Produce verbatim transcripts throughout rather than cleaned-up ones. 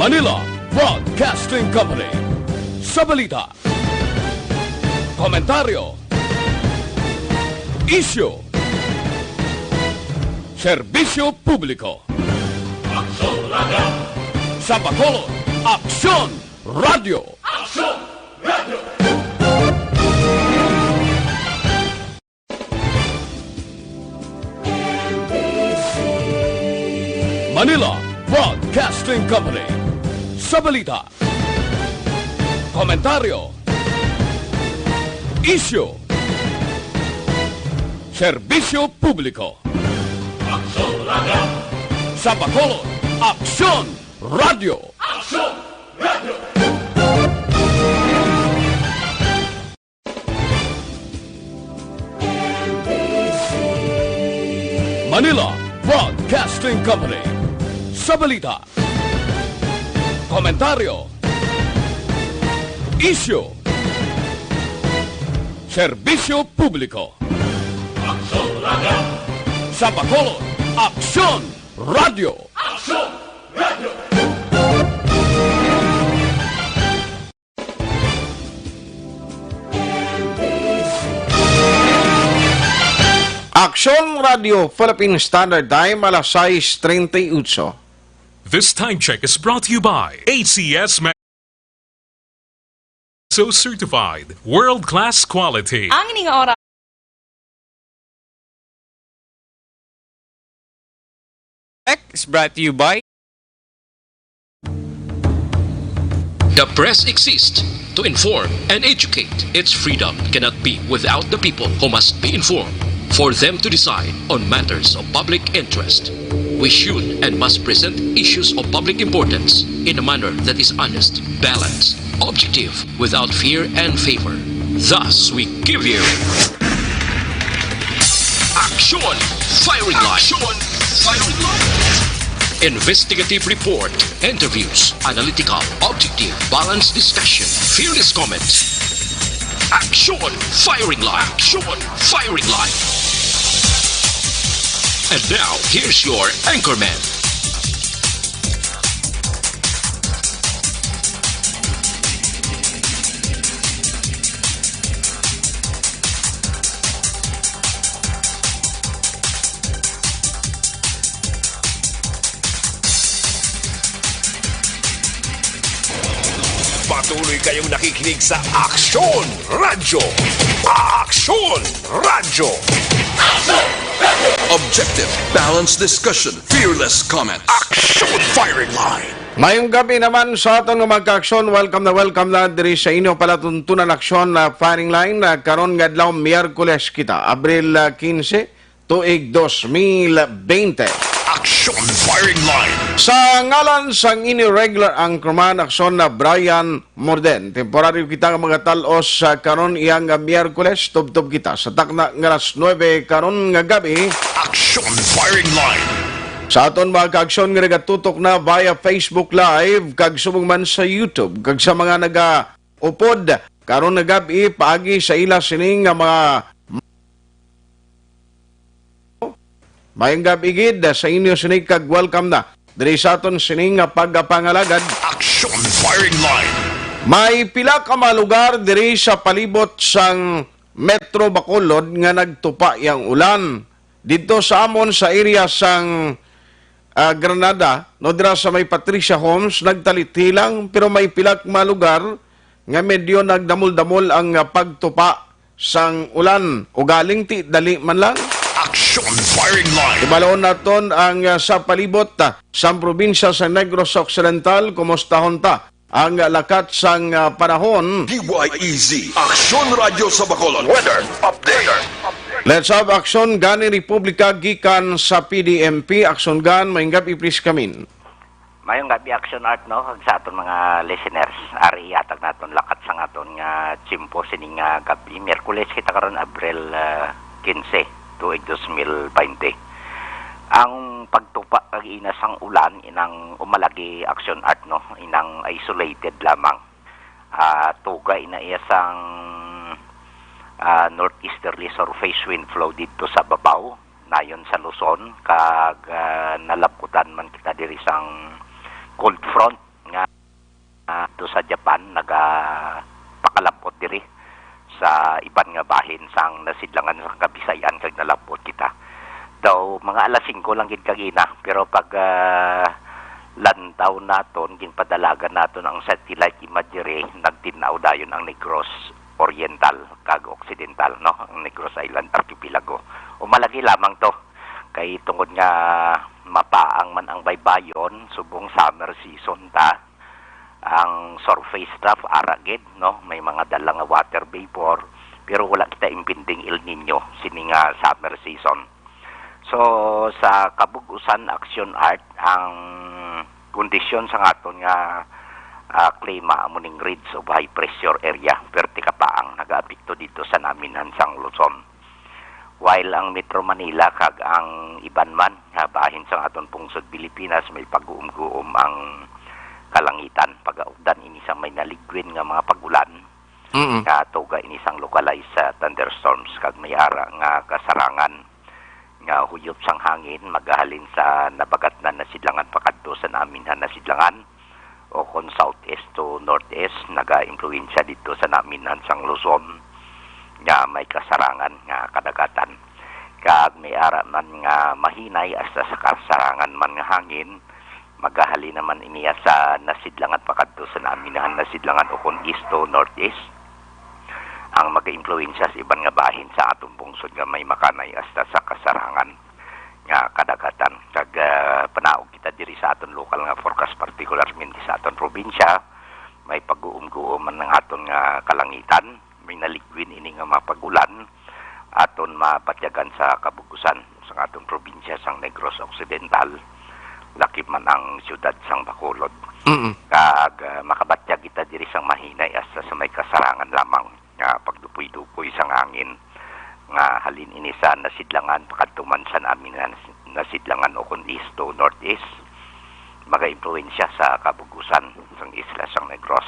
Manila Broadcasting Company. Sa balita, komentaryo, isyu, serbisyo publiko. Aksyon Radio. Sa Bacolod, Aksyon Radio. Aksyon Radio. Manila Broadcasting Company. Sa balita, komentaryo, isyu, serbisyo publiko. Aksyon Radio. Sa Bacolod, Aksyon Radio. Aksyon Radio. Manila Broadcasting Company. Sa balita, komentaryo, isyu, serbisyo publiko. Aksyon Radio. Sa Bacolod, Aksyon Radio. Aksyon Radio. Aksyon Radio Philippine Standard Time, alas sais treinta y ocho. This time check is brought to you by A C S Ma-, so certified, world-class quality. Ang ining oras. Check is brought to you by The press exists to inform and educate. Its freedom cannot be without the people, who must be informed for them to decide on matters of public interest. We should and must present issues of public importance in a manner that is honest, balanced, objective, without fear and favor. Thus, we give you Aksyon Firing Line. Aksyon Firing Line. Investigative report, interviews, analytical, objective, balanced discussion, fearless comments. Aksyon Firing Line. Aksyon Firing Line. And now, here's your anchorman. Patuloy kayong nakikinig sa Aksyon Radyo. Aksyon Radyo. Objective, balanced discussion, fearless comment. Aksyon Firing Line. Mayong gabi naman sa aton nga mga ka-aksyon. Welcome na welcome na diri sa inyo palatuntunan, Aksyon, ah, Firing Line. Ah, karon nga adlaw, Miyerkules kita, Abril, ah, quince, tuig dos mil veinte. Aksyon Firing Line. Sa ngalan sang inyo regular anchorman, Aksyon, na Brian Morden. Temporaryo kita nga magatal-os sa karon, iya nga Miyerkules, tubtob kita sa takna nga alas nuebe karon nga gabi. Aksyon Firing Line. Sa aton mga ka-aksyon nga nagatutok na via Facebook Live, kag subong man sa YouTube, kag sa mga nagaupod karon nga gabi paagi sa ila sini nga mga Mayong gabi gid sa inyo sini kag welcome na diri sa aton sini nga pagpangalagad. Action Firing Line. May pila ka mga lugar diri sa palibot sang Metro Bacolod nga nagtupa yang ulan. Didto sa amon sa area sang, ah, Granada, no, dira sa may Patricia Homes, nagtalithi lang, pero may pila ka mga lugar nga medyo nagdamol-damol ang, ah, pagtupa sang ulan, ugaling ti dali man lang. Action Firing Line. Ibalon naton ang, ah, sa palibot, ah, sang probinsya sa Negros Occidental, kumustahon ta ang, ah, lakat sang, ah, panahon. D Y E Z, Aksyon Radyo sa Bacolod. Weather update. Let's have action gani Republika gikan sa P D M P. Action gan, maayong gab-i, please come in. Mayong gabi, Action Art, no, kag sa aton mga listeners. Ari ihatag naton lakat sang aton nga tiyempo sining nga gabi. Miyerkules kita karon, Abril, ah, quince, tuig dos mil baynte. Ang pagtupa kag ina sang ulan inang umalagi, Action Art, no, inang isolated lamang. Ah, tuga ina iya sang, ah, northeasterly surface wind flow didto sa babaw, nayon sa Luzon, kag, ah, nalabkutan man kita diri sang cold front nga dito sa Japan, nagapakalabot diri sa iban nga bahin sang nasidlangan sang Kabisayan kag nalabot kita. Daw mga alas singko lang gid kagina, pero pag, ah, lantaw naton, ginpadalagan naton ang satellite imagery, nagtin-aw dayon ang Negros Oriental kag Occidental, no? Ang Negros Island Archipelago. Umalagi lamang to, kay tungod nga mapaang man ang baybayon, subong summer season ta, ang surface trough ara gid, no? May mga dala nga water vapor, pero wala kita impending El Nino sini nga summer season. So, sa kabug-usan, Action Art, ang kondisyon sa aton nga, ah, klima amo ning ridge of high pressure area, perti kapaang nagaapekto dito sa naminhan sang Luzon. While ang Metro Manila kag ang iban man nga bahin sang aton pungsod Pilipinas, may pag-uum-guom ang kalangitan. Pagaugdan ini sang may naligwin nga mga pag-ulan, Mm. nga tuga ini sang localized, ah, thunderstorms kag may ara nga kasarangan nga huyop sang hangin magahalin sa nabagatnan nga sidlangan pakadto sa naminhan nga sidlangan, o kon southeast to northeast, nagaimpluwensya didto sa naminhan sang Luzon nga may kasarangan nga kadagatan. Kag may ara man nga mahinay hasta sa kasarangan man nga hangin, magahalin naman iniya sa nasidlangan pakadto sa naminhan nga sidlangan, o kon east to northeast, ang magaimpluwensya sa iban nga bahin sa aton pungsod nga may makanay hasta sa kasarangan nga kadagatan. Kag, ah, panaog kita diri sa aton lokal nga forecast, partikularmente sa aton probinsya, may pag-uum-guom man ang aton nga kalangitan, may naligwin ini nga mga pag-ulan, aton mabatyagan sa kabug-usan sang aton probinsya sang Negros Occidental, lakip man ang siyudad sang Bacolod. Mm. Kag, ah, makabatyag kita diri sang mahinay hasta sa may kasarangan lamang nga pagdupoy-dupoy sang hangin nga halin ini sa nasidlangan pakadto man sa namin nga nas-, nasidlangan, o kon east to northeast, magaimpluwensya sa kabug-usan sang isla sang Negros.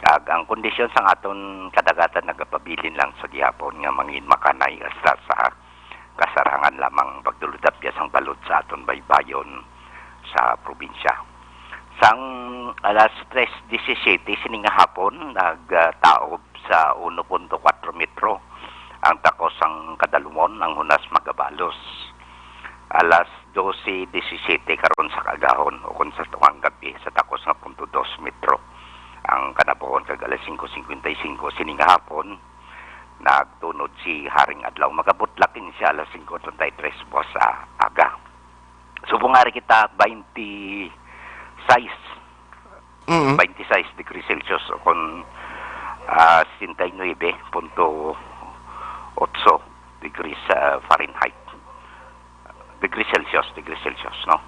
Kag ang kondisyon sang aton kadagatan nagapabilin lang sa gihapon nga mangin makanay hasta sa kasarangan lamang pagduludapya sang balod sa aton baybayon sa probinsya. Sang alas tres disisiyete sini nga hapon, nagtaob sa uno punto kuwatro metro ang takos sang kadalumon, ang hunas magabalos. Alas dose disisiyete karon sa kaagahon, o kon sa tungang gabi, sa takos nga punto dos metro ang kanabuhon, kag alas singko singkwenta y singko sini nga hapon, nagtunod si Haring Adlaw. Magabutlak ini siya alas singko treinta y tres buwas sa aga. Subong ari kita, twenty-six, Mm. twenty-six degrees Celsius, o kon, ah, sesenta y nuebe punto otso degrees, ah, Fahrenheit. Degrees Celsius, degrees Celsius, no?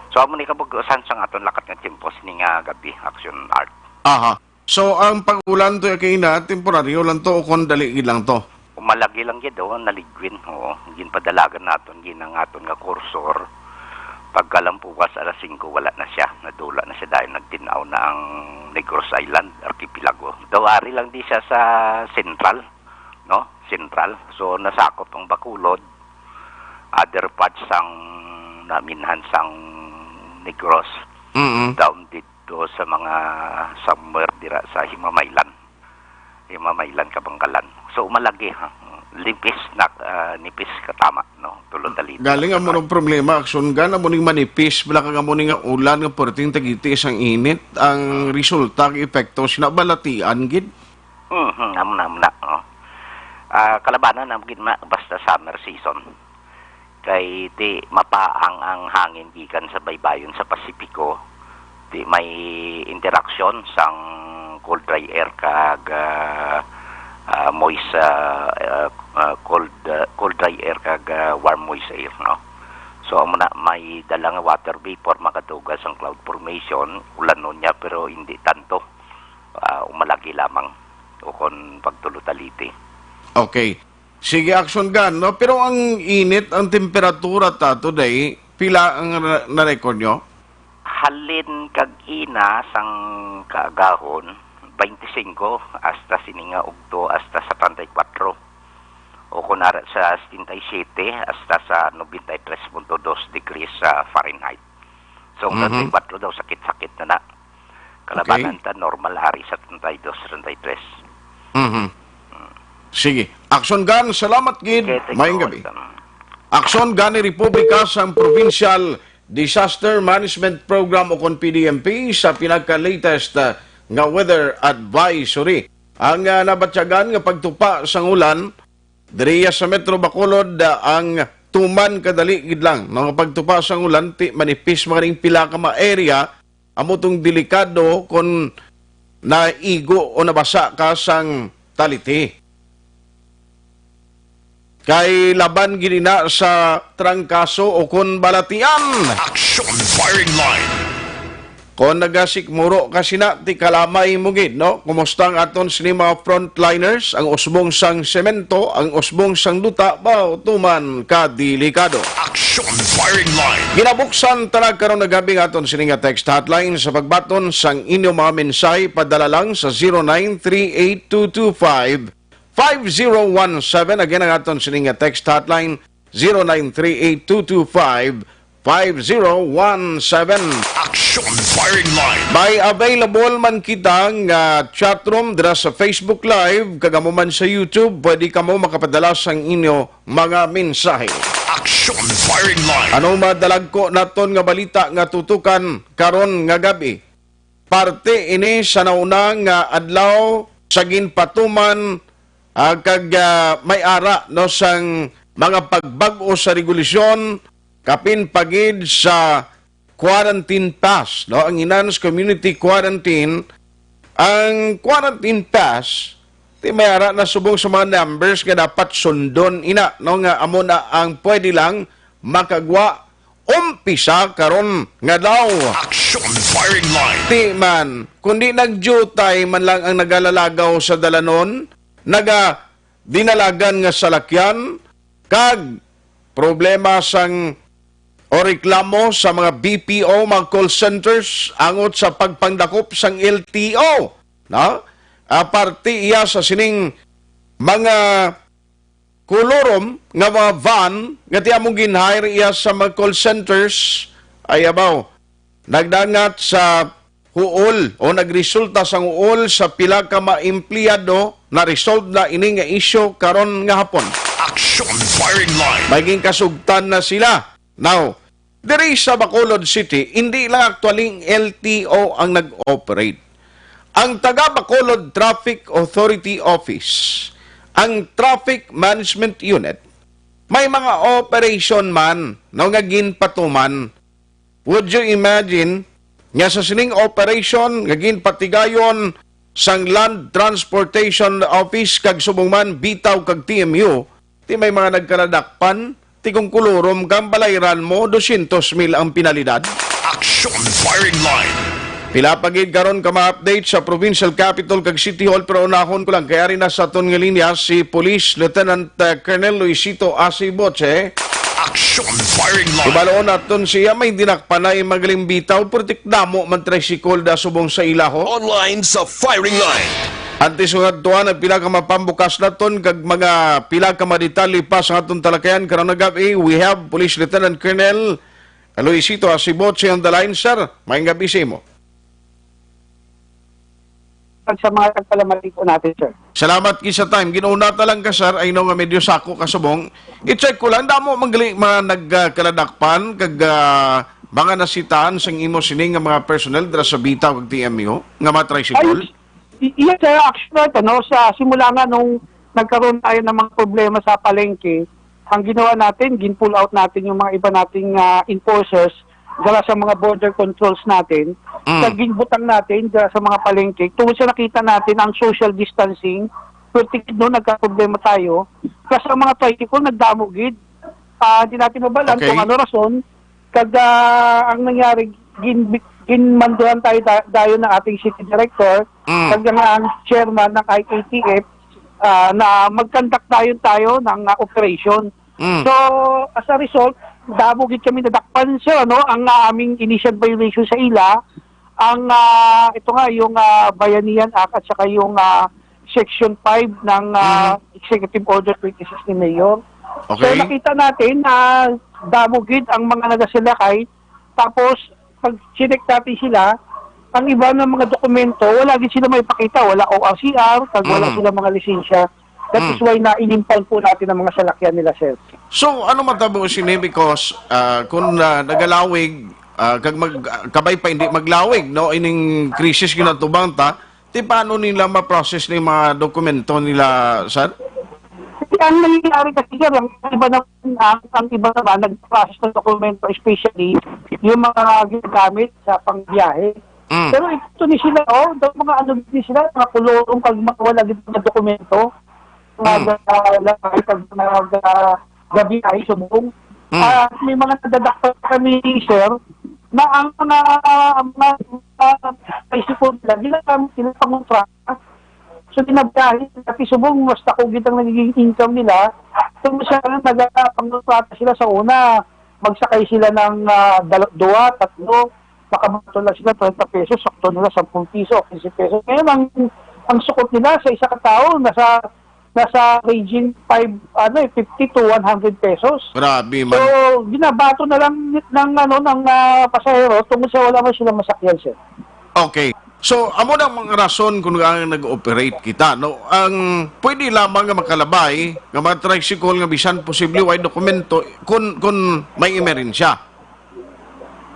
So, amo ni kabug-usan sang aton lakat nga tiyempo sini nga gabi, Action Art. Aha. So, ang pag-ulan to, kay na temporaryo lang to, o kon dali gid lang to? Umalagi lang gid, oh, naligwin, oo. Ginpadalagan naton, ginang aton nga kursor. Pagkalampuwas alas singko, wala na siya. Nadula na siya dahil nagtin-aw na ang Negros Island, Archipelago. Daw ari lang di siya sa central, no? Central. So, nasakop ang Bacolod, other parts sang naminhan sang Negros, Mm-mm. down dito sa mga somewhere dira sa Himamaylan. Himamaylan, Kabangalan. So, umalagi, ha? Nipis na, ah, nipis katama, no? Tulo talita. Galing amo nang problema, Action Gun, amo ning manipis, bala kag amo ning ulan nga perting tagiti sang init, ang resulta, ang epekto, sina balatian gid. Mhm, amo na, amo na, oh. Ah, kalabanan na gid na basta summer season. Kay di mapaang ang hangin gikan sa baybayon sa Pasipiko, di may interaksyon sang cold dry air kag, ah, ah, moist, ah, ah, ah, cold, ah, cold dry air kag, ah, warm moist air, no? So, amo na, may dala nga water vapor makatuga sang cloud formation, ulanon niya, pero hindi tanto. Ah, umalagi lamang o kon pagtulo taliti. Okay. Sige, Action Gun, no? Pero ang init, ang temperatura ta today, pila ang na-, na-record nyo? Halin kag ina sang kaagahon, twenty-singko, hasta sini nga ugto, hasta sa treinta y cuatro. O kung ara sa setenta y siete, hasta sa noventa y tres punto dos degrees sa Fahrenheit. So, ang Mhm. treinta y cuatro daw, sakit-sakit na na. Kalabanan Okay. ta, normal ari sa treinta y dos, treinta y tres. Mhm. Sige. Action Gun, salamat gid. Okay, thank Maayong you, gabi. Welcome. Action Gun ni Republika sang Provincial Disaster Management Program o kon P D M P sa pinaka-latest, ah, nga weather advisory. Ang, ah, nabatyagan nga pagtupa sang ulan diri sa Metro Bacolod, ah, ang tuman kadali gid lang, no, nga pagtupa sang ulan, ti manipis man ning pila ka mga area, amo tong delikado kon naigo o nabasa ka sang taliti. Kay laban gid ina sa trangkaso o kon balatian. Action Firing Line. Kon nagasikmuro ka sina, ti kalamay mo gid, no? Kumusta ang aton sini mga frontliners, ang usbong sang semento, ang usbong sang duta, ba, tuman ka delikado. Action Firing Line. Ginabuksan ta na karon nga gabi ang aton sini nga text hotline sa pagbaton sang inyong mga mensahe, padala lang sa zero nine three eight two two five five zero one seven. Again, ang aton sini nga text hotline, zero nine three eight two two five five zero one seven. Action Firing Line. May available man kita nga chat room dira sa Facebook Live, kag amo man sa YouTube, pwede kamo makapadala sang inyo mga mensahe. Action Firing Line. Anong madalagko naton nga balita nga tutukan karon nga gabi? Parte ini sa nauna nga adlaw sa ginpatuman, ah, kag, ah, may ara, no, sang mga pagbag-o sa regulasyon kapin pa gid sa quarantine pass, no? Ang enhanced community quarantine, ang quarantine pass, ti may ara na subong sa mga numbers nga dapat sundon ina, no, nga amo na ang pwede lang makagwa umpisa karon nga adlaw. Action Firing Line. Ti man, kundi nagdiutay man lang ang nagalalagaw sa dalanon, naga dinalagan nga salakyan, kag problema sang o reklamo sa mga B P O, mga call centers, angot sa pagpangdakop sang L T O, no? Aparte iya sa sining mga kolorom nga mga van nga ti among gin-hire iya sa mga call centers, ay abaw, nagdangat sa huol o nagresulta sang huol sa pila ka mga empleyado. Na-resolve na ini nga isyu karon nga hapon. Action Firing Line. May ginkasugtan na sila. Now, diri sa Bacolod City, hindi lang actually ang L T O ang nag-operate. Ang taga Bacolod Traffic Authority Office, ang Traffic Management Unit, may mga operation man, no, nga ginpatuman. Would you imagine nga sa sining operation nga ginpatigayon sang Land Transportation Office kag subong man Bitaw kag T M U, ti may mga nagkaladakpan, ti kung kulurom kang balayran mo, dosyentos mil ang penalidad? Action Firing Line. Pila pa gid karon ka mga update sa Provincial Capitol kag City Hall, pero unahon ko lang kay ari na sa aton nga linya si Police Lieutenant, uh, Colonel Luisito Asiboche. Action Firing Line. Ibaloon naton siya, may dinakpanay magaling Bitaw, pero ti damo man tricycle da subong sa ilaho. Online sa Firing Line. Antes ko ngadtuan ang pila ka mapambukas naton kag mga pila ka mga detalye pa sa aton talakayan karong gab-i, we have Police Lieutenant Colonel Luisito Asiboche on the line, sir. Maayong gab-i sa imo. At sa mga tagpalamati po natin, sir. Salamat gid sa time. Gin-una ta lang ka, sir. I know nga medyo sako ka subong. I-check ko lang, damo man gali mga nagkaladakpan kag, ah, mga nasitaan sang imo sini nga mga personnel dira sa Bitaw kag T M U nga mga tricycle? Ay, i-, yes, sir. Actually, ano, sa simula nga nung nagkaroon tayo ng mga problema sa palengke, ang ginawa natin, gin-pull out natin yung mga iba nating, ah, enforcers dala sa mga border controls natin, Mm. sa ginbutang natin dala sa mga palengke. Tungod sa nakita natin ang social distancing, perti no, nagkaproblema tayo. Plus ang mga tricycle, nagdamo gid. Ah, di natin mabalan Okay. kung ano rason. Kag, ah, ang nangyari, gin-, ginmanduhan tayo da-, dayon ng ating city director, Mm. kag nga ang chairman ng I A T F, ah, na mag-conduct dayon tayo ng, ah, operation. Mm. So, as a result, damo gid kami nadakpan, sir, ano, ang, ah, aming initial violation sa ila, ang, ah, ito nga, yung, ah, Bayanihan Act at saka yung, ah, Section five ng, ah, Mhm. Executive Order twenty-six ni Mayor. So, Okay. nakita natin na damo gid ang mga nagasalakay. Tapos, pag chinek natin sila, ang iba nga mga dokumento, wala gid sila maipakita, wala O R C R, kag wala Mm. sila mga lisensya. That is Mm. why na-impound po natin ang mga salakyan nila, sir. So, ano matabo sini? Because, ah, kung, ah, nagalawig, ah, kag mag-, ah, kabay pa hindi maglawig, no, ining krisis ginatubang ta, ti paano nila ma-process ni mga dokumento nila, sir? Kasi ang nangyayari kasi, sir, ang iba na, ang, ang iba naman, nag-process ng dokumento, especially yung mga ginagamit sa pangbiyahe. Mm. Pero ito ni sila, oh, daw mga ano ni sila, mga kulurong pag mga wala gid mga dokumento, mga Mm. ga-, labay pag mga ga-, gabi ay subong. Mm. Ah, may mga nadadakpan kami, sir, na ang mga, ang mga, ah, tricycle nila, ginagamit nila pangontrata. So, ginabiyahe sila, ti subong, mas ako gid ang nagiging income nila. So, masyadong nagpangontrata sila sa una. Magsakay sila ng, ah, dal-, duwa, tatlo, makabaton lang sila treinta pesos, sakto nila sampung piso o quince pesos. Ngayon, ang, ang sukot nila sa isa ka tawo, nasa, nasa ranging five, ano, eh, fifty to one hundred pesos. Grabe man. So, ginabato na lang ng, ano, ng, ah, pasahero tungod sa wala man sila masakyan, sir. Okay. So, amo na ang mga rason kung ang nag-operate kita, no? Ang pwede lamang nga makalabay nga mga tricycle nga bisan posible way dokumento kung, kung may emerensya.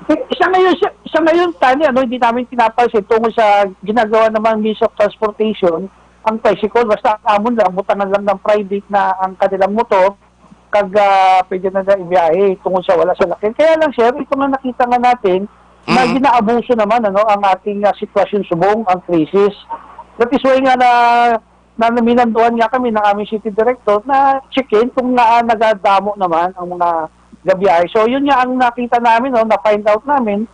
Sa ngayon, sa, sa ngayon, Tani, ano, hindi namin pinapansin tungkol sa ginagawa naman means of transportation, ang tricycle, basta ang amon lang, butangan lang ng private na ang kanilang motor, kag, ah, pwede na na ibiyahe tungkol sa wala sa lakin. Kaya lang, sir, ito nga nakita nga natin na Mm. ginaabuso naman, ano, ang ating, ah, sitwasyon subong, ang krisis. That is why nga na, na minanduan nga kami ng aming city director na check-in kung nga, ah, nagadamo naman ang mga gabiyahe. So, yun nga ang nakita namin, no, na-find out namin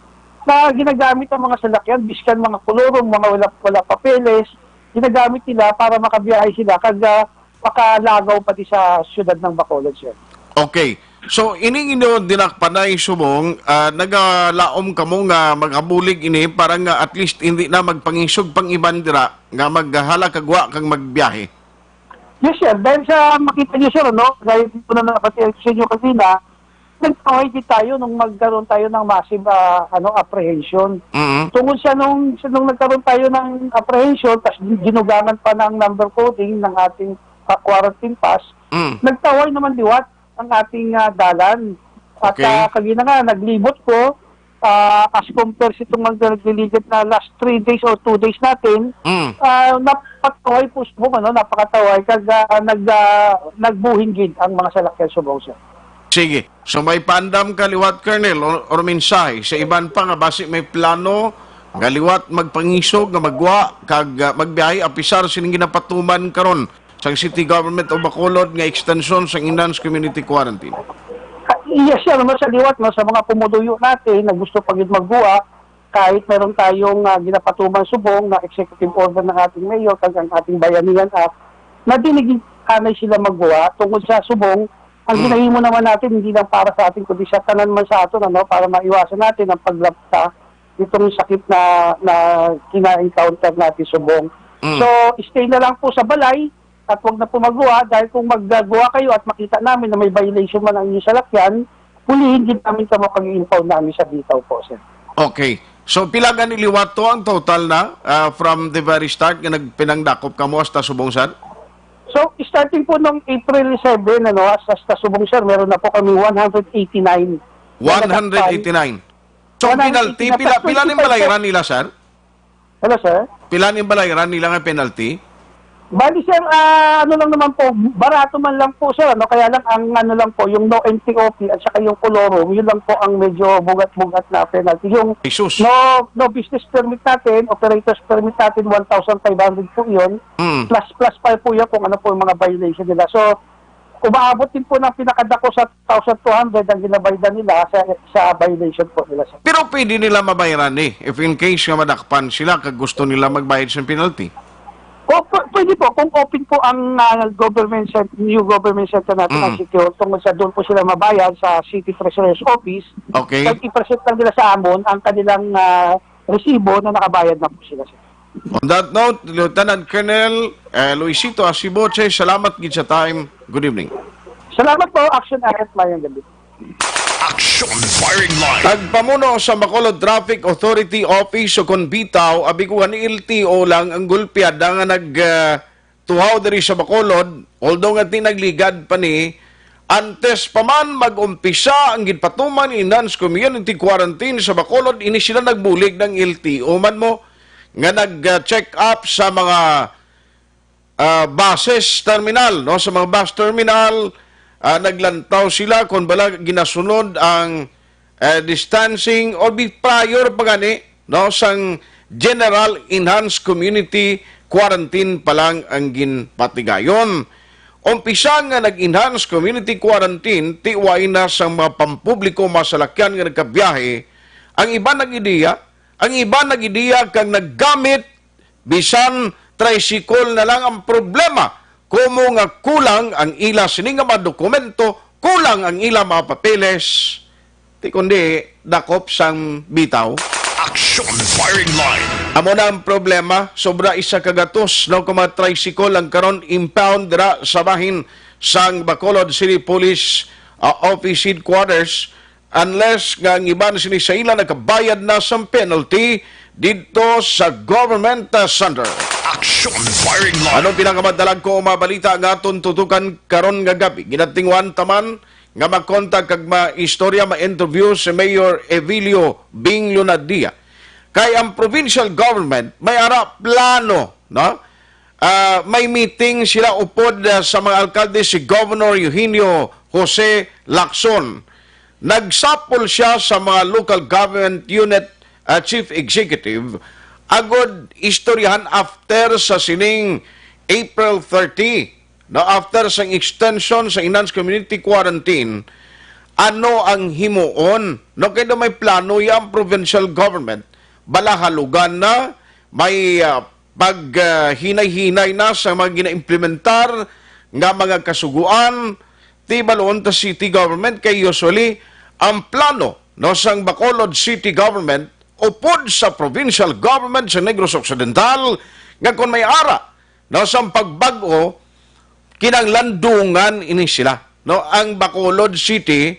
na ginagamit ang mga salakyan, biskan mga kulurong, mga wala, wala papeles, ginagamit nila para makabiyahe sila, kag, ah, makalagaw pati sa siyudad ng Bacolod, sir. Okay. So, ining inyo dinakpanay subong, ah, nagalaom kamo nga maghabulig ini para nga at least hindi na magpangisog pang iban dira nga maghala kag wa kag magbiyahe? Yes, sir. Dahil sa makita niyo, sir, no? Dahil po na napati sa inyo kanina, nagtawag din tayo nung magkaroon tayo ng massive, ah, ano, apprehension. Mm. Tungod sa nung, sa nung nagkaroon tayo ng apprehension, tas ginugangan pa ng number coding ng ating, ah, quarantine pass, Mm. nagtawag naman liwat ang ating, ah, dalan. At, Okay. ah, kagina nga, naglibot ko, ah, as compared sa itong mga nagliligid na last three days or two days natin, Mm. ah, napakataway po subong, ano, napakataway, kag, ah, nag-, ah, nagbuhing gid ang mga salakyan subong, sir. Sige. So, may paandam ka liwat, Colonel, or, or mensahe sa iban pa nga basi may plano nga liwat magpangisog nga magwa kag, ah, magbiyahe apisar sining ginapatuman karon sang City Government of Bacolod nga extension sang enhanced community quarantine? Ah, yes, sir, no, sa liwat, no, sa mga pumuluyo natin na gusto pa gid magbuwa, kahit meron tayong, ah, ginapatuman subong na executive order ng ating mayor kag ang ating Bayanihan Act, na dili gid anay sila magbuwa tungod sa subong. Ang Mm. ginahimo naman natin, hindi lang para sa atin, kundi sa tanan man sa aton, ano, para maiwasan natin ang paglapta itong sakit na, na kina-encounter natin subong. Mm. So, stay na lang po sa balay at wag na po magguwa, dahil kung magguwa kayo at makita namin na may violation man ang inyong salakyan, hulihin din namin kamo kag i-impound namin sa bitaw po, sir. Okay. So, pila gani liwat to ang total na, ah, from the very start nga nagpinangdakop kamo hasta subong, sir? So, starting po nung April seven, ano, hasta, hasta subong, sir, meron na po kami one hundred eighty-nine na nadakpan. One hundred eighty-nine. So, ang penalty, one hundred eighty na pila, plus pila ning twenty-five balayran nila, sir? Hello, sir? Pila ning balayran nila nga penalty? Bali, sir, ah, ano lang naman po, barato man lang po, sir, ano, kaya lang ang ano lang po, yung no M T O P at saka yung kolorum, yun lang po ang medyo bugat-bugat na penalty. Yung Jesus. No, no business permit natin, operator's permit natin, one thousand five hundred po yun. Mm. Plus, plus pa po yan kung ano po yung mga violation nila. So, umaabot din po ng pinakadako sa two thousand two hundred ang ginabaydan nila sa, sa violation po nila, sir. Pero pwede nila mabayaran ni, if in case nga madakpan sila kag gusto nila magbayad sa penalty. O, pu-, pwede po, kung open po ang, ah, government cent-, new government center natin, Mm. ang City Hall, tungod sa doon po sila mabayad sa City Treasurer's Office, Okay. pag i-present lang nila sa amon ang kanilang, ah, resibo na nakabayad na po sila, sir. On that note, Lieutenant Colonel, eh, Luisito Asiboche, salamat gid sa time. Good evening. Salamat po, Action Alert, mayong gabi. Action Firing Line. Nagpamuno sa Bacolod Traffic Authority Office o kon bitaw, abi ko gani L T O lang ang gulpiada nga nag, ah, tuhaw diri sa Bacolod, although nga di nagligad pa ni, antes pa man mag-umpisa ang ginpatuman ni Enhanced Community Quarantine sa Bacolod, ini sila nagbulig ng L T O man mo nga nag-check up sa mga ah, buses terminal, no? Sa mga bus terminal, ah, naglantaw sila kung bala ginasunod ang, eh, distancing or bi-, prior pa gani, no? Sang general enhanced community quarantine pa lang ang ginpatigayon. Umpisa nga nag-enhance community quarantine, tiway na sa mga pampubliko masalakyan nga nagkabiyahe, ang iban nag-ideya, ang iban nag-ideya kag naggamit bisan tricycle na lang ang problema, kumo nga kulang ang ila sini nga mga dokumento, kulang ang ila mga papeles, ti kundi dakop sang bitaw. Action Firing Line. Amo na ang problema, sobra isa ka gatos, no, ka mga tricycle ang karon impound dira sa bahin sang Bacolod City Police, ah, Office Headquarters, unless nga ang iban sini sa ila nakabayad na sang penalty didto sa government, ah, center. Action Firing Line. Anong pinakamadalagko nga mga balita nga aton tutukan karon nga gabi? Ginatinguhan ta man nga makontak kag maistorya, ma-interview si Mayor Evilio Bing Lunadia. Kay ang provincial government may ara plano, no? Ah, may meeting sila upod, ah, sa mga alkalde si Governor Eugenio Jose Lacson. Nagsapol siya sa mga local government unit, ah, chief executive agud istoryahan after sa sining April thirty, no, after sang extension sa enhanced community quarantine, ano ang himuon? No, kay daw may plano ya ang provincial government, bala halugan na, may, ah, pag, ah, hinay-hinay na sa mga ginaimplementar nga mga kasugoan, ti bal-on ta city government kay usually ang plano, no, sang Bacolod City Government upod sa provincial government sa Negros Occidental nga kon may ara, no, sang pagbag-o, kinahanglan dungan ini sila, no? Ang Bacolod City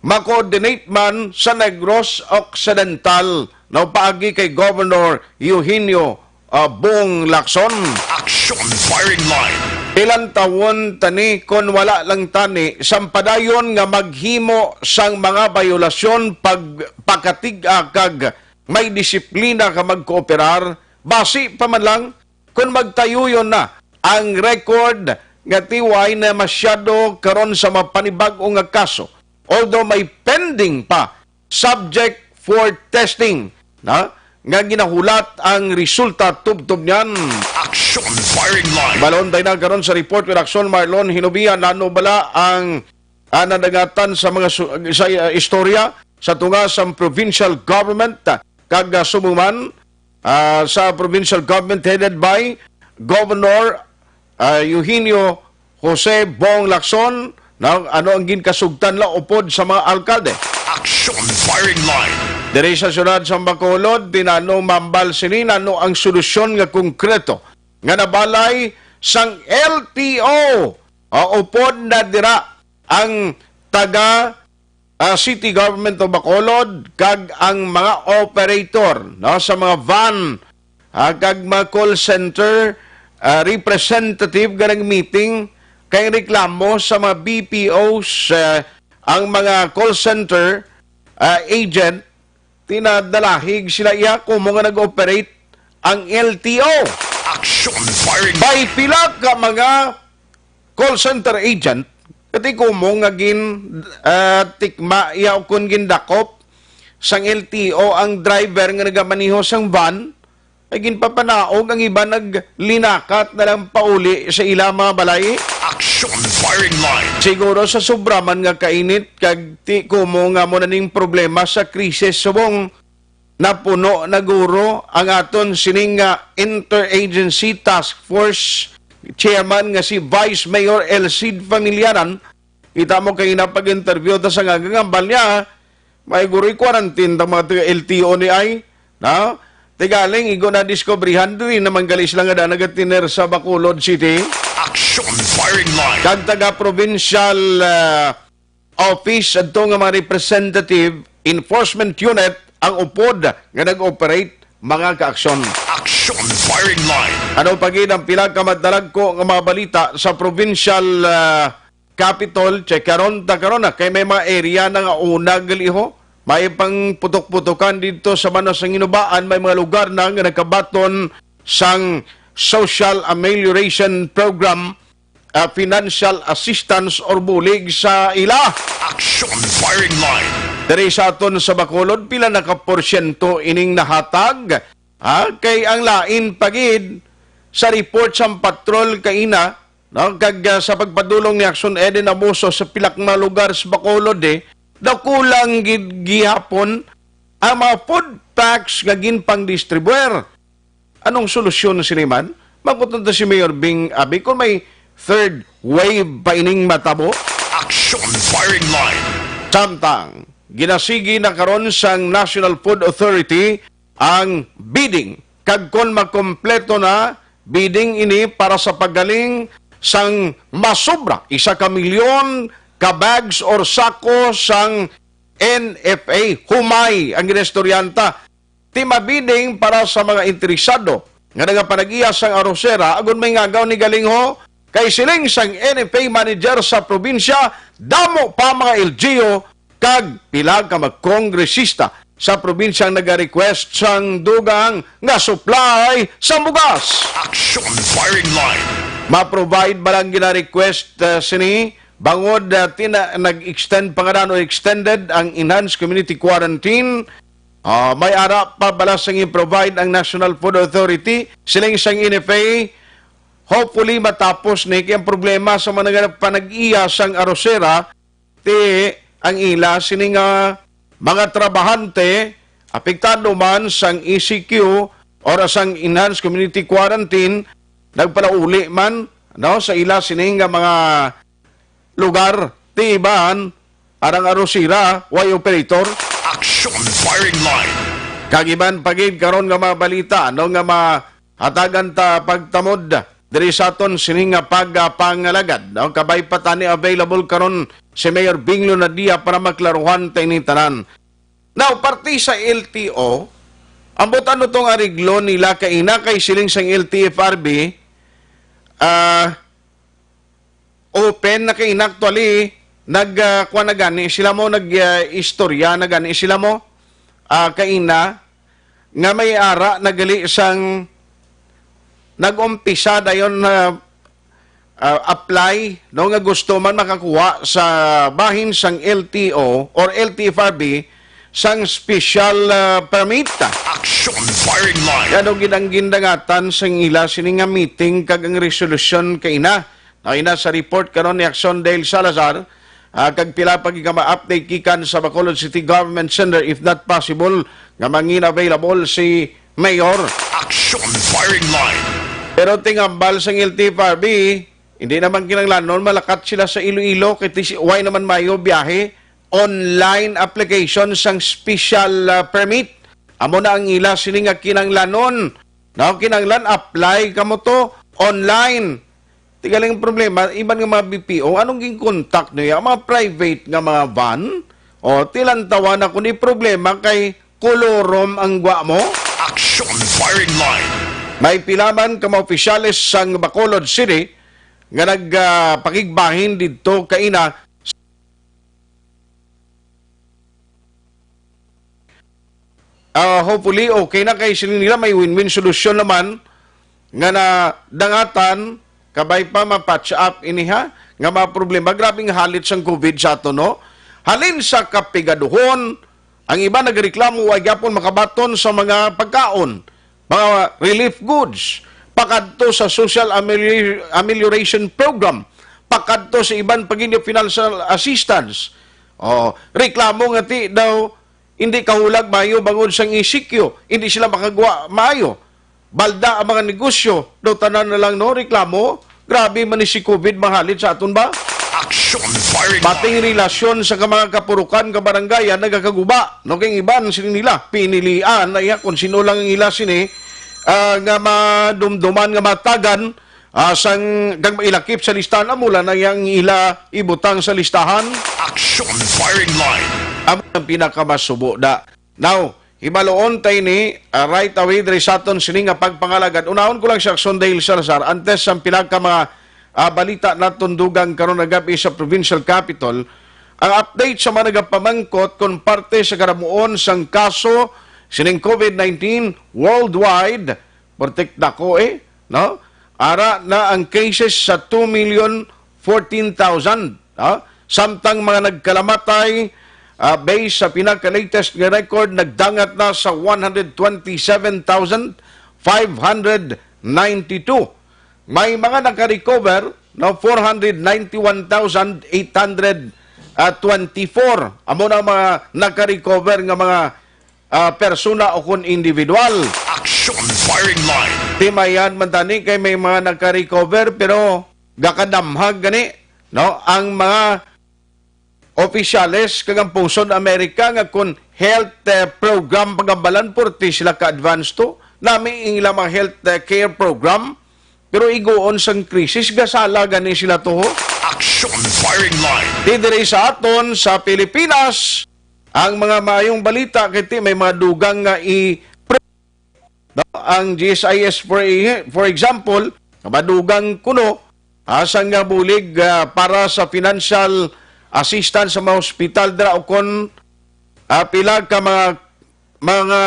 ma-coordinate man sa Negros Occidental, no, paagi kay Governor Eugenio, ah, Bong Lacson. Action Firing Line. Ilantawon tani kon wala lang tani sang padayon nga maghimo sang mga bayolasyon pagpakatig-a kag may disiplina ka magkooperar, basi pa man lang kon magtayuyon na ang record nga tiway na masyado karon sa mga panibag-o nga kaso, although may pending pa subject for testing na nga ginahulat ang resulta tubtob niyan. Action Firing Line. Balon tayo na karon sa report with Action Marlon Hinubia. Nano bala ang, ah, nadangatan sa mga su-, sa, ah, istorya sa tunga sa provincial government, ah, kag, ah, subong man, ah, sa provincial government headed by Governor, ah, Eugenio Jose Bong Lacson, na, ano ang ginkasugtan la upod sa mga alkalde? Action Firing Line. Diri sa siyudad sa Bacolod, tinanong mambal sini nano ang solusyon nga konkreto nga nabalay sang L T O, ah, upod na dira ang taga ah, City Government of Bacolod kag ang mga operator, no, sa mga van, ah, kag mga call center, ah, representative nga nag-meeting kay reklamo sa mga B P Os, ah, ang mga call center, ah, agent, tinadalahig sila iya kumo nga nag-operate ang L T O. Action Firing. May pila ka mga call center agent, kati kumo nga gin, ah, tikma iya o kon gindakop sang L T O ang driver nga nagamaneho sang van, ay ginpapanaog ang iban naglinakat na lang pauli sa ila mga balay. Action Firing Line. Siguro sa sobra man nga kainit kag ti kumo nga mo na ning problema sa krisis subong napuno na guro ang aton sining nga interagency task force chairman nga si Vice Mayor Elcid Familiaran. Kita mo kay na pag-interview ta sa nga gangambal niya, may guroy quarantine ta mga taga L T O ni ay, na? Tigaling, igo na diskubrihan, diri naman gali sila nga da nagatiner sa Bacolod City. Action Firing Line. Kag taga provincial, ah, Office adto nga mga representative enforcement unit ang upod nga nag-operate, mga kaaksyon. Action firing line. Ano pa gid ang pila ka madalagko nga mga balita sa provincial, ah, capital? Check karon ta karon na kay may mga area na nga una gali ho. May pang putok-putokan dito sa Manasang Inubaan, may mga lugar na nga nagkabaton sang social amelioration program, ah, financial assistance or bulig sa ila. Action firing line. Diri sa aton sa Bacolod, pila na ka porsyento ining nahatag? Ha? Kay ang lain pa gid sa report sang patrol kaina, no, kag, ah, sa pagpadulong ni Action Eden Abuso sa pila ka mga lugar sa Bacolod, eh, daw kulang gid gihapon ang mga food packs nga ginpang-distribuer. Anong solusyon sini man? Mangkuton ta si Mayor Bing Abi kung may third wave pa ining matabo. Action firing line. Samtang, ginasigi na karon sang National Food Authority ang bidding. Kag kon makompleto na, bidding ini para sa paggaling sang masobra isa ka milyon ka bags or sako sang N F A. Humay ang ginaistoryahan ta. Ti mabidding para sa mga interesado nga nagapanag-iya sang arosera, agod may ngagaw ni galing ho, kay siling sang N F A manager sa probinsya, damo pa mga L G U kag pila ka mga kongresista sa probinsya ang nagarequest sang dugang nga supply sa bugas. Action firing line. Ma-provide ba lang gina-request, uh, sini? Bangod, uh, tina-, nag-extend pa nga o extended ang enhanced community quarantine. Ah, may ara pa bala sang i-provide ang National Food Authority, siling sang N F A. Hopefully, matapos ni kay ang problema sa mga nagpanag-iya sang arosera, ti ang ila sini nga mga trabahante apektado man sang E C Q or sang Enhanced Community Quarantine, nagpalauli man, no, sa ila sini nga mga lugar, ti iban, arang arosira, way operator. Action firing line. Kag iban pa gid karon nga mga balita, no, nga mahatagan ta pagtamod diri sa aton sini nga pagpangalagad, no? Kabay pa tani available karon si Mayor Bing Lunadia para maklaruhan ta ini tanan. Now, parte sa L T O, ambot ano tong ariglo nila kaina kay siling sang L T F R B, ah, open na kaina actually, nag, ah, kuwan na gani sila mo, nag, ah, istorya na gani sila mo, ah, kaina, nga may ara nagali sang nag-umpisa dayon na, ah, apply, no, nga gusto man makakuha sa bahin sang L T O or L T F R B sang special, ah, permit. Action firing line. Ano gid ang gindangatan sang ila sini nga meeting kag ang resolusyon kaina? Ay na sa report karon ni Action Dale Salazar, ah, kag pila pa gid ka ma-update gikan sa Bacolod City Government Center, if not possible, nga mangin available si Mayor. Action firing line. Pero tingambal sang L T F R B, hindi naman kinahanglan nun malakat sila sa Iloilo, kay ti-, why naman mayo biyahe? Online application sang special, ah, permit. Amo na ang ila sini nga kinahanglanon. No, kinahanglan apply kamo to online. Ti galing ang problema, iban nga mga B P O, anong ginkontak niya? Ang mga private nga mga van? O, tilantawan ako ni problema kay kolorom ang gwa mo? Action firing line. May pila man ka mga opisyales sang Bacolod City nga nag, ah, pakigbahin didto kaina. Ah, hopefully, okay na kay sila nila may win-win solusyon naman nga nadangatan, kabay pa ma-patch up ini, ha, nga mga problema. Grabe nga halit sang COVID sa ato, no? Halin sa kapigaduhon, ang iba nagreklamo wa gyapon makabaton sa mga pagkaon, mga relief goods, pakadto sa social ameli-, amelioration program, pakadto sa iban pa gid nga financial assistance. Oh, reklamo nga ti daw hindi kahulag maayo bangod sang E C Q, hindi sila makagwa maayo. Balda ang mga negosyo, daw tanan na lang, no, reklamo. Grabe man ni si COVID mahalit sa aton ba? Action firing. Pati ang relasyon sa ka-, mga kapurukan, kabarangayan, nagakaguba. No, kay iban sila nila, pinilian na iya kung sino lang ang ila sini, ah, nga madumduman, nga matagan, Ah, sang kag mailakip sa listahan, amo lang na yang ila ibutang sa listahan. Action Firing Line. Amo ang pinakamasubo da. Now, hibaluon ta ini, ah, right away diri sa aton sini nga pagpangalagad. Unahon ko lang si Action Dale Salazar, antes ang pila ka mga, ah, balita naton dugang karon nga gab-i sa provincial capital. Ang update sa mga nagapamangkot kon parte sa karamuon sang kaso sining COVID nineteen worldwide, pertik dako, eh, no? Ara na ang cases sa two million fourteen thousand, ha? Samtang mga nagkalamatay, ah, based sa pinaka-latest nga record, nagdangat na sa one hundred twenty-seven thousand five hundred ninety-two. May mga naka-recover, no, four hundred ninety-one thousand eight hundred twenty-four. Amo na ang mga naka-recover nga mga, ah, persona o kon individual. Action Firing Line. Timayan man tani kay may mga naka-recover pero gakadamhag gani, no, ang mga opisyales kag ang pungsod Amerika nga kon health, eh, program pagambalan, purti sila ka-advance to. Nami ang ilang mga health, eh, care program, pero iguon sang krisis, gasala gani sila to, ho. Action Firing Line. Di diri sa aton sa Pilipinas, ang mga maayong balita kay ti may mga dugang nga i No, ang G S I S, for, for example, madugang kuno, ah, sang nga bulig, ah, para sa financial assistance sa mga hospital dira o kon, ah, pila ka mga, mga,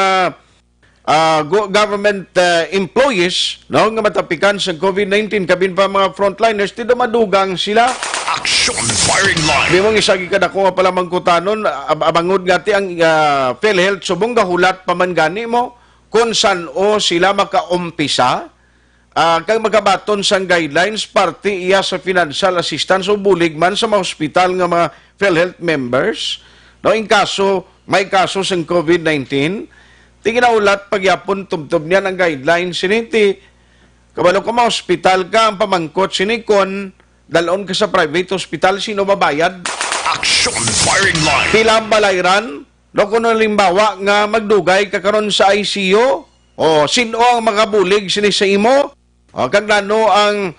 ah, go-, government, ah, employees, no, nga matapikan sa COVID nineteen, kabin pa mga frontliners, ti daw madugang sila. Action Firing Line. Di mo isa gid kadako nga palamangkutanon, ab-, abangod nga ti ang, ah, PhilHealth subong gahulat pa man gani mo, kung san-o sila makaumpisa, ah, kag magabaton sang guidelines, parte iya sa financial assistance o bulig man sa mga hospital nga mga PhilHealth members, no, in kaso may kaso sang COVID nineteen, ti ginaulat pagyapon tubtob niyan ang guidelines sini ti kabalo ka, ma-hospital ka, ang pamangkot sini kon dalon ka sa private hospital, sino mabayad? Action Firing Line. Pila ang balayran? No, kung halimbawa nga magdugay ka karon sa I C U, o, sin-o ang makabulig sini sa imo? O, kag nano ang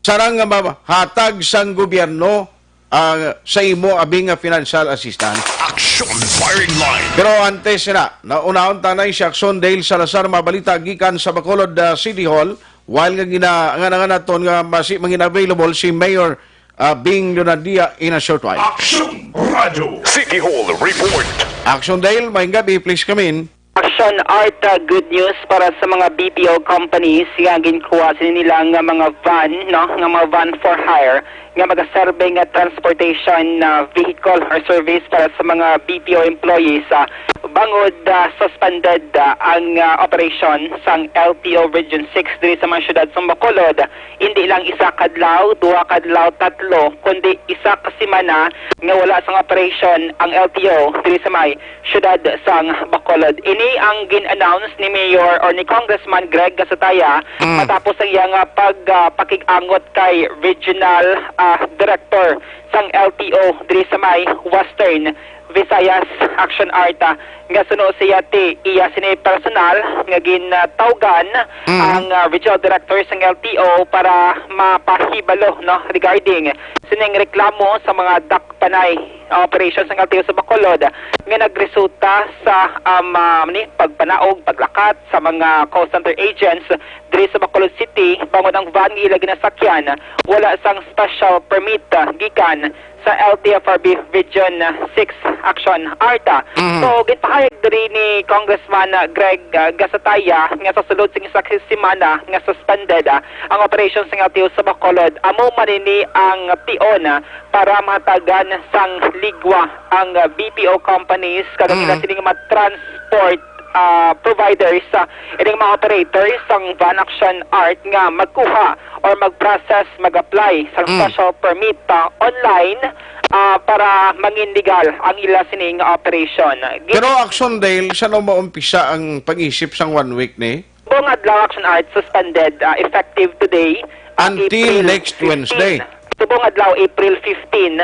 sarang nga mahatag sang gobyerno, ah, sa imo abi nga financial assistance? Action Firing Line. Pero antes na, naunahon tanay si Action Dale Salazar, mabalita gikan sa Bacolod, ah, City Hall, while nga gina-, nga, nga naton nga masi mangin available si Mayor, ah, Bing Lunandia in a short while. Action Radio. City Hall Report. Action Dale, maayong gabi, please come in. Action Art, uh, good news para sa mga B P O companies nga ginkuha sini nila nga mga van, no, nga mga van for hire nga magaserbe nga transportation, uh, vehicle or service para sa mga B P O employees, uh, bangod, uh, suspended, uh, ang, uh, operation sang L T O Region six diri sa mga syudad sa Bacolod. Hindi lang isa kadlaw, duha kadlaw, tatlo, kundi isa ka semana nga wala sang operation ang L T O diri sa may siyudad sang Bacolod. Ini ang gin-announce ni Mayor or ni Congressman Greg Gasataya Mm. matapos ang iyang, ah, pag, ah, pakig-angot kay Regional, ah, Director sang L T O diri sa may Western Visayas Action Art, ah, nga suno siya ti iya sini personal nga gintawgan Mm. ang, ah, Regional Director sang L T O para mapahibalo, no, regarding sining reklamo sa mga dakpanay, ah, operation sang L T O sa Bacolod nga nagresulta sa, um, ah, ni pagpanaog, paglakat sa mga call center agents diri sa Bacolod City bangod ang van nga ila ginasakyan wala sang special permit, ah, gikan sa L T F R B Region six Action Art. Mhm. So, ginpahayag diri ni Congressman, ah, Greg, ah, Gasataya nga sa sulod sing isa ka semana nga suspended, ah, ang operation sa L T O sa Bacolod, amo man ini ang tion, ah, para mahatagan sang ligwa ang, ah, B P O companies kag ang Mm. ila sining mga transport, ah, providers, ah, ining mga operators sang Van Action Art nga magkuha or mag-process, mag-apply sa Mm. special permit, ah, online, ah, para mangin legal ang ila sining operation. Gi- Pero Action Dale, san-o maumpisa ang pag-isip sang one week ni? Subong adlaw, Action Art, suspended, ah, effective today, ah, Until April next fifteen. Wednesday. Subong adlaw, April fifteen,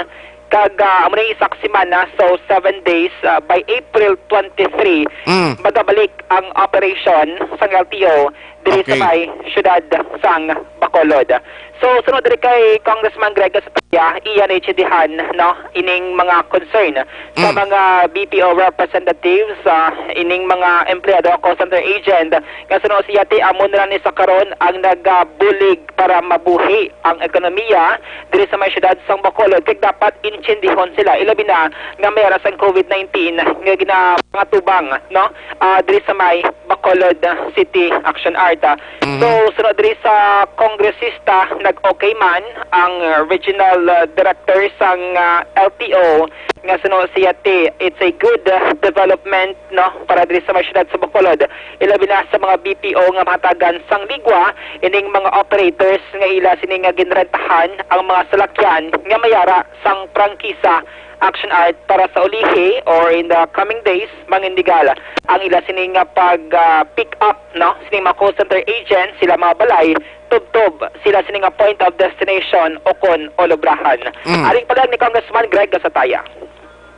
kag, ah, amo na isa ka semana, so seven days, ah, by April twenty-three, Mm. magabalik ang operation sang L T O diri sa Okay. may siyudad sang Bacolod. So, sunod diri kay Congressman Greg Gasataya, iya naintindihan, no, ining mga concern sa Mm. mga B P O representatives, ah, ining mga empleyado o call center agent, nga suno siya ti amo na lang ni sa karon ang nagabulig para mabuhi ang ekonomiya diri sa may siyudad sang Bacolod, kay dapat intindihon sila, ilabi na nga may ara sang COVID nineteen nga ginapangatubang, no, ah, diri sa may Bacolod City Action Art. Mhm. So, sunod diri sa kongresista, nag-okay man ang, uh, regional, uh, director sang, uh, L T O nga suno siya ti, it's a good, uh, development, no, para diri sa mga syudad sa Bacolod. Ilabi na sa mga B P O nga mahatagan sang ligwa ining mga operators nga ila sini nga ginrentahan ang mga salakyan nga may ara sang prangkisa Action Art para sa ulihi or in the coming days, mangindigal ang ila sini nga pag, ah, pick up, no, sining mga call center agent, sila mga balay, tubtob sila sini nga point of destination o kon olobrahan. Mm. Aring palag ni Congressman Greg Gasataya.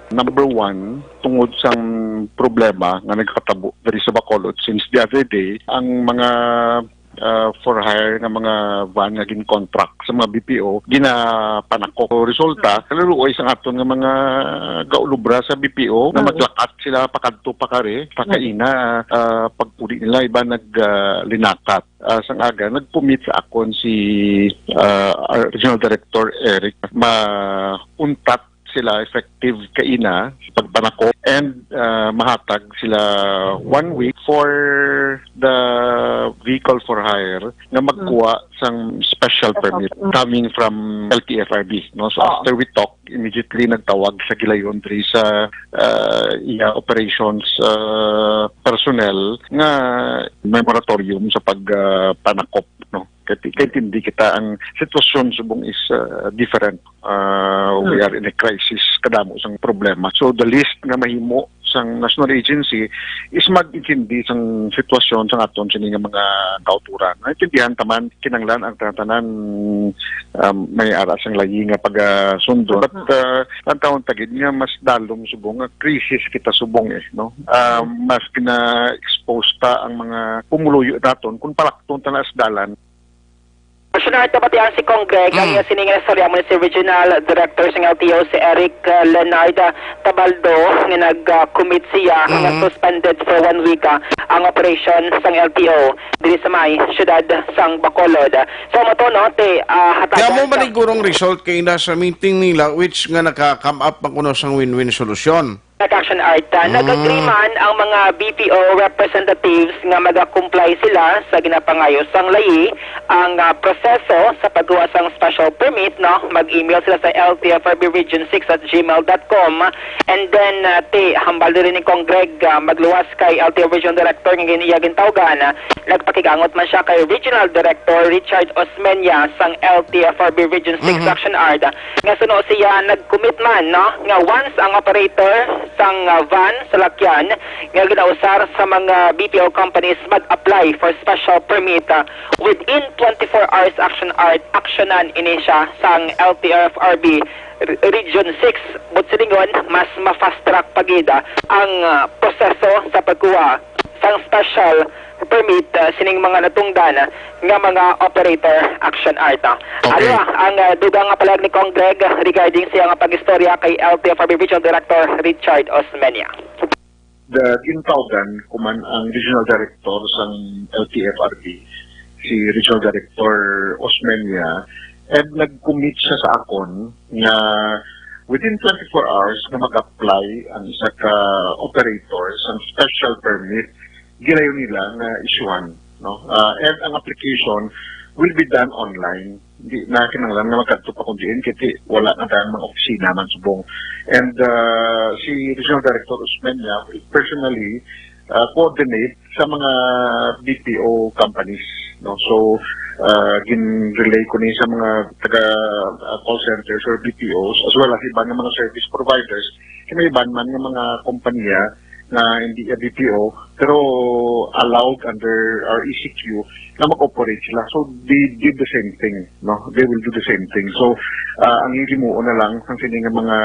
Number one, tungod sang problema nga nagkatabo diri sa Bacolod since the other day, ang mga, ah, for hire nga mga van nga gin-contract sa mga B P O, ginapanakop. Resulta, kaluoy sang aton nga mga gaulubra sa B P O nga Mm. maglakat sila pakadto pakari, pakaina, ah, pagpuli nila, iba nag, ah, linakat. Ah, sang aga, nagpumit sa akon si, ah, our Regional Director Eric, mauntat sila effective kaina sa pagpanakop and, ah, mahatag sila one week for the vehicle for hire nga magkuha sang special Special permit permit. coming from L T F R B, no? So, Oo. after we talk, immediately nagtawag sa gilayon diri sa, ah, iya operations, ah, personnel nga may moratorium sa pag, ah, panakop, no? Kay, kay tindi kita ang sitwasyon subong is, ah, different. Ah, we Hmm. are in a crisis, kadamo sang problema. So, the least nga mahimo sang national agency is mag-intindi sang sitwasyon sang aton sini nga mga kauturan. Naintindihan ta man, kinahanglan ang tanan-tanan, um, may ara sang layi nga pagasundo. But, Mm. uh, ang taon tagid nga mas dalom subong nga crisis kita subong eh, no? Ah, Mm. mas gina-expose ta ang mga pumuluyo naton kung palakton ta na sa dalan. Personal, tabatian si Cong Greg, ang Mm. iya sining istorya mo ni si Regional Director sang L T O, si Eric, uh, Leonard, uh, Tabaldo, nga nag, uh, commit siya nga Mm. suspended for one week, uh, ang operation sang L T O diri sa may siyudad sang Bacolod. So, mo to, no, ti, uh, hatagan Kaya mo sa manigurong result kay na sa meeting nila, which nga naka-come up man kuno sang win-win solusyon. Action Art, ah, Mm. nag-agree man ang mga B P O representatives nga mag-comply sila sa ginapangayo sang layi ang, ah, proseso sa pagkuha sang special permit, no? Mag-email sila sa L T F R B region six at gmail dot com. And then, ah, ti, hambal diri ni Cong Greg, ah, magluwas kay L T F Regional Director nga gin-, iya gintawgan, ah, nagpakigangot man siya kay Regional Director Richard Osmeña sang L T F R B Region six Mhm. Action Art, ah, nga suno siya nag-commit man, no, nga once ang operator sang, ah, van, salakyan nga ginausar sa mga B P O companies mag-apply for special permit, ah, within twenty-four hours, Action Art, aksyonan ini siya sang L T F R B Re-, Region six. But silingon, mas ma-fast track pa gid, ah, ang, ah, proseso sa pagkuha sang special permit, ah, sining mga natungdan nga mga operator, Action Art. Okay. Ano ang, ah, dugang nga palag ni Cong Greg regarding siya nga pag-istorya kay L T F R B Regional Director Richard Osmeña? The gintawgan ko man ang Regional Director sang L T F R B, si Regional Director Osmeña, and nag-commit siya sa akon nga within twenty-four hours na mag-apply ang isa ka operator sang special permit ginayon nila nga isyuhan, no? Ah, and ang application will be done online. Di na kinahanglan nga magkadto pa kun diin, kay ti wala na tayong mga opisina man subong. And, ah, si Regional Director Osmeña will personally, ah, coordinate sa mga B P O companies, no? So, ah, gin-relay ko ni sa mga taga, ah, call centers or B P Os, as well as iban nga mga service providers, kinaiban man nga mga kompanya nga hindi ka B P O, pero allowed under our E C Q na mag-operate sila. So, they did the same thing, no? They will do the same thing. So, ah, ang himuon na lang sang sini nga mga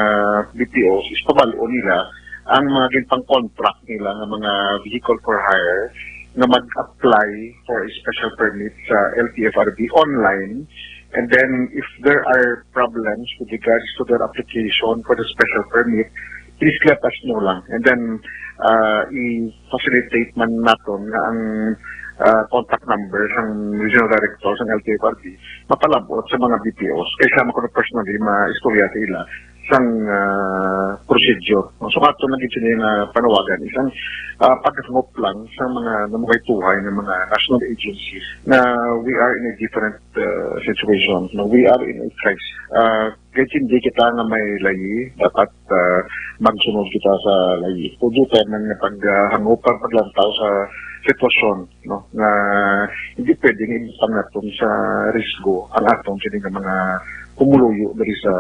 B P Os is pabal-on nila ang mga ginpang-contract nila nga mga vehicle for hire nga mag-apply for a special permit sa L T F R B online. And then, if there are problems with regards to their application for the special permit, please let us know lang. And then, uh, i-facilitate man naton nga ang, uh, contact number sang regional director sang L T F R B mapalab-ot sa mga B P Os. Kay sama ko na personally maistorya sa ila sang, uh, procedure. So, ato lang gid sini nga panawagan. Isang, uh, paghangop lang sa mga namugay-tuhay nga mga national agencies na we are in a different, uh, situation. No? We are in a crisis. Uh, kay hindi kita nga may layi, dapat, uh, magsunod kita sa layi. Pwede tayo man nga pag, uh, hangop, pag paglantaw sa sitwasyon, no? Nga hindi pwede nga ibutang naton sa risgo ang aton sini nga mga pumuluyo diri sa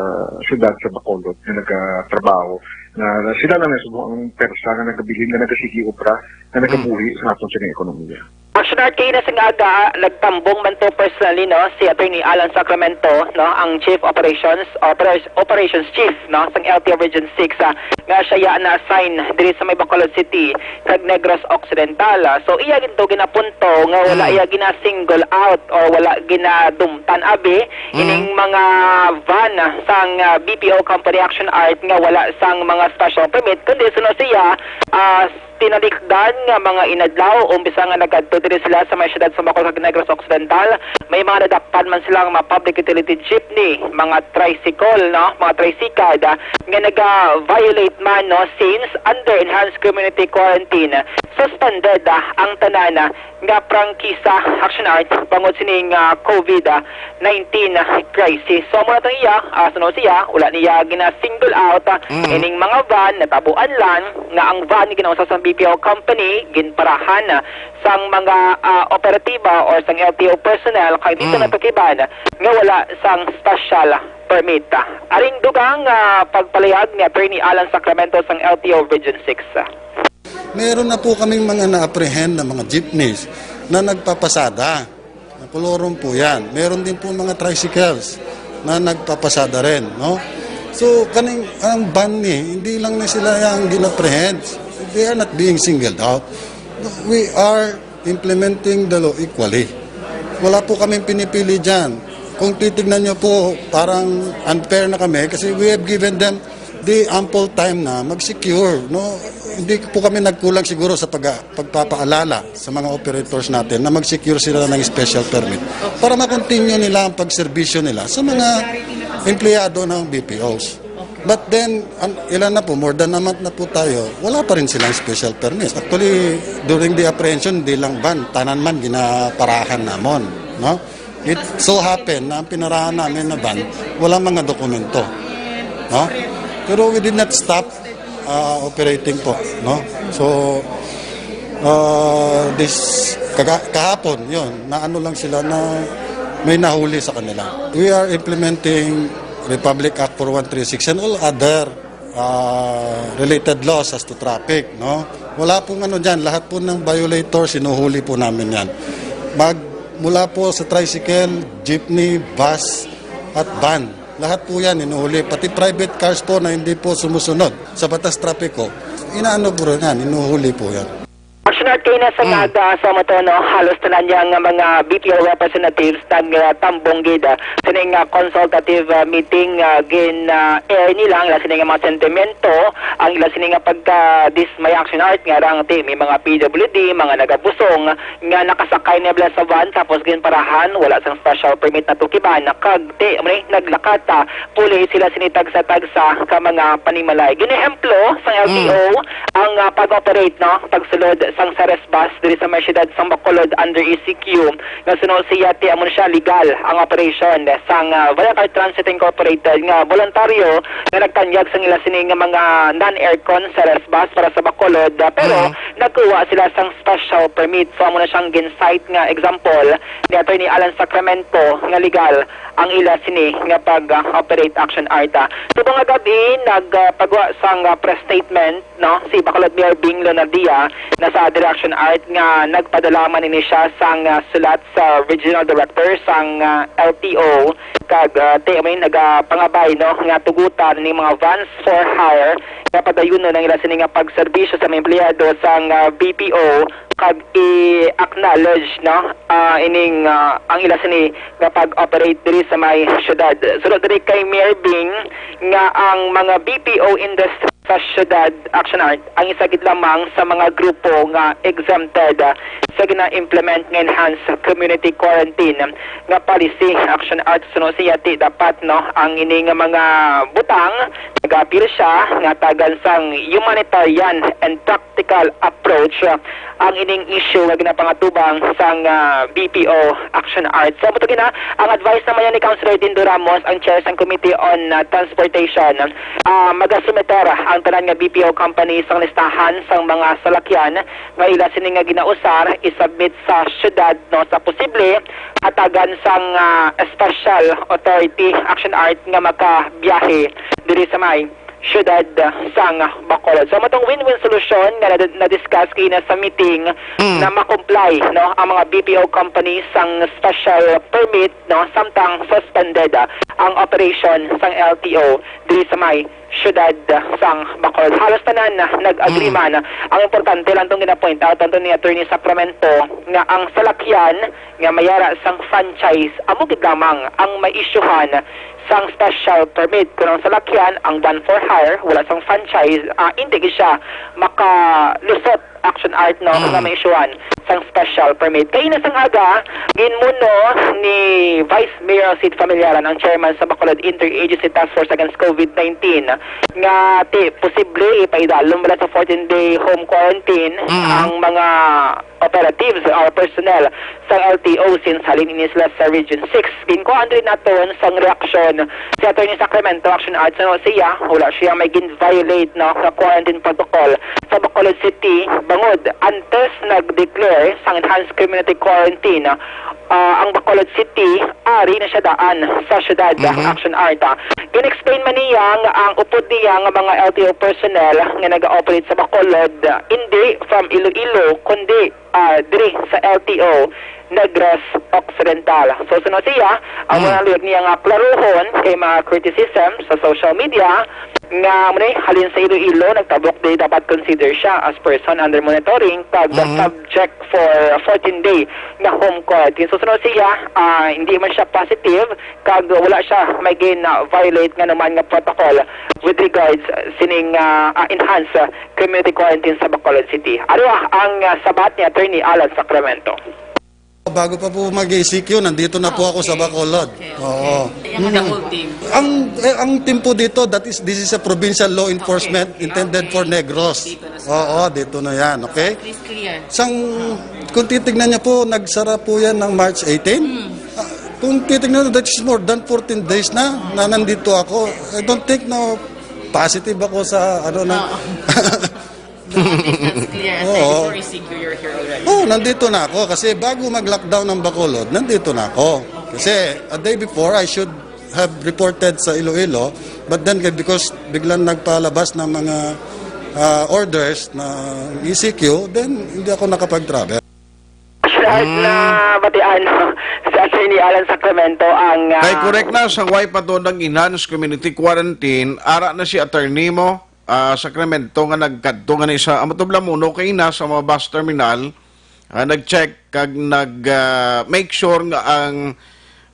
siyudad sa Bacolod nga nagatrabaho, nga sila lang na subong ang persa nga nagabilin, nga nagasigi obra, nga nagabuhi sa aton sini ekonomiya. Action Art, kaina sang aga, nagtambong man to personally, no, si Attorney Alan Sacramento, no, ang Chief Operations, Operas-, Operations Chief, no, sang L T O Region six, ah, nga siya ya na-assign diri sa may Bacolod City kag Negros Occidental. Ah, so, iya gid to ginapunto nga wala Mm. iya gina-single out or wala ginadumtan abi Mm. ining mga van sang, ah, B P O company Action Art nga wala sang mga special permit, kundi suno siya, ah, tinalikdan nga mga inadlaw, umpisa nga nagadto diri sila sa may siyudad sa Bacolod kag Negros Occidental, may mga nadakpan man sila nga mga public utility jeepney, mga tricycle, no, mga tricycad, ah, nga naga-violate man, no, since under enhanced community quarantine, suspended, ah, ang tanan, ah, nga prangkisa, Action Art, bangod sining, ah, COVID, ah, nineteen crisis. So, amo na tong iya, ah, suno siya, wala niya gina-single out, ah, Mm. ining mga van, natabuan lang nga ang van nga ginausab sang B P O company, ginparahan, ah, sang mga, ah, operatiba or sang L T O personnel, kag dito Mm. natukiban nga wala sang special permit. Aring dugang, ah, pagpalayag ni Attorney Alan Sacramento sang L T O Region six. Meron na po kaming mga na-apprehend na mga jeepneys na nagpapasada. Napulorom po yan. Meron din po mga tricycles na nagpapasada rin, no? So, kaning, ang van ni, hindi lang na sila yang ginaprehend. They are not being singled out. We are implementing the law equally. Wala po kaming pinipili dyan. Kung titignan nyo po, parang unfair na kami kasi we have given them the ample time na mag-secure, no? Hindi po kami nagkulang siguro sa pag-, pagpapaalala sa mga operators natin na mag-secure sila ng special permit para ma-continue nila ang pagserbisyo nila sa mga empleyado ng B P Os. But then, an-, ilan na po, more than a month na po tayo, wala pa rin silang special permit. Actually, during the apprehension, di lang van, tanan man ginaparahan namon, no? It so happen na ang pinarahan namin na van, wala mga dokumento. No? Pero we did not stop, uh, operating po, no? So, uh, this, kaga-, kahapon, yun, na ano lang sila na may nahuli sa kanila. We are implementing Republic Act four one three six and all other, uh, related laws as to traffic, no? Wala pong ano dyan, lahat po ng violator, sinuhuli po namin yan. Mag-, mula po sa tricycle, jeepney, bus, at van. Lahat po yan, hinuhuli. Pati private cars po na hindi po sumusunod sa batas trapiko, inaano po rin yan, hinuhuli po yan. Action Art, kaina sa Mm. aga, sa mato, no, halos tanan niya nga mga B P O representatives nagtambong gid, ah, sining, ah, consultative, ah, meeting, ah, gin, ah, air nila ang ila sini nga mga sentimento, ang ila sini nga pagka-dismay, Action Art, nga rang ti may mga P W D, mga nagabusong, nga nakasakay na bala sa van, tapos ginparahan, wala sang special permit natukiban, kag ti, amo ni, naglakat, ah, puli sila sini tagsa-tagsa ka mga panimalay. Ginehemplo sang Mm. L T O ang, ah, pag-operate, no, pagsulod sang Ceres Bus diri sa may siyudad sang Bacolod under E C Q, nga suno siya ti amo siya legal ang operation sang, ah, Viacar Transit Incorporated nga voluntaryo nga nagtanyag sang ila sini nga mga non-aircon Ceres Bus para sa Bacolod, ah, pero Mm. nagkuha sila sang special permit. So, amo na siyang gin-cite nga example ni Attorney Alan Sacramento nga legal ang ila sini nga pag-operate, Action Art. Subong nga gab-i, nagpagwa sang, ah, press statement, no, si Bacolod Mayor Bing Leonardia na sa Action Art nga nagpadala man ini siya sang, ah, sulat sa regional director sang, ah, L T O kag, ah, ti-, I mean, nagapangabay, no, nga tugutan ni mga vans for hire nga padayunon ang ila sini nga pagserbisyo sa mga empleyado sang, ah, B P O kag i-acknowledge, no, ah, ining, ah, ang ila sini nga pag-operate diri sa may syudad. Sunod diri kay Mayor Bing nga ang mga B P O industry sa syudad, Action Art, ang isa gid lamang sa mga grupo nga exempted, ah, sa gina-implement nga enhanced community quarantine nga policy, Action Art. Suno siya ti dapat, no, ang ini nga mga butang nagapil siya nga tagan sang humanitarian and practical approach, ah, ang ining issue nga ginapangatubang sang, ah, B P O Action Art. So, mao to gina, ang advice naman yan ni Councilor Dindo Ramos, ang chair sang Committee on, ah, Transportation. Ah, magasumiter ang tanan nga B P O company sang listahan sang mga salakyan nga ila sini nga ginausar, isubmit sa syudad, no, sa posible hatagan sang, ah, special authority, Action Art, nga makabiyahe diri sa may syudad, ah, sang Bacolod. So, matong win-win solusyon nga na-, na-discuss kay na sa meeting Mm. na ma-comply, no, ang mga B P O companies sang special permit, no, samtang suspended, ah, ang operation sang L T O diri sa may syudad, ah, sang Bacolod. Halos tanan na nag-agree Mm. man. Ang importante lang tong gina-point out anto ni Attorney Sacramento nga ang salakyan nga mayara sang franchise amo gid lamang ang maisyuhan sang special permit. Kung ang salakyan, ang van for hire, wala sang franchise, ah, hindi gid siya makalusot, Action Art, no, Mm. nga maisyuhan sang special permit. Kay ina sang aga, ginmuno ni Vice Mayor Sid Familiaran, ang chairman sa Bacolod Interagency Task Force Against COVID nineteen, nga ti posible ipaidalom bala sa fourteen-day home quarantine Mm. ang mga operatives or personnel sang L T O since halin ini sila sa Region six. Ginkuhaan rin naton sang reaksyon si Attorney Sacramento, Action Art. Suno siya, wala siya may gin-violate, no, nga quarantine protocol sa Bacolod City, bangod antes nag-declare sang enhanced community quarantine, ah, ang Bacolod City, ari na siya daan sa syudad, Mhm. Action Art, ah. Gin-explain man niya nga ang upod niya nga mga L T O personnel nga nag-ooperate sa Bacolod, ah, hindi from Iloilo, kundi, ah, diri sa L T O Negros Occidental. So, suno siya, ang Mm. mga luyag niya nga klaruhon kay mga criticism sa social media nga muna halin sa Iloilo, nagtabok di dapat consider siya as person under monitoring kag Mhm. subject for fourteen day nga home quarantine. So, suno siya, ah, hindi man siya positive, kag wala siya may gin-, ah, violate nga naman nga protocol with regards sining, ah, ah, enhanced, ah, community quarantine sa Bacolod City. Ano, ah, ang, ah, sabat ni Attorney Alan Sacramento? Bago pa po mag-E C Q, nandito na po Ah, ako sa okay. Bacolod. Okay, okay. Oo. Kaya nga the Mm. whole team. Ang, eh, ang team po dito, that is, this is a provincial law enforcement Okay. intended Okay. for Negros. Dito na sa Oo, dito na yan, okay? At least clear. Sang, kung titignan niyo po, nagsara po yan ng March eighteen. Hmm. Ah, kung titignan, that is more than fourteen days na, na nandito ako. I don't think na positive ako sa, ano, na Oo. At least that's clear. Thank you Oo. for E C Q, you're here already. Oh, nandito na ako kasi bago mag-lockdown ng Bacolod, nandito na ako. Kasi a day before, I should have reported sa Iloilo, but then, because biglang nagpalabas ng mga, ah, orders na E C Q, then hindi ako nakapag-travel. Sure, Mm. na batian, no, si Attorney Alan Sacramento ang, ah, Kay correct na, sa way pa to nag-enhance community quarantine, ara na si attorney mo, ah, Sacramento nga nagkadto nga ni sa, amo to bala muno kay na sa mga bus terminal, ah, nag-check kag nag, ah, make sure nga ang,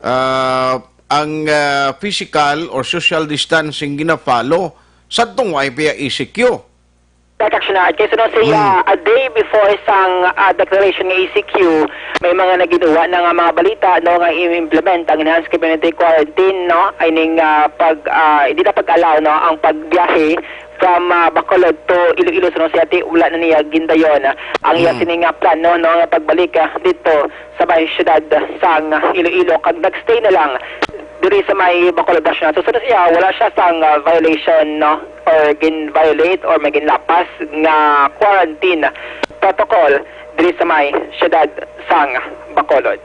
ah, ang, ah, physical or social distancing gina-follow sa tong Y P E C Q. Correct, Action Art. Kay suno siya, Mm. a day before sang, ah, declaration nga E C Q, may mga naginuwa na nga mga balita, no, nga i-implement ang enhanced community quarantine, no? I mean, ah, pag, ah, hindi na pag-allow, no, ang pagbiyahe from, ah, Bacolod to Iloilo, suno siya, ti, wala na niya gindayon ang iya Mm. sini nga plano, no, nga pagbalik, ah, dito sa may siyudad sang Iloilo, kag nagstay na lang diri sa may Bacolod National. So, suno siya, wala siya sang, ah, violation, no? Or gin-violate or may ginlapas nga quarantine protocol diri sa may siyudad sang Bacolod.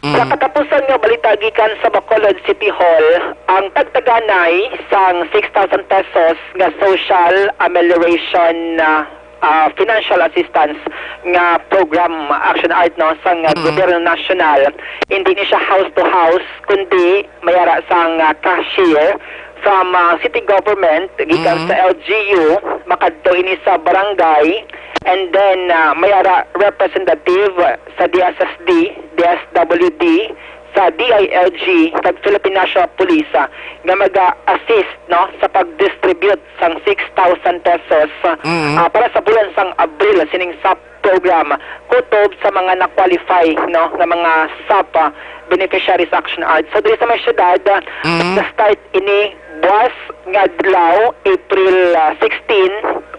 Mm. Sa katapusan nga balita gikan sa Bacolod City Hall, ang tagtaganay sang six thousand pesos nga social amelioration, ah, ah, financial assistance nga program, Action Art, no, sang, ah, Mm. gobyerno nasyonal. Hindi ni siya house to house, kundi may ara sang, ah, cashier from, ah, city government, gikan Mm. sa L G U, makadto ini sa barangay, and then, ah, may ara representative sa D S S D, D S W D, sa D I L G, kag Philippine National Police, ah, nga maga-assist, no, sa pag-distribute sang six thousand pesos, Mm. ah, para sa bulan sang Abril sining SAP program, kutob sa mga na-qualify, no, nga mga SAP, ah, beneficiaries, Action Art. So, diri sa may syudad, ah, Mm. na-start ini buwas nga adlaw, April, ah, sixteen,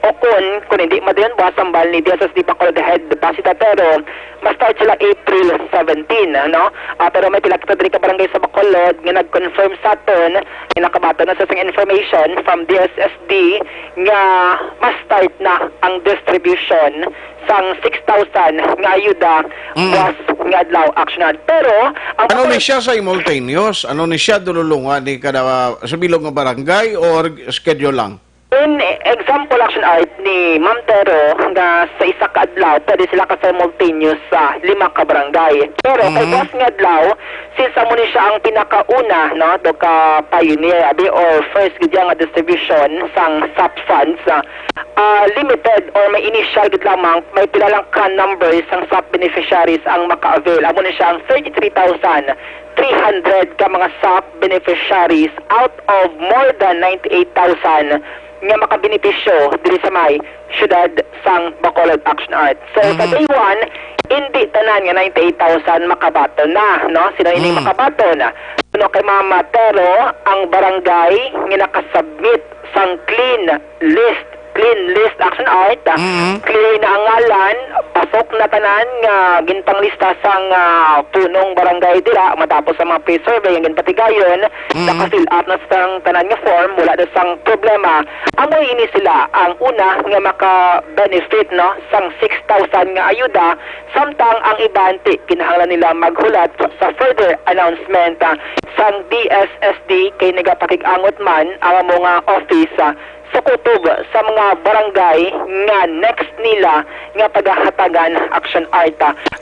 o kun, kun hindi madayon buwas, hambal ni D S S D Bacolod Head Basida Tero, ma-start sila April seventeen, ano? Ah, pero may pila kita diri ka barangay sa Bacolod nga nag-confirm sa aton, nga nakabaton na sa sang information from D S S D nga ma-start na ang distribution sang six thousand nga ayuda Mm. buwas nga adlaw, Action Art. Pero ang Ano ni siya simultaneous? Ano ni siya dululungan ni kada sa bilog nga barangay or schedule lang? In example, Action Art, ni Ma'am Tero, nga sa isa ka adlaw, pwede sila ka-simultaneous sa lima ka barangay. Pero kay Mhm. buwas nga adlaw, since amo ni siya ang pinakauna, no, do ka pioneer, abi, or first gid nga distribution sang SAP funds, ah, ah, limited or may initial gid lamang, may pila lang ka number sang SAP beneficiaries ang maka-avail. Amo ni siya ang thirty-three thousand three hundred ka mga SAP beneficiaries out of more than ninety-eight thousand nga makabenepisyo diri sa may siyudad sang Bacolod, Action Art. So, sa Mhm. day one, hindi tanan nga ninety-eight thousand makabaton na, no? Sino ini Mm. makabaton? Kuno kay Ma'am Tero, ang barangay nga nakasubmit sang clean list, clean list, Action Art, ah, Mm. clear na ang ngalan, pasok na tanan nga ginpanglista sang, ah, punong barangay dira, matapos sa mga pre-survey nga ginpatigayon, Mm. naka-fill up na sang tanan nga form, wala na sang problema. Amo ini sila ang una nga maka-benefit, no, sang six thousand nga ayuda, samtang ang iban ti kinahanglan nila maghulat sa further announcement, ah, sang D S S D, kay nagapakig-angot man ang amo nga office, ah, sa kutob sa mga barangay nga next nila nga pagahatagan, Action Art.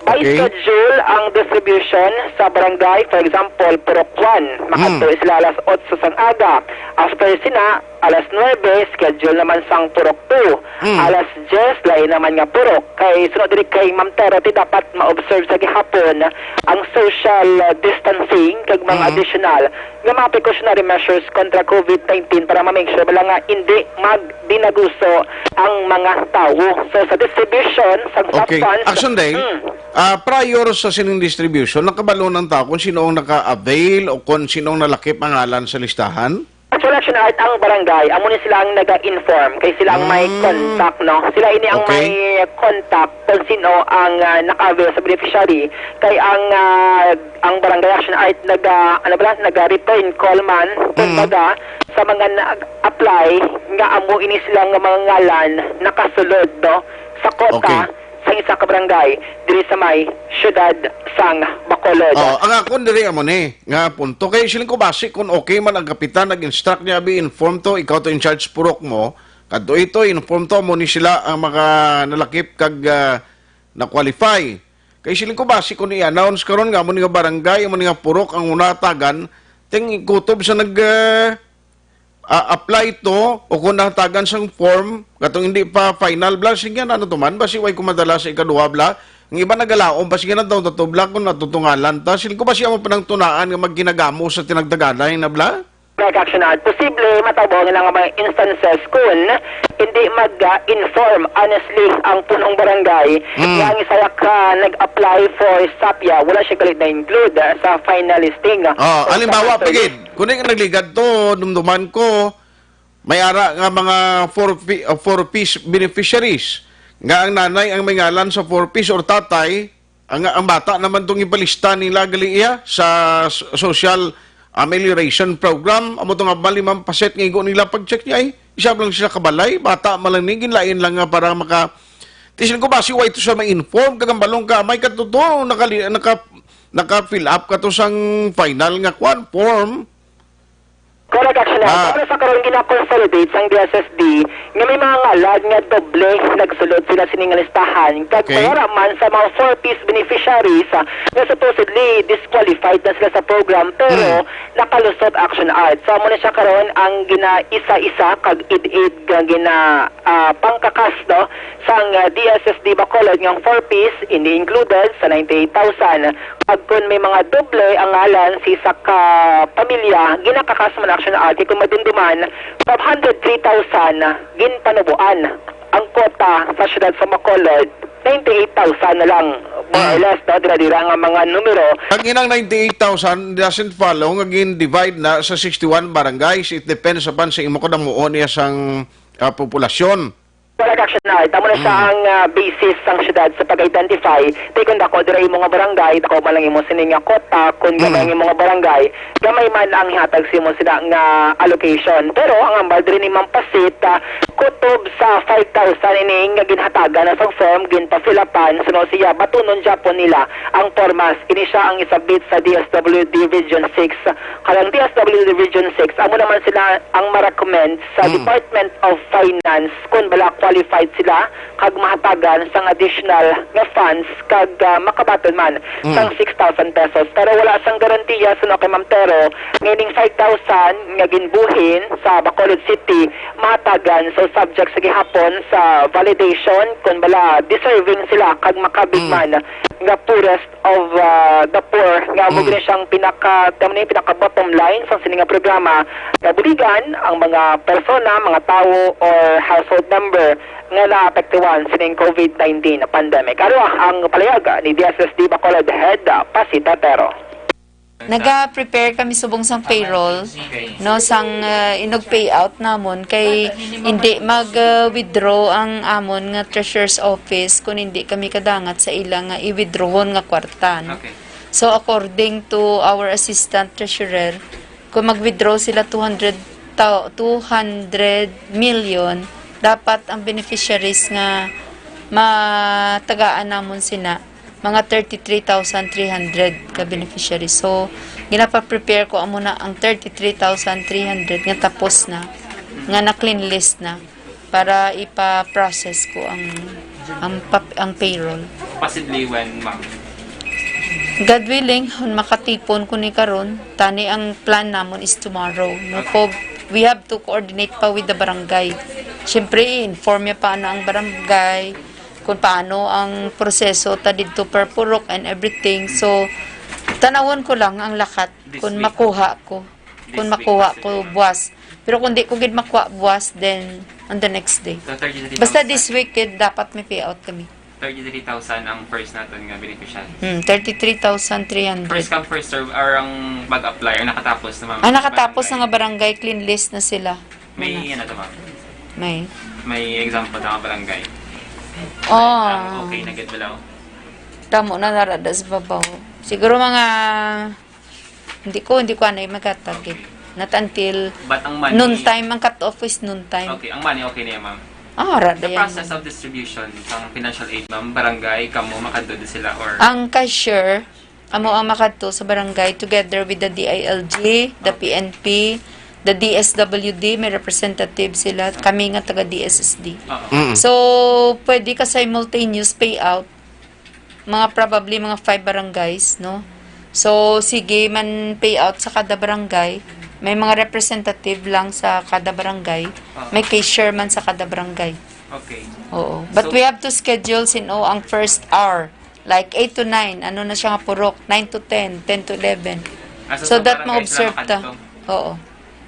By Okay. schedule ang distribution sa barangay, for example, Purok one, makadto Hmm. sila alas otso sang aga. After sina, alas nuebe, schedule naman sang Purok two. Hmm. Alas diyes, lain naman nga purok. Kay sunod diri kay Ma'am Tero, ti dapat ma-observe sa gihapon ang social, uh, distancing kag mga Hmm. additional nga mga precautionary measures kontra COVID nineteen para ma-make sure bala nga hindi magdinaguso ang mga tawo. So, sa distribution, sa Okay. Funds, Action Day, mm. ah, prior sa sining distribution, nakabalo ng tao kung sino ang naka-avail o kung sino ang nalakip ang ngalan sa listahan? Actually, Action Art, ang barangay, amo ni sila ang naga-inform, kay sila ang may Mm. contact, no? Sila ini ang Okay. may contact kung sino ang, ah, naka-avail sa beneficiary. Kay ang, ah, ang barangay, Action Art, naga, ano ba, naga-return call man, Mm. kumbaga, sa mga nag-apply nga amo ini sila nga mga ngalan nakasulod, no, sa kota Okay. sa isa ka barangay diri sa may siyudad sang Bacolod. Oh, ang akon diri amo ni nga punto kay siling ko basi kung okay man ang kapitan nag-instruct niya, be informed to, ikaw to in charge purok mo, kadto ito inform to mo ni sila ang mga nalakip kag, ah, na-qualify. Kay siling ko basi kung i-announce karon nga amo ni nga barangay, amo ni nga purok ang una tagan, ting kutob sa nag, ah, ah, apply to o kung natagan sang form, katong hindi pa final, bla, sige na, ano to man, basi way ko madala sa ikaduha, bla. Ang iba nagalaom pa, sige na daw, tato, bla, kung natutungalan ta. Siling ko ba siya mo panang tunaan nga magkinagamo sa tinagdaganay na, bla? Correct, Action Art. Posible matabo nga nga mga instances kung hindi mag-inform honestly ang punong barangay Mm. nga ang isa ka nag-apply for sapya, wala siya kalit na-include, ah, sa final listing. Oh, So, halimbawa, sa pagid, kung nga nagligad to, dumduman ko, may ara nga mga four P, uh, four Ps beneficiaries. Nga ang nanay ang may ngalan sa four Ps or tatay, ang, ang bata naman tong ipalista nila gali iya sa s-, social amelioration program. Amo to nga mali man paset nga igo nila pag-check niya, eh. Isa lang sila kabalay, bata man lang ni, ginlain lang nga para maka-, tisin ko ba si White sa ma-inform, kagambalong ka, may katuto, nakali-, naka-, naka-fill up ka to sang final nga kwan, form. Correct, Action Knight. Ah. Pero sa karon, gina-consolidate sang D S S D nga may mga ngalan nga doble nagsulod sila sining listahan. Kag Okay. Wala man sa mga four Ps beneficiaries, ah, nga supposedly disqualified na sila sa program, pero Mm. nakalusot, Action Knight. So, amo na siya karon ang gina-isa-isa kag id-id nga gina, ah, pangkakas, no, sang, ah, D S S D Bacolod nga four Ps, hindi included sa ninety-eight thousand. Pag kun may mga doble ang ngalan sa isa ka pamilya, ginakakas man, Action Knight, kay kung madumduman, five hundred three thousand ginpanuboan ang kota sa siyudad sa Bacolod, ninety-eight thousand na lang, more or Mm. less, no? Dira-dira nga mga numero. Ang inang ninety-eight thousand doesn't follow nga gin-divide na sa sixty-one barangays. It depends upon sa imo kadamuon niya sang, ah, populasyon. Correct, Action Knight. Amo na siya Mm. ang, ah, basis sang siyudad sa pag-identify. Kay kung dako dira imo nga barangay, dako man lang imo sini nga kota, kung gamay Mm. ang imo nga barangay, gamay man ang ihatag sa imo sina nga allocation. Pero ang hambal diri ni Ma'am Pasit, ah, kutob sa five thousand ini nga ginhatagan na sang form, ginpa-fill upan, suno siya, batunon gyapon nila ang pormas. Ini siya ang isabit sa D S W D Region six. Kag ang D S W D Region six, amo naman sila ang ma-recommend sa Mm. Department of Finance kung bala qualified sila kag mahatagan sang additional nga funds kag, ah, makabaton man Mm. sang six thousand pesos. Pero wala sang garantiya, suno kay Ma'am Tero, nga ining five thousand nga ginbuhin sa Bacolod City mahatagan. So, subject sa gihapon sa validation kung bala deserving sila kag makabig Mm. man nga poorest of, ah, the poor, nga amo Mm. gani siyang pinaka, tamo ni pinaka bottom line sa sini nga programa, nga buligan ang mga persona, mga tawo, or household member nga naapektuhan sining COVID nineteen pandemic. Aro ang palayag ni D S S D Bacolod Head, ah, Pasi Tatero. Naga-prepare kami subong sang payroll, no, sang, ah, inog payout namon kay hindi mag, ah, withdraw ang amon nga treasurer's office kung hindi kami kadangat sa ila nga i-withdrawon nga kwarta, no? Okay. So, according to our assistant treasurer, kung mag-withdraw sila two hundred thou-, two hundred million, dapat ang beneficiaries nga matagaan namon sina mga thirty-three thousand three hundred ka beneficiaries. So, ginapa-prepare ko amo na ang thirty-three thousand three hundred nga tapos na, nga na-clean list na para ipa-process ko ang, ang pap-, ang payroll. Possibly when, ma'am? God willing, kung makatipon ko ni karon, tani ang plan namon is tomorrow. No, Okay. po, we have to coordinate pa with the barangay. Siyempre, i-inform niya pa na ang barangay kung paano ang proseso ta didto per purok and everything. So, tanawon ko lang ang lakat This kung week. makuha ko. This Kung week makuha pa ko sila. buwas. Pero kung di ko gid makuha buwas, then on the next day. So, thirty-three thousand. Basta this week, gid, dapat may payout kami. Thirty-three thousand ang first naton nga beneficiary. Hmm, thirty-three thousand three hundred. First come, first serve, or ang mag-apply, or nakatapos na, ma'am? Ah, nakatapos na nga barangay, clean list na sila. May, Muna. ano to, ma'am? May. May example na nga barangay. Oh. Ang okay na gid, balaw? Tamo na narada sa babaw. Siguro mga Hindi ko, hindi ko anay maghatag, eh. Okay. Not until But ang money noon time, ang cut-off is noon time. Okay, ang money okay na yan, ma'am. Ah, ara The na yan. process of distribution sang financial aid, ma'am, barangay, kamo, makadto sila, or Ang cashier, amo ang makadto sa barangay together with the D I L G, the Okay. P N P, the D S W D, may representative sila, kami nga taga D S S D. Oo. Mm. So, pwede ka simultaneous payout mga probably mga five barangays, no? So, sige man payout sa kada barangay, may mga representative lang sa kada barangay, Ah. may cashier man sa kada barangay. Okay. Oo. But So we have to schedule, sino ang first hour. Like eight to nine, ano na siya nga purok, nine to ten, ten to eleven. Ah, so So sa that barangay ma-observe sila ta. makadto? Oo.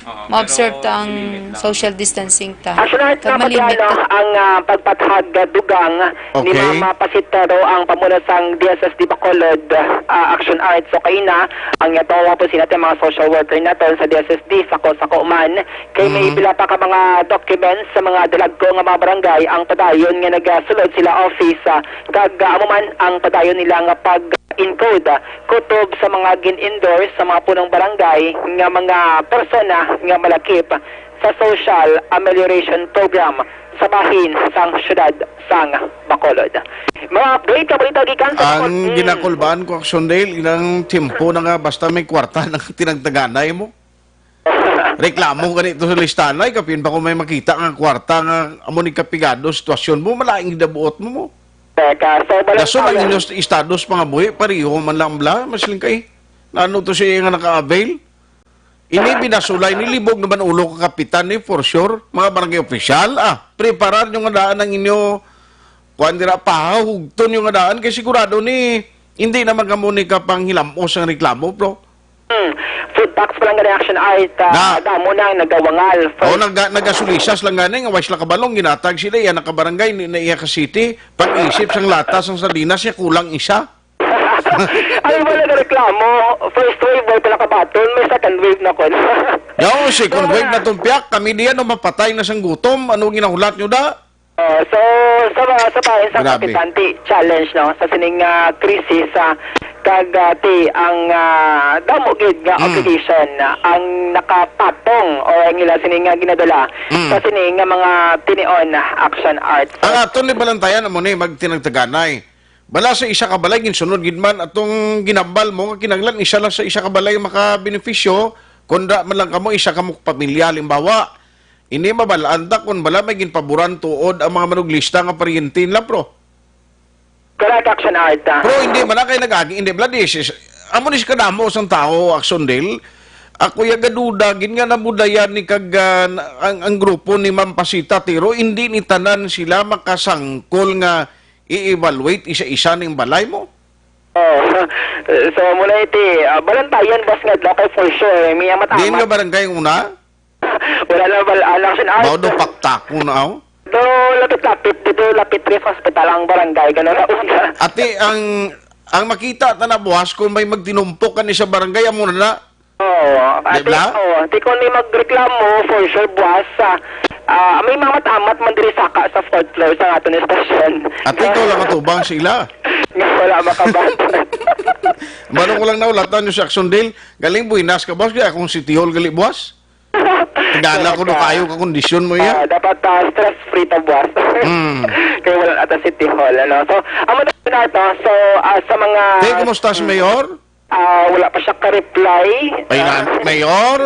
Oo, ma-observe pero ta ang limit lang. Social distancing ta. Actually, Kag malimit napagano ta. ang, ah, pagpathag, ah, dugang ni Okay. Mama Pasitero ang pamuno sang D S S D Bacolod, ah, Action Arts. So, kaina, ang yatawa po sila mga social worker naton sa D S S D, sako-sako man. Kay may Mhm. pila pa ka mga documents sa mga dalagko nga mga barangay ang padayon nga nagasulod sila office, ah, kag, ah, amo man ang padayon nila nga pag encode kutob sa mga gin-endorse sa mga punong barangay nga mga persona nga malakip sa Social Amelioration Program sa bahin sang siyudad sang Bacolod. Mga update nga balita gikan sa Ang Bacolod. Mm. ginakulbaan ko, Action Dale, ilang tiyempo na nga basta may kwarta na tinagtaganay mo. Reklamo gani to sa listahan, ay, kapin pa kung may makita nga kwarta nga amo ni kapigado sitwasyon mo, malaing dabuot mo mo. Teka, so, Dason ang balantayan. Inyong estados, pangabuhi, pareho man lang bala, mas lingkay. Nano to siya nga naka-avail? Ini binasulay ni libog naman ulo ka kapitan ni, for sure. Mga barangay official, ah, preparar nyo nga daan ang inyo, kuwan dira, pahahugton nyo nga daan, kay sigurado ni, hindi naman kamo ni kapanghilam-os ang reklamo, bro. Hmm. Food tax pa lang gani, Action Art, ah, Na. Damo na ang nagawangal. Oh, naga-, nagasulisas lang gani nga way sila kabalong, ginatag sila, iya nakabarangay, ni, na iya ka city, pag-isip sang lata sang sardinas, siya kulang isa. Ay, wala na reklamo. First wave, wala pala kabaton, may second wave na ko. Yaw, second wave na tong piyak, kami diyan, no, mapatay na sang gutom, ano ginahulat nyo da? Oh, so, sa mga, sa bahin sa Grabe. Kapitan, ti challenge, no, sa sining, ah, krisis, ah, kag, ah, ti ang, ah, damo gid nga Mm. obligation, ah, ang nakapatong o ang ila sining nga ginadala Mm. sa sining nga mga tinion, ah, Action Arts. Ang aton ni balantayan amo ni magtinagtaganay. Bala sa isa ka balay, ginsunod gid man atong ginambal mo nga kinahanglan isa lang sa isa ka balay makabenepisyo, kunda man lang kamo isa kamo pamilya, halimbawa. Ini mabalaan ta kon bala may ginpaboran tuod ang mga manuglista nga paryente nila, bro. Correct, Action Art, ah. Bro, hindi man na kay nag-agi, hindi bala di sis-, amo ni si kadamo sang tao, Action Del. Ako ya gaduda gid nga nabudayan ni kag, ah, na-, ang, ang grupo ni Ma'am Pasita Tiro, hindi ni tanan sila makasangkol nga i-evaluate isa-isa ning balay mo. Oh, so, muna iti, ah, balantayan, boss, nga adlaw kay for sure, eh, may amat-amat. Diin nga barangay ang una? Wala na bal-, ah, Action Art. Mao do paktakon na, aw? Do lapit-lapit, dito lapit rin sa hospital ang barangay, gano'n na una. Ati, ang, ang makita ta na buwas kung may magtinumpok kani sa barangay, amo na na. Oo, Di ati, ba? Oo, ati kung may magreklamo, for sure, buwas sa, ah, may mamat-amat man diri saka sa fourth floor sa aton estasyon. Ati, ikaw lang matubang sila. Nga wala makabaton. Balo ko lang naulatan nyo si Action Dale. Galing buinas ka, boss. Kaya akong City Hall, gali, buwas. Gala ko no kayo ka kondisyon mo iya. Ah, dapat, ah, stress-free ta, boss. Mm. Kaya wala ata City Hall, ano? So, amo na nato. So, ah, sa mga Te, kumusta si Mayor? Ah, wala pa siya ka-reply. Ay, Ah, na, Mayor?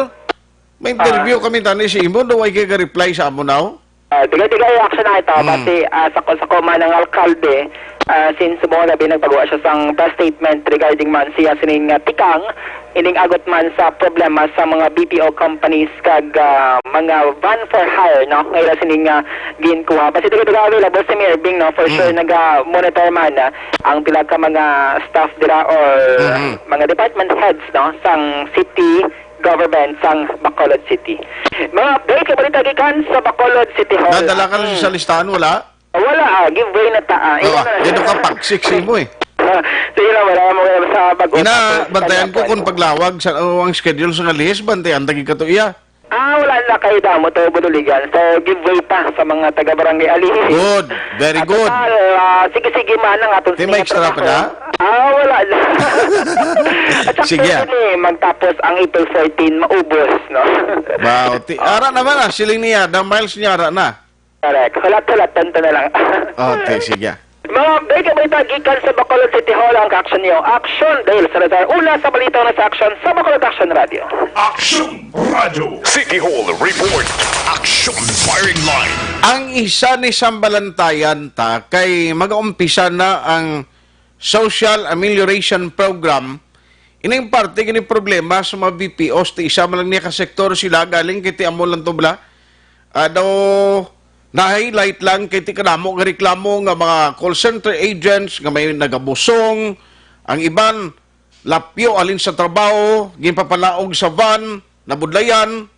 May interview Ah. kami tani si imo, daw ay kay ka-reply sa amo now? Ah, digay-digay action na ito. Mm. Basi, ah, sa, sa kuma ng alkalde, ah, since mo na binagpagawa siya sang press statement regarding man siya sining, ah, tikang, ining agot man sa problema sa mga B P O companies kag, ah, mga van for hire, no? Nga ila sining, ah, ginkuha. Basi digay-digay available si Mayor Bing, no? For Mm. sure, naga-monitor man, ah, ang pila ka mga staff dira or Mhm. mga department heads, no? Sang city government sang Bacolod City. Mga update nga balita gikan sa Bacolod City Hall. Nadala ka na sa listahan, wala? Wala, ah, giveaway na ta, ah. Oh, Ina na. Yan ang kapagsik sa imo, eh. Ah, sige na, wala mo sa bag-o. Ina, bantayan ko kung paglawag sa, oh, ang schedule sa Alijes, bantayan ta gid ka to iya. Ah, wala na kayo damo to, Buduligan. So, giveaway pa sa mga taga-barangay Alijes. Good. Very At good. Total, ah, sige-sige man ang aton Di may sining extra pa trabaho. Na? Ah, wala na. At sakto Sige, ah. Din, eh, magtapos ang April fourteen, maubos, no? Wow. Ti-, ara naman, ah, siling niya, the miles niya, ara na. Correct. Hulat-hulat, tanto na lang. Okay, sige. Mga update nga balita gikan sa Bacolod City Hall ang ka-action niyo. Action, Dale Salazar. Una sa balita na sa action sa Bacolod Action Radio. Action Radio. City Hall Report. Action Firing Line. Ang isa ni sambalantayan ta kay mag-umpisa na ang Social Amelioration Program. Ining parte gini problema sa mga B P Os, ti isa man lang niya ka sektor sila galing kay ti amo lang to bala. Ah, daw na-highlight lang kay ti kadamo nga reklamo nga mga call center agents nga may nagabusong, ang iban lapyo alin sa trabaho, ginpapalaog sa van, nabudlayan.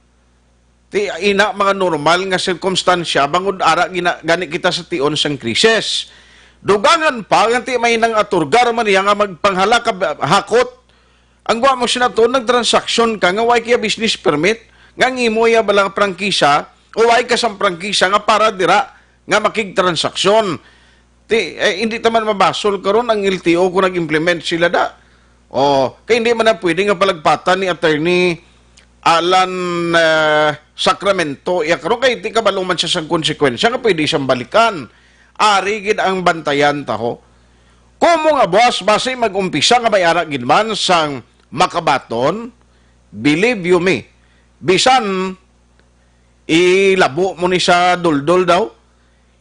Ti ina mga normal nga sirkumstansya bangod ara gina-, gani kita sa tion sang krisis. Dugangan pa nga ti may nang aturgar man niya nga magpanghala ka ba-, hakot. Ang wa mo sinaton, nagtransaksyon ka nga way kaya business permit, nga ang imo ya bala prangkisa o way ka sang prangkisa nga para dira nga makigtransaksyon. Ti, eh, hindi ta man mabasol karon ang L T O kung nag-implement sila da. Oh, kay hindi man na pwede nga palagpatan ni Attorney Alan, eh, Sacramento iya karon kay di kabalo man siya sang konsekwensya nga pwede siyang balikan. Ari gid ang bantayan ta, ho. Kumo nga, boss, basi mag-umpisa nga may ara gid man sang makabaton, believe you me, Bisan ilabo mo ni sa duldol daw.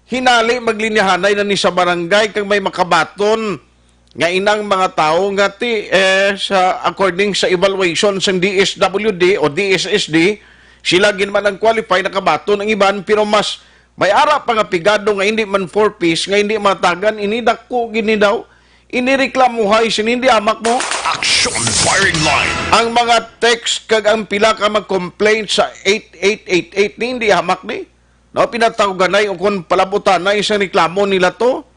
Hinali maglinyahanay na ni sa barangay kag may makabaton nga inang mga tawo nga ti, eh, sa, according sa evaluation sa D S W D o D S S D, sila gid man ang qualify, nakabaton ang iban, pero mas may ara pa nga pigado nga hindi man four Ps, nga hindi matagan, ini dako gid ni daw. Inireklamuhay sini, hindi hamak mo. Action Firing Line. Ang mga text kag ang pila ka mag-complaint sa eight eight eight eight ni, hindi hamak ni. No, pinatawganay o kon palabutanay sa reklamo nila to.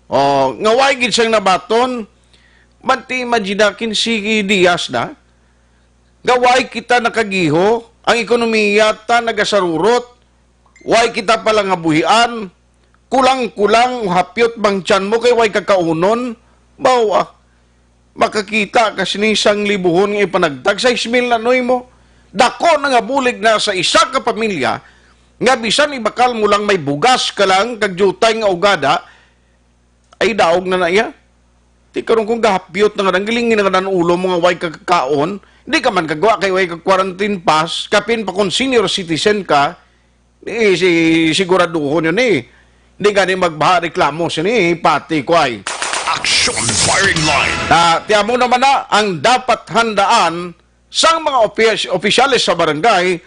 Oh, nga way gid siyang nabaton. Manti imaginakin si Diaz na. Nga way kita nakagiho, ang ekonomiya ta nagasarurot. Way kita palangabuhian, kulang-kulang hapyot bang tiyan mo kay way kakaunon? Baw, ah, makakita ka sini sang libuhon nga ipanagtag, sais mil na noy mo. Dako na nga bulig na sa isa ka pamilya nga bisan ibakal mo lang may bugas ka lang kag diutay nga ugada, ay daog na na iya. Ti karon kung gahapyot na nga nanggiling nga nan ulo mo nga way ka kakaon, di ka man kagwa kay way ka quarantine pass, kapin pa kung senior citizen ka, eh, si, siguraduhon yun eh. Di gani magbaha reklamo sini, pati ko ay. Action Firing Line. Na, ti amo naman na ang dapat handaan sang mga opis-, opisyales sa barangay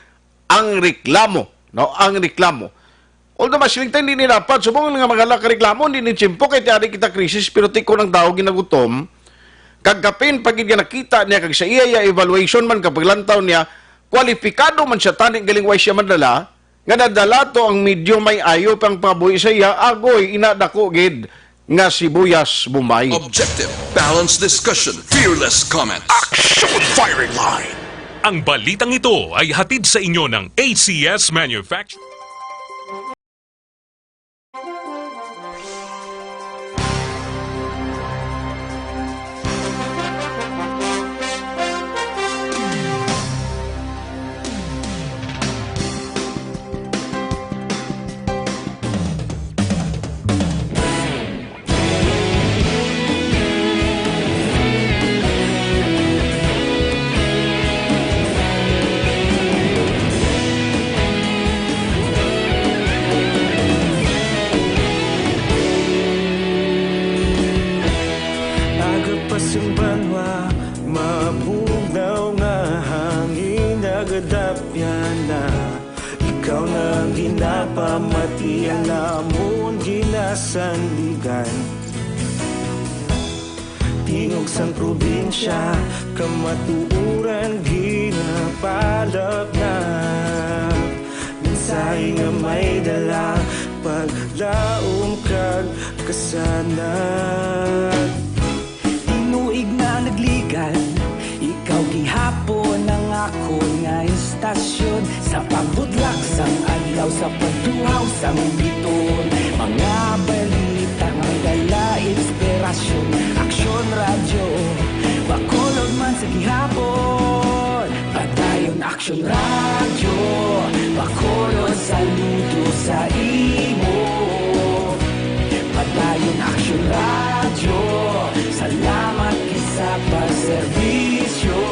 ang reklamo, no? Ang reklamo. Although mas lingtay, hindi ni dapat subong nga maghala ka reklamo, hindi ni tiyempo kay tiari kita krisis, pero ti ko nang daw ginagutom. Kag kapin pagid nga nakita niya kag sa iya, iya evaluation man kapaglantaw niya, kwalipikado man siya tani galing way siya madala, nga nadala to ang medyo may ayo pang pabuhi sa iya, agoy, ina dako gid nga sibuyas Bombay. Objective, balanced discussion, fearless comments. Action Firing Line. Ang balitang ito ay hatid sa inyo ng A C S Manufacturing. Aga pa sang banwa, mabugnaw nga hangin, nagadapyan na. Ikaw na ang ginapamati, alamon ginasandigan. Tingog sang probinsya, kamatuoran ginapalapnap. Mensahe nga may dala, paglaom kag kasanag. Tinuig na nagligan, ikaw gihapon ang akon nga istasyon. Sa pagbutlak sang adlaw, sa pagtuhaw sang biton, mga balita nga may dala inspirasyon. Aksyon Radyo, Bacolod man sa gihapon. Padayon Aksyon Radyo, Bacolod, saludo sa imo. Padayon Aksyon Radyo, salamat gid sa pagserbisyo.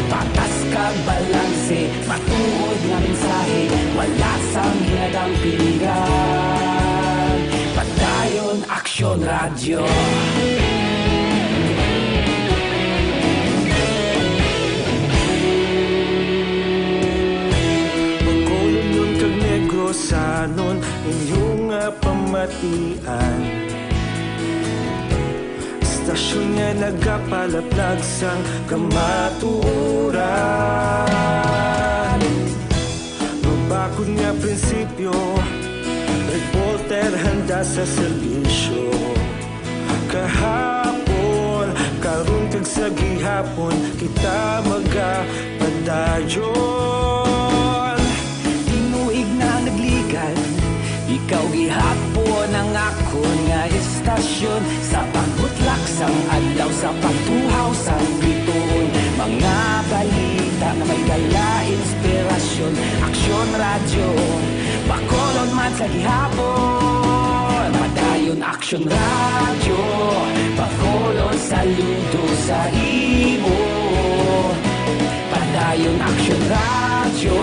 Patas kag balanse, matuod nga mensahe, wala sang ginadampingan. Padayon Aksyon Radyo. Bacolodnon kag Negrosanon, inyo nga pamatian. Istasyon nga nagapalaplag sang kamatuoran. Mabakod nga prinsipyo, reporter handa sa serbisyo. Kahapon, karon kag sa gihapon, kita magapadayon. Tinuig na nagligan, ikaw gihapon ang akon nga istasyon. Sa pagbutlak sang adlaw, sa pagtuhaw sang biton, mga balita nga may dala inspirasyon. Aksyon Radyo, Bacolod man sa gihapon. Padayon Aksyon Radyo, Bacolod, saludo sa imo. Ayon Aksyon Radyo,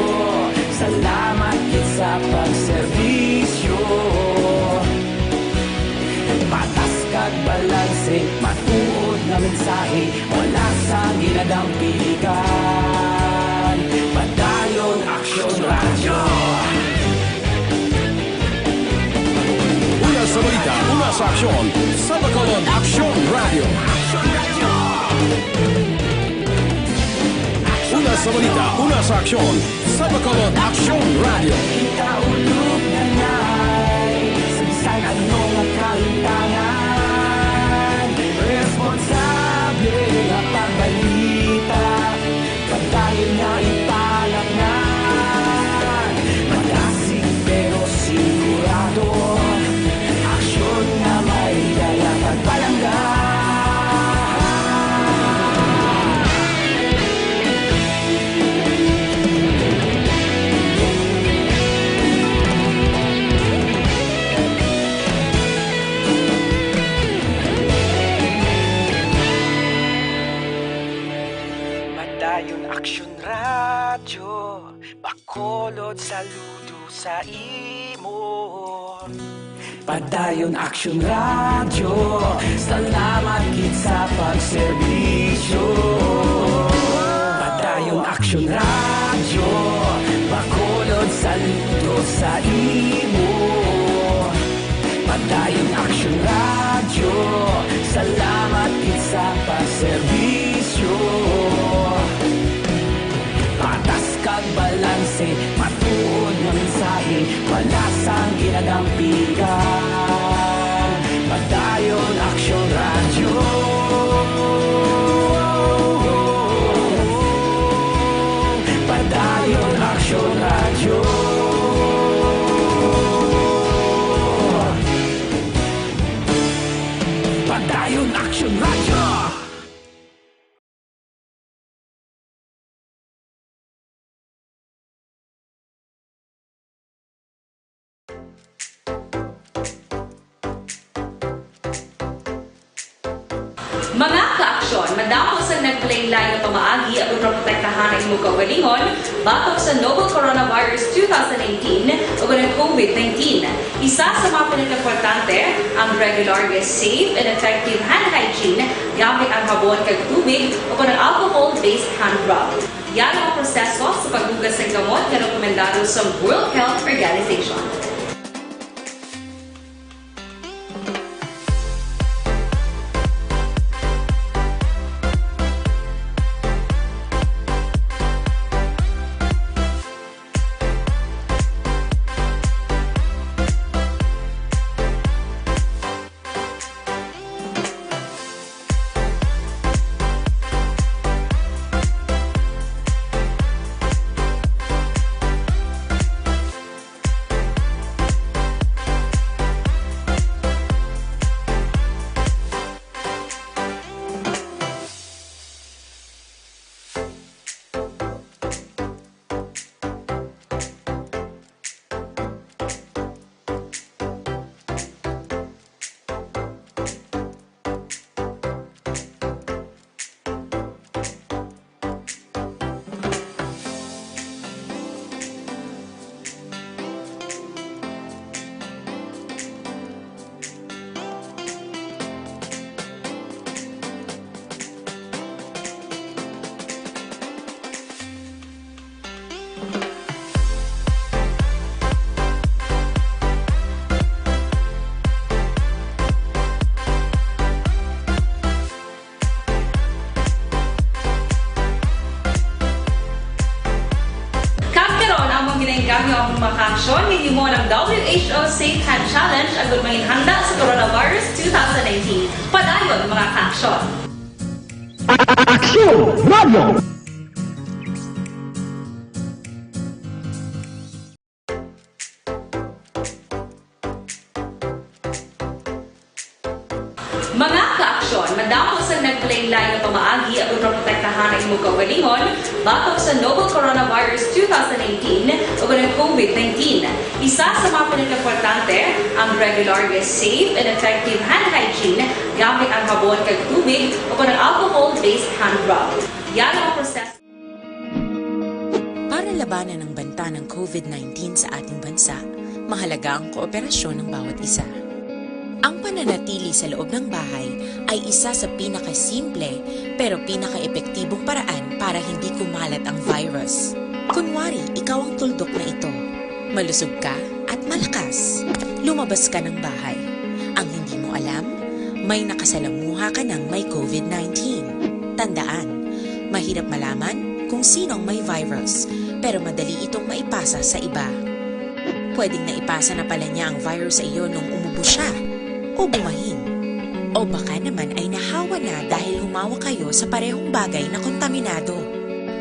salamat gid sa pagserbisyo. Patas kag balanse, matuod nga mensahe, wala sang ginadampigan. Padayon Aksyon Radyo. Una sa balita, una sa aksyon, sa Bacolod Aksyon Radyo. Una sa balita, una sa aksyon, sa Bacolod Aksyon Radyo. Kita ulog na ngay, sa bisan ano nga kalintangan, responsable nga pagbalita, padayon nga ipalangan. Madasig pero sigurado, aksyon nga may dala kag palangga. Padayon Aksyon Radyo, Bacolod, saludo sa imo. Padayon Aksyon Radyo, salamat gid sa pagserbisyo. Padayon Aksyon Radyo, Bacolod, saludo sa imo. Padayon Aksyon Radyo, salamat gid sa pagserbisyo. Patas kag balanse, matuod nga mensahe, wala sang ginadampigan. Padayon Aksyon Radyo. Padayon Aksyon Radyo. Padayon Aksyon Radyo. Mga kaaksyon, madamo sang nagpalain-lain nga pamaagi aron maprotektahan ang imong kaugalingon batok sa novel coronavirus two thousand nineteen ug ang COVID nineteen. Isa sa mga pinakaimportante ang regular nga safe and effective hand hygiene gamit ang habon kag tubig o kon ang alcohol-based hand rub. Yara ang proseso sa paghugas sang kamot nga rekomendado sang World Health Organization. Kag karon, amon ginainggam ang mga kaaksyon nga ginhimo ng W H O Safe Hand Challenge agud manginhanda sa coronavirus two thousand nineteen. Padayon, mga kaaksyon. Aksyon Radio. Mga kaaksyon, madamo sang nagpalain-lain nga pamaagi aron maprotektahan ang imong kaugalingon batok sa novel coronavirus two thousand nineteen ug ang COVID nineteen. Isa sa mga pinakaimportante ang regular nga safe and effective hand hygiene gamit ang habon kag tubig o kon ang alcohol-based hand rub. Yara ang proseso. labanan ang banta ng COVID nineteen sa ating bansa, mahalaga ang kooperasyon ng bawat isa. Ang pananatili sa loob ng bahay ay isa sa pinakasimple pero pinakaepektibong paraan para hindi kumalat ang virus. Kunwari, ikaw ang tuldok na ito. Malusog ka at malakas. Lumabas ka ng bahay. Ang hindi mo alam, may nakasalamuha ka ng may COVID nineteen. Tandaan, mahirap malaman kung sino ang may virus, pero madali itong maipasa sa iba. Pwedeng naipasa na pala niya ang virus sa iyo nung umubo siya o bumahin. O baka naman ay nahawa na dahil humawak kayo sa parehong bagay na kontaminado.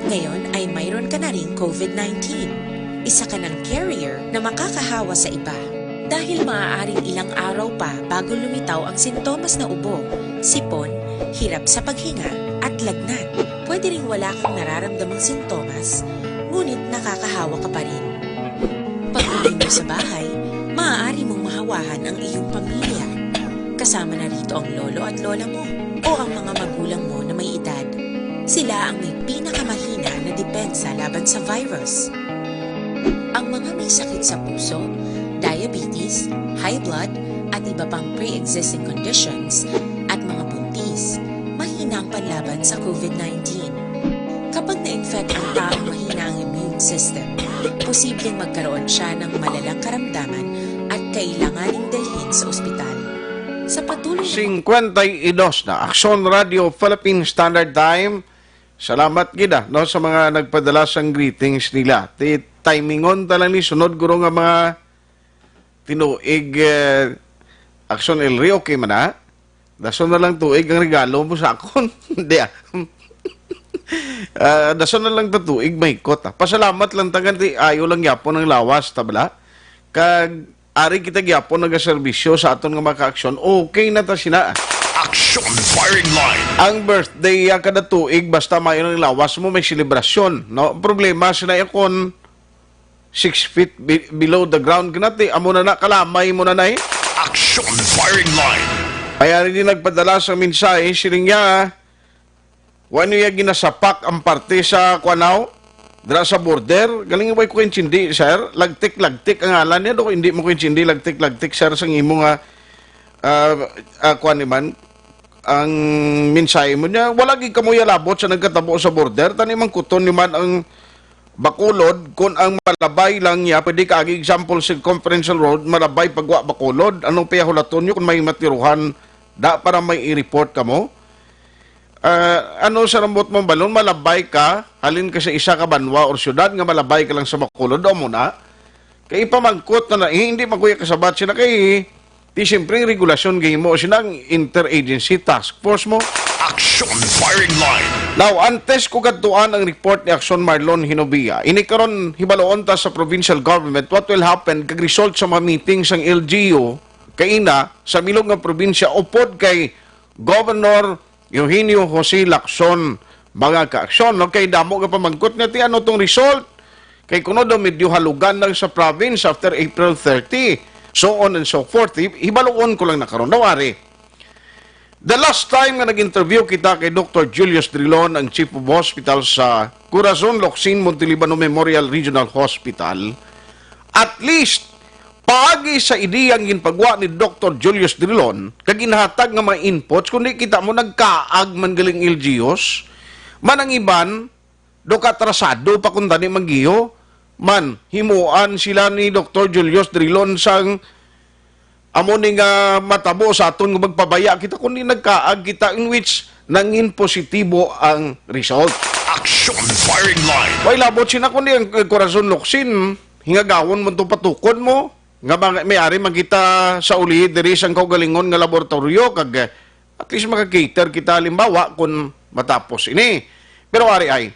Ngayon ay mayroon ka na ring COVID nineteen. Isa ka ng carrier na makakahawa sa iba. Dahil maaaring ilang araw pa bago lumitaw ang sintomas na ubo, sipon, hirap sa paghinga, at lagnat. Pwede ring wala kang nararamdamang sintomas, ngunit nakakahawa ka pa rin. Pag-uwi mo sa bahay, maaari mong mahawahan ang iyong pamilya. Kasama na rito ang lolo at lola mo o ang mga magulang mo na may edad. Sila ang may pinakamahina na depensa laban sa virus. Ang mga may sakit sa puso, diabetes, high blood, at iba pang pre-existing conditions, at mga buntis, mahina ang panlaban sa COVID nineteen. Kapag na-infect ang taong mahina ang immune system, posibleng magkaroon siya ng malalang karamdaman at kailanganing dalhin sa ospital. Sa patuloy na singkwenta y dos na Aksyon Radio Philippine Standard Time. Salamat gid, ah, no, sa mga nagpadala sang greetings nila. Ti timingon ta lang ni sunod guro nga mga tinuig, eh, Aksyon El Rio, okay man, ah? Dason na lang tuig ang regalo mo sa akon. Hindi, ah. Ah, dason na lang ta tuig, mahikot, ah. Pasalamat lang ta, kanti ayo lang yapon ang lawas, ta bala? Kag ari kita gyapon nagaserbisyo sa aton nga mga ka-aksyon, okay na ta sina. Action Firing Line. Ang birthday, ah, kada tuig, basta maayo lang lawas mo, may selebrasyon, no? Ang problema, sina kon six feet be-, below the ground ka na, ti, amo na na, kalamay mo na na, eh. Action Firing Line. Ay, ari din nagpadala sa mensahe, siling niya, wa niya ginasapak ang parte sa, kuan, aw, dira sa border. Galing, way ko kaintindi, sir. Lagtik-lagtik ang ngalan niya, do, hindi mo kaintindi, lagtik-lagtik, sir, sang imo nga, ah, ah, kuan ni man, ang mensahe mo niya. Wala gid kamo yalabot sa nagkatabo sa border. Tani man kuton ni man ang Bacolod, kun ang Malabay lang niya, pwede kaagi example, Circumferential Road, Malabay, pagwa Bacolod. Anong piyahulaton niyo kung may matiruhan, da para may i-report kamo? Ah, ano sa rambot mong balon, Malabay ka, halin ka sa isa ka banwa or syudad nga Malabay ka lang sa Bacolod, o mo na? Kay ipamangkot na na, eh, hindi man kuya kasabat sila kay, di siyempre, ang regulasyon gihimo sila ang interagency task force mo. Action Firing Line. Now, antes ko kadtuan ang report ni Aksyon Marlon Hinobia, ini karon hibaluon ta sa provincial government what will happen kag result sa mga meeting sang L G U kaina sa bilog nga probinsya upod kay Governor Eugenio Jose Lacson, mga ka-aksyon, no? Kay damo nga pamangkot nga ti ano tong result? Kay kuno daw medyo halugan lang sa province after April thirty. So on and so forth. Hi-, hibaluon ko lang na karon. Daw ari, the last time nga nag-interview kita kay Doktor Julius Drilon, ang Chief of Hospital sa Corazon Locsin Montelibano Memorial Regional Hospital, at least, paagi sa ideyang ginpagwa ni Doktor Julius Drilon, kag ginhatag nga mga inputs, kundi kita mo nagkaag man galing L G Us, man ang iban, do ka atrasado pa kung tani maggiyo, man, himuan sila ni Doktor Julius Drilon sang amo ni nga matabo sa aton nga magpabaya kita, kundi nagkaag kita, in which nangin positibo ang result. Action Firing Line. Way labot sina kundi ang, eh, Corazon Locsin, hingagawon mo to patukod mo, nga mga, may ari man kita sa uli diri sang kaugalingon nga laboratoryo, kag, eh, at least maka-cater kita, halimbawa, kung matapos ini. Pero ari ay,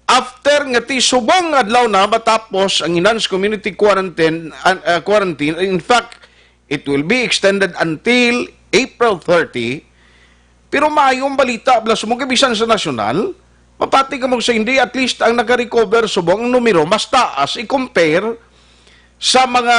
after nga ti subong adlaw na matapos ang enhanced community quarantine, an-, ah, quarantine, in fact, it will be extended until April thirty. Pero maayong balita, bala subong kay bisan sa nasyonal, mapati ka mo sa hindi, at least ang naka-recover subong ang numero mas taas i-compare sa mga,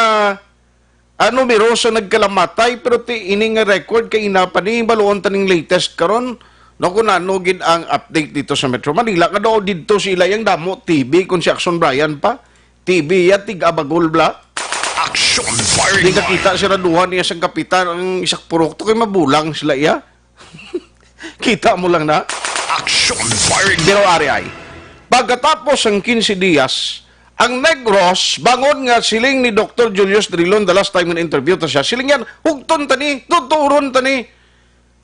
ah, numero sa nagkalamatay, pero ti ini nga record kay ina pa ni baluon taning latest karon, No, kung ano gid ang update dito sa Metro Manila, nga daw dito sila yung damo T B, kung si Action Brian pa. T B ya, tig-abagol bla. Action Firing Di nakita Line. Sila duha niya sang kapitan, ang isak purok to kay mabulang sila iya. Kita mo lang na. Action Firing Pero Line. Ari ay, pagkatapos ang quince dias, ang Negros, bangon nga siling ni Doktor Julius Drilon, the last time nga interview ta siya, siling yan, hugton tani, tuturon tani.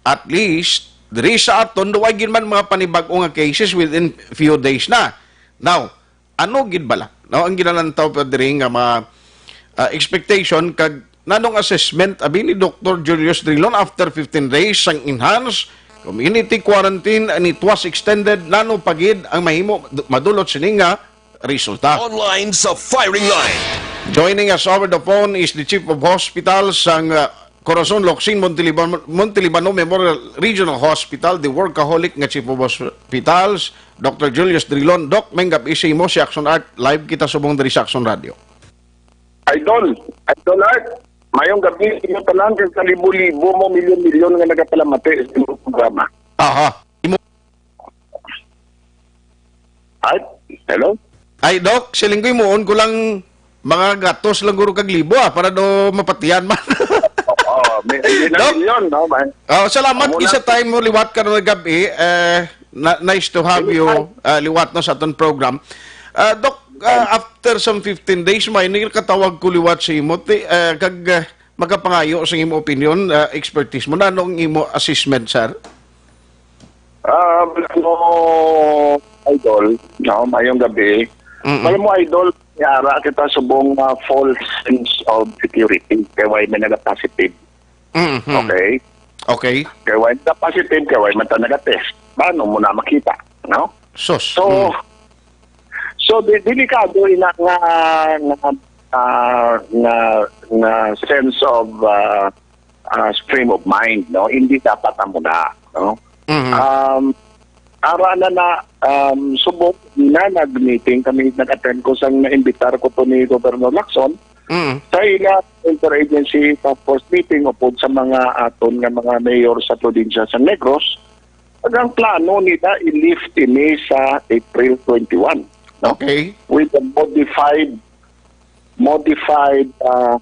At least, diri sa aton, duway gid man mga panibag-o nga cases within few days na. Now, ano gid bala? No, ang ginalantaw pa diri nga mga, ah, expectation kag nanong assessment abi ni Doktor Julius Drilon after fifteen days sang enhanced community quarantine, and it was extended, nano pa gid ang mahimo madulot sini nga resulta. Online sa Firing Line. Joining us over the phone is the Chief of Hospital sang, uh, Corazon Locsin Monteliban-, Montelibano Memorial Regional Hospital, the workaholic nga Chief of Hospitals, Doktor Julius Drilon. Doc, may gabi sa imo si Action Art. Live kita subong diri sa Action Radio. Idol, Idol Art, mayong gabi sa inyo tanan, kag sa libo-libo mo, milyon-milyon nga nagapalamati sa inyong programa. Aha. Imo Ay, hello? Ay, Doc, siling ko, himuon ko lang mga gatos lang guro kag libo, ah, para do mapatihan man. Oo, may, may Doc? Milyon, no? May, Oh, salamat Amo na. Isa time mo liwat ka na gabi. Eh, na, nice to have you, ah, liwat na sa aton program. Ah, Doc, ah, after some fifteen days, may nakatawag ko liwat sa imo. Ti, ah, kag, ah, makapangayo sa imo opinion, ah, expertise mo. Na, ano ang imo assessment, sir? Ah, ano, Idol, no, mayong gabi. Mm-mm. Alam mo, Idol, yara kita subong, ah, false sense of security. Kay way may nagapositive. Mm-hmm. Okay? Okay. Kay way nagapositive, kay way man ta nagatest. Paano mo na makita, no? Sus. So, Mm. so, di-, delikado ina nga, nga, ah, nga, nga sense of, ah, ah, frame of mind, no? Hindi dapat amo na, no? Mhm. Um, ara na na, um, subok na nag-meeting kami, nag-attend ko sang naimbitar ko to ni Governor Lacson Mhm. sa ila interagency task force meeting upod sa mga aton nga mga mayor sa probinsya sa Negros. Ag ang plano nila i-lift ini sa April twenty-one, no? Okay. With a modified, modified, ah,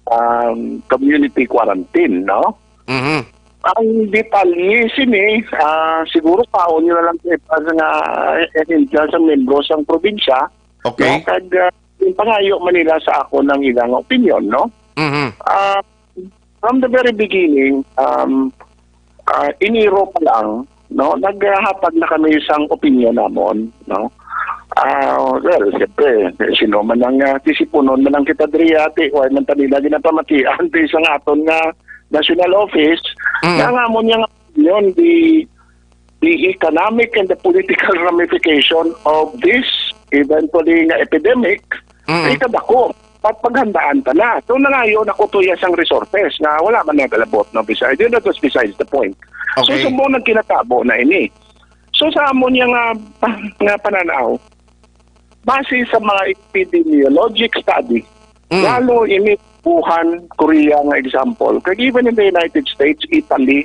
um, community quarantine, no? Mhm. Ang detalye sini, ah, siguro paon nyo na lang sa iba nga ahensya sa membro sang probinsya, Okay. no? Kag, ah, yung pangayo man nila sa akon ang ilang opinion, no? Mhm. Ah, from the very beginning, um, ah, Enero pa lang, no, naghatag na kami sang opinion namon, no? Ah, well, siyempre, sino man ang, ah, tisipunon man ang kita diri, ati, wala man ta nila ginapamatian, di sa nga aton nga national office, Mm. na nga mo niya nga opinion, the, the economic and the political ramification of this eventually nga epidemic, Mm. ay kadako. At paghandaan ta na. So, nangayo na ko to iya sang resources nga wala man nagalabot, no? Besides, yun, that was besides the point. So, Okay. Subong nagkinatabo na ini. So, sa amon niya nga, nga pananaw, base sa mga epidemiologic study, Mm. lalo ini Wuhan, Korea nga example, kag even in the United States, Italy,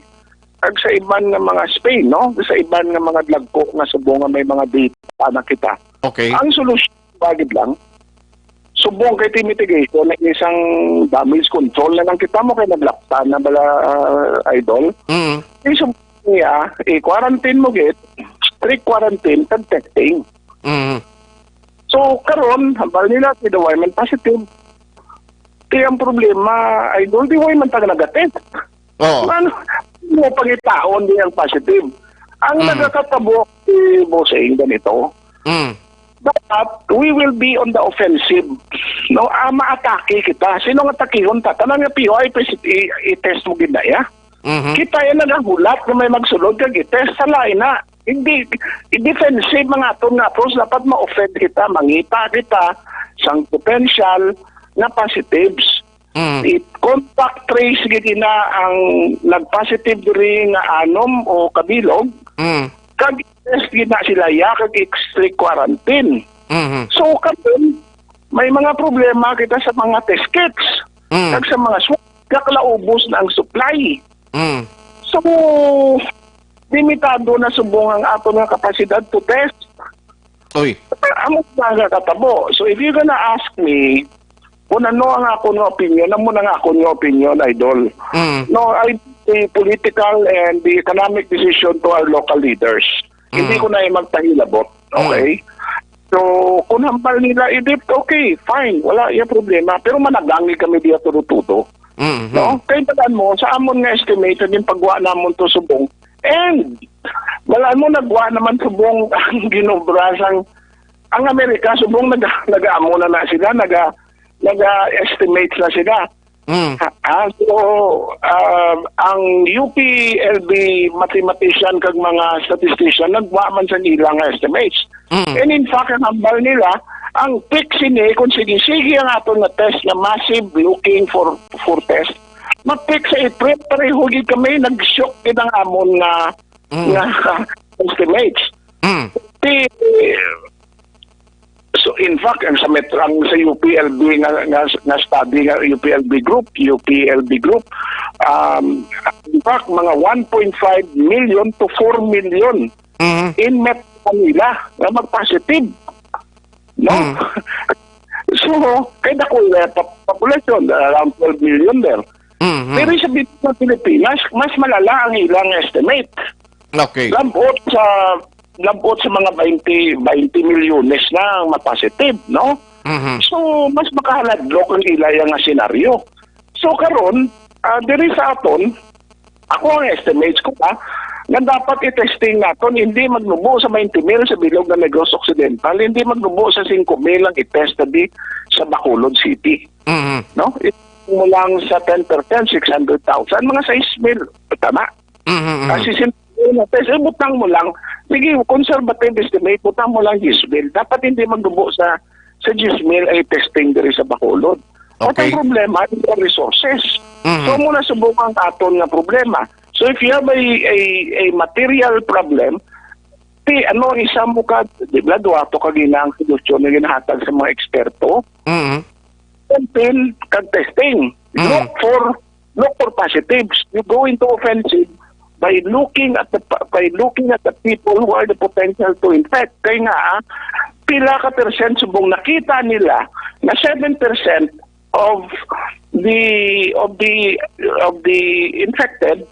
kag sa iban nga mga Spain, no? Sa iban nga mga dagko nga subong nga may mga data na kita. Okay. Ang solusyon, bagid lang, subong kay ti mitigation, na isang damage control na lang kita mo kay naglapta na bala, ah, Idol. Mm. Isang niya, i-quarantine mo gid, strict quarantine, kag testing. Mm. So, karon, hambal nila, ti daw man positive. Ti ang problema, Idol, di way man taga nagatest. Oo. Ano, mo pangitaon di ang positive. Ang Mm. nagakatabo si Bossing ganito, Mm. dapat we will be on the offensive. No, ah, maatake kita. Sino nga atakihon ta? Tanan nga P O I, pis-, i-, i-test mo gid na iya. Mhm. Kita yung nagahulat nga may magsulod kag i-test sa lain na. Hindi, defensive mga aton nga approach. Dapat ma-offend kita, mangita kita sang potential nga positives. Mm. I-contact trace gid ina ang nag-positive diri nga anom o kabilog. Mm. Kag test gid na sila ya kag i-strict quarantine. Mhm. So, karon, may mga problema kita sa mga test kits. Mm. Kag sa mga swab, kakalaubos na ang supply. Mm. So, limitado na subong ang aton nga kapasidad to test. Uy. Amo na nga katabo. So if you're gonna ask me kung ano ang ako nga opinion, amo na nga ako nga opinion, idol. Mm. No, I the political and the economic decision to our local leaders. Hindi Mm. ko na magpahilabot. Mm. Okay? So, kung hambal nila, idip, okay, fine. Wala yung problema. Pero managangi kami diya tudo-tudo. Mm-hmm. No? Kay tagaan mo, sa amon nga estimate, naging pagwa namon to subong. And, wala mo, nagwa naman subong ang ginobra sang, ang Amerika, subong nag, nag-amo na na sila, naga, naga-estimate na sila. Mm. Ah, so, ah, ang U P L B mathematician kag mga statistician nagwa man sa ilang estimates. Mm. And in fact, ang hambal nila, ang peak sini, kung sige-sige ang aton nga test nga massive looking for for test, ma-peak sa April, pareho gid kami, nag-shock gid ang amon nga, Mm. nga estimates. Mm. Ti, So, in fact, ang sa Metro, ang sa U P L B nga, nga, nga study nga U P L B group, U P L B group, um, in fact, mga one point five million to four million Mhm. in Metro Manila nga mag-positive. No? Mm. So, kay dako na pa-, population, around twelve million there. Mhm. Pero sa bit-, sa Pilipinas, mas malala ang ilang estimate. Okay. Labot sa, labot sa mga twenty, twenty milyones na ang mapositive, no? Mhm. So, mas makahaladlok ang ilaya nga senaryo. So, karon, ah, diri sa aton, ako ang estimates ko pa, nga dapat i-testing naton, hindi magnubo sa twenty mil sa bilog nga Negros Occidental, hindi magnubo sa singko mil ang i-test di sa Bacolod City. Mhm. No? It mo lang sa ten percent, six hundred thousand, mga sais mil. Tama? Mhm, mhm. Kasi simple na test, eh, butang mo lang. Sige, conservative estimate, butang mo lang diyes mil. Dapat hindi magdubo sa, sa diyes mil ay testing diri sa Bacolod. At Okay. ang problema, is the resources. Mhm. So, muna subong ang aton nga problema. So, if you have a, a, a material problem, ti, ano, isa mo ka, di ba, duha to ka ginang solusyon na ginahatag sa mga eksperto? Mhm. Campaign kag testing. Mhm. Look for, look for positives. You go into offensive by looking at the pa-, by looking at the people who are the potential to infect. Kay nga, ah, pila ka percent subong nakita nila na seven percent of the, of the, of the infected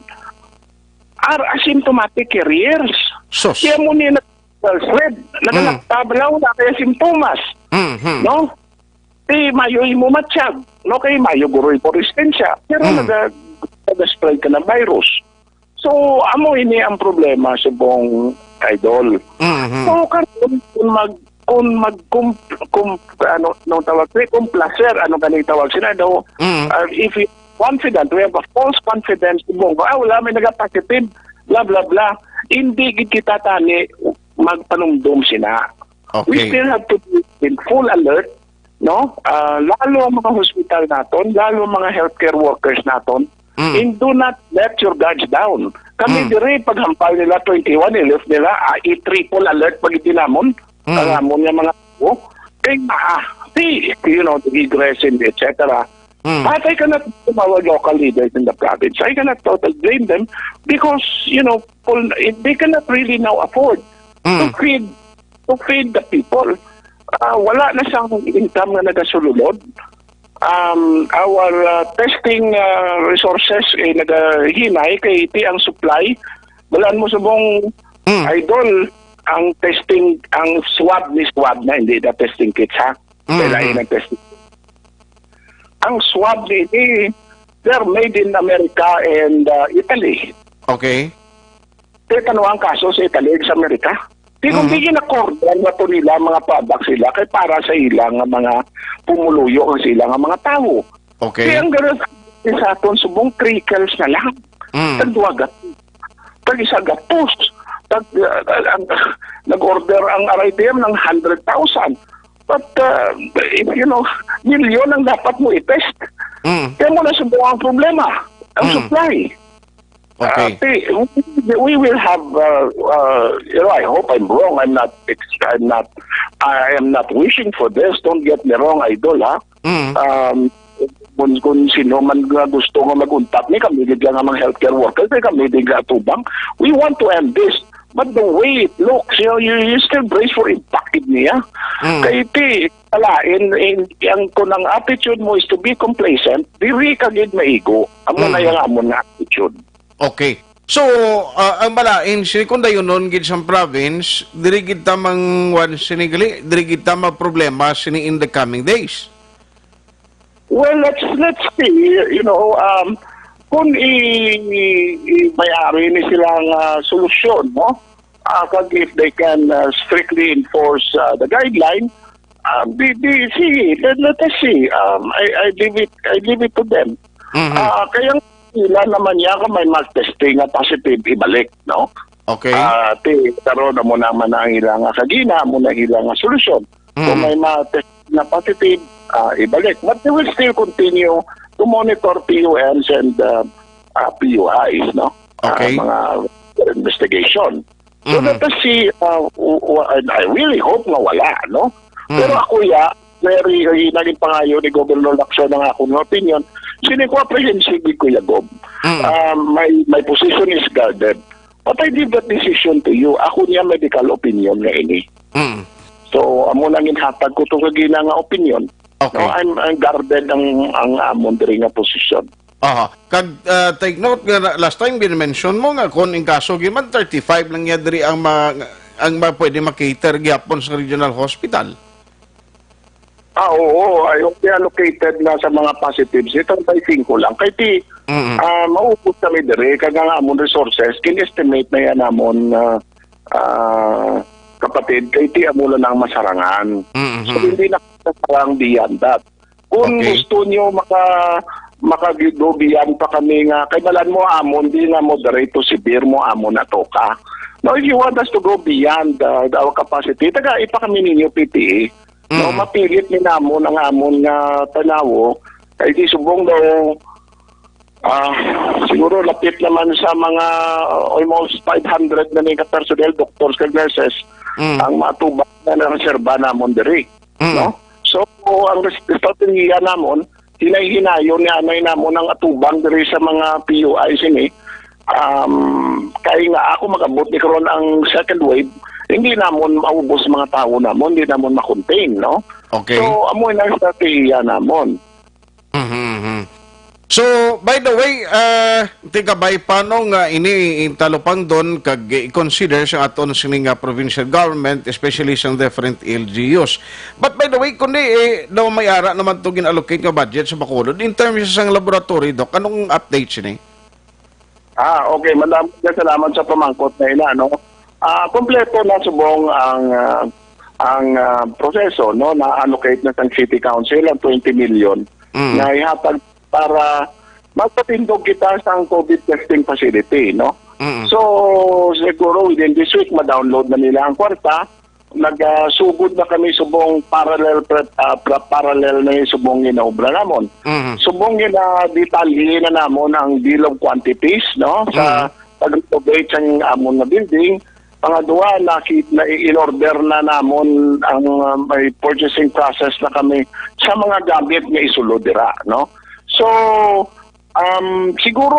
are asymptomatic carriers. Sus. Kaya mo niya nag-, spread, Mm. nagalaktab lang, wala kaya simptomas. Mhm. No? Ti mayo imo matsyag, no? Kay mayo guroy po resistensya. Pero Mm. naga-, naga-spread ka ng virus. So, amo ini ang problema, subong, idol. Mhm. So, karon, kung mag-, kung mag-, kung, kung, ano, nung tawag, eh, complacer, ano gani tawag sila, no? Mhm. Uh, if you confident, we have a false confidence, subong, ah, wala, may nag-positive, blah, blah, blah. Hindi gid kita tani magpanumdum sina. We Okay. still have to be in full alert, no? Ah, lalo ang mga hospital naton, lalo ang mga healthcare workers naton, Mm. and do not let your guards down. Kami Mm. diri, paghampal nila twenty-one, i-lift nila, ah, i-triple alert pag itinamon, Mm. ang amon nga mga tao. Kay, ah, the, you know, the egress and et cetera. Mm. But I cannot blame our local leaders in the province. I cannot totally blame them because, you know, pul-, they cannot really now afford to Mm. feed, to feed the people. Ah, wala na sang income nga nagasululod. Um, our, ah, testing, ah, resources, eh, nagahinay kay ti ang supply. Balaan mo subong, Mm. idol, ang testing, ang swab ni swab na, hindi na testing kits, ha? Mm. Kailangan ng testing. Ang swab ni, ni, they're made in America and, ah, Italy. Okay. Kaya tanong ang kaso sa Italy, sa Amerika. Di kung Mhm. di na-order na to nila, mga product sila, kay para sa ilang mga pumuluyo ang sila nga mga tawo. Okay. Kaya ang ganun sa aton, subong trickles na lang. Mm. Tagduwa gatos. Tag-isa gatos. Tag, uh, ang, nag-order ang R I T M ng hundred thousand. But, uh, if you know, milyon ang dapat mo i-test. Mm. Kaya mo na subong ang problema, ang Mm. supply. Okay. Uh, ti-, we, we will have, uh, uh, you know, I hope I'm wrong. I'm not, ex-, I'm not, I am not wishing for this. Don't get me wrong, idol, ha? Mm. Um, kung, kung sino man nga gusto nga mag-untat ni kami gid nga mga healthcare workers, kay kami din nga atubang. We want to end this. But the way it looks, you know, you, you still brace for impact niya. Mm. Kay ti, ala, in, in, ang, kung ang attitude mo is to be complacent, diri ka gid maigo. Amo na Mm. yung amon nga attitude. Okay. So, ah, ang balain, sini kung dayunon gid sa province, diri gid ta mang wan sini gali, diri gid ta ma problema sini in the coming days. Well, let's, let's see, you know, um, kung i, i, i may-ari ni silang, ah, solusyon, no? Ah, kag if they can, ah, strictly enforce, ah, the guideline, ah, di, di, sige, let, let us see. Um, I, I leave it, I leave it to them. Mhm. Ah, kaya sila naman niya kung may mag-testing nga positive, ibalik, no? Okay. Ah, ti, karon na mo naman ang ilang nga kagina, mo na ilang nga solusyon. Kung Mm. may ma-test na positive, ah, ibalik. But they will still continue to monitor P U Ms and, ah, ah, P U Is, no? Ah, Okay. mga investigation. So, Mhm. let us see, uh, w-, w-, and I really hope nga wala, no? Mhm. Pero ako, ya, very, eh, naging pangayo ni Governor Lacson ang akong opinion. Sini ko apprehensive ko, ya, Gob. Mhm. Um, my, my position is guarded. But I leave that decision to you. Ako niya medical opinion nga ini. Mhm. So, amo nang ginhatag ko to kagina nga opinion. Okay. No, I'm, I'm guarded ang, ang amon diri nga posisyon. Aha. Kag, ah, take note nga na, last time gin-mention mo nga kung in kaso gyud man, thirty-five lang niya diri ang ma-, ang ma-, pwede ma-cater gyapon sa regional hospital. Ah, oo. Ay, okay, allocated na sa mga positives. Ito ang thirty-five lang. Kay ti, Mm-mm. ah, maubos kami diri, kag ang amon resources, kin-estimate na yan namon, ah, ah, kapatid, kay ti amo lang ang masarangan. Mm-hmm. So, hindi na kasarang beyond that. Kung Okay. gusto nyo maka-, maka-go beyond pa kami nga, kay balan mo amon, di nga moderate to severe mo amon na to ka. Now, if you want us to go beyond, uh, our capacity, taga ipa kami ninyo P P E. No, Mm. mapilit ni namon ang amon nga tanawo, kay di subong daw, ah, siguro lapit naman sa mga, uh, almost five hundred na ni ka personnel, doctors, kag nurses, Mm. ang matubang na nareserba namon diri. Mm. No? So, ang res-, estratehiya namon, hinay-hinayon ni anay namon ang atubang diri sa mga P U I sini. Um, kay nga ako mag-abot ni karon ang second wave, hindi namon maubos mga tawo namon, hindi namon ma-contain, no? Okay. So, amo na ang estratehiya namon. Mhm, mhm. So, by the way, ah, tigabay, paano nga ini talupangdon kag i-consider sa aton sini nga provincial government, especially sa different L G Us? But by the way, kundi, eh, daw may ara naman to gin-allocate nga budget sa Bacolod in terms sa laboratory, Doc, anong update sini? Ah, okay. Madam, salamat sa pamangkot na ina, no? Ah, kompleto na subong ang, ah, ang, ah, proseso, no? Na-allocate na sang City Council ang twenty million Mm. na ihatag para magpatindog kita sang COVID testing facility, no? Mm. So, siguro within this week, ma-download na nila ang kwarta. Nagasugod na kami subong parallel prep, ah, pra-, parallel na yung subong ginaobra namon. Mhm. Subong gina-detalye na namon ang bill of quantities, no, sa Mhm. pag-renovate sang amon na building. Pangadua, naki-, na in order na namon ang, ah, may purchasing process na kami sa mga gamit nga isulod dira, no. So, um, siguro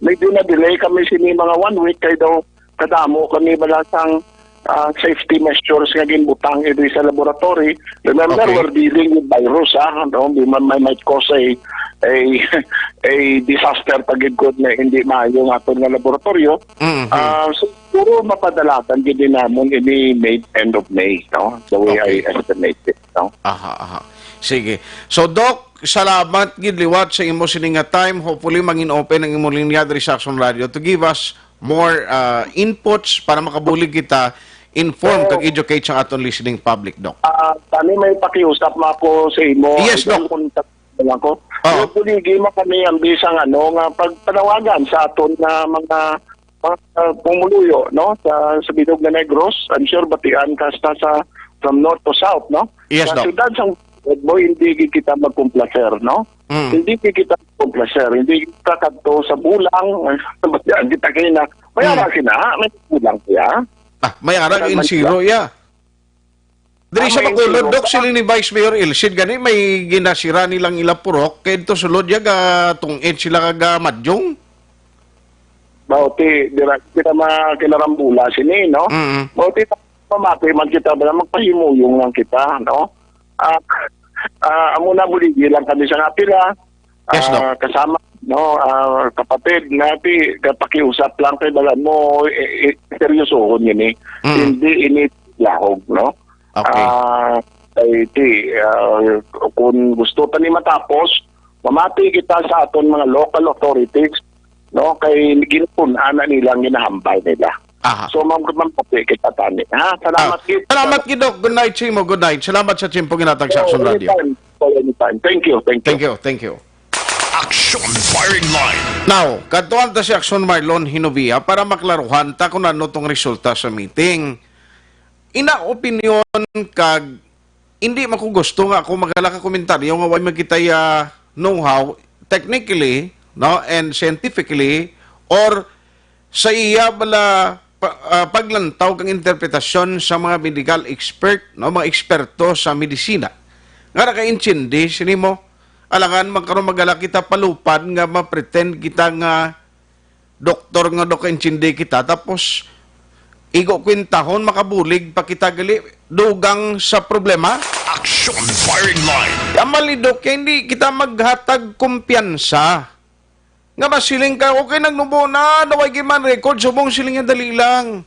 medyo na-delay kami sini mga one week kay daw kadamo kami bala sang, ah, safety measures nga ginbutang diri sa laboratory. Remember, Okay. we're dealing with virus, ah, no? May, may, may might cause a, a, a disaster pa gid gud na hindi maayo nga aton nga laboratorio. Mhm. Ah, so, siguro mapadalagan gid din namon ini May, end of May, no? The way Okay. I estimate it, no? Aha, aha. Sige. So, Doc, salamat gid liwat sa imo sini nga time. Hopefully, mangin open ang imo linya diri sa Action Radio to give us more, ah, inputs para makabulig kita inform Oo. kag educate sa aton listening public, Doc. Ah, kami may pakiusap na ako sa imo. Yes, Idol, Doc. Kung ta-, lang ko. Oo. Yung buligi mo kami ang bisang ano, nga pagpanawagan sa aton nga mga, mga, ah, pumuluyo, no? Sa, sa Bilog na Negros, I'm sure batian ka sa, sa, from north to south, no? Yes, Sa Doc. syudad sang Boy, hindi gid kita magkomplaser, no? Mm. Hindi gid kita magkomplaser. Hindi kita kadto sa bulang. Batian kita kay na, may Mm. ara sila, may bulang siya. Ah, may ara Ano in man zero, siya? yeah. Diri sa Bacolod, Dok, siling ni Vice Mayor Ilsid gani, may ginasira nilang ila purok, kay ito sulod ya ga tungit sila kag, ah, madyong. Mao ti, dira kita makinarambula sini, no? Mm. Mao ti, mamati man kita, bala, magpahimuyong lang kita, no? Ah, ah, amo na, buligi lang kami sa nga pila. Yes, Doc. Ah, kasama, no, ah, kapatid, nati, kapakiusap lang kay, bala mo, eh, eh, seryosohon ini. Mm. Hindi ini lahog, no? Okay. Ah, kay ti, ah, kung gusto ta ni matapos, mamati kita sa aton mga local authorities, no? Kay ginpun-an na nila ang ginahambal nila. Aha. So, mam-, mamati kita tani, ha? Salamat, Ah, gid. Salamat gid, Doc. Good night sa imo. Good night. Salamat sa tiyempo ginatag sa Oh, Action Radio. Anytime. Oh, anytime. Thank you. Thank you. Thank you. Thank you. Action Firing Line. Now, kadtuan ta si Action Marlon Hinovia para maklaruhan ta kung ano tong resulta sa meeting. Ina opinyon kag hindi man ko gusto nga ako maghala ka komentaryo nga way magkitay, ah, know-how technically, no, and scientifically, or sa iya bala pa-, ah, paglantaw kang interpretasyon sa mga medical expert, no, mga eksperto sa medisina. Nga nakaintindi sini mo, alangan man karon maghala kita palupad nga ma-pretend kita nga doktor nga nakaintindi kita, tapos igo kwintahon, makabulig pa kita gali dugang sa problema. Action Firing Line. Ang mali, Dok, kay hindi kita maghatag kumpiyansa. Nga masiling ka, okay, nagnubo na, naway giman record, subong siling niya, dali lang.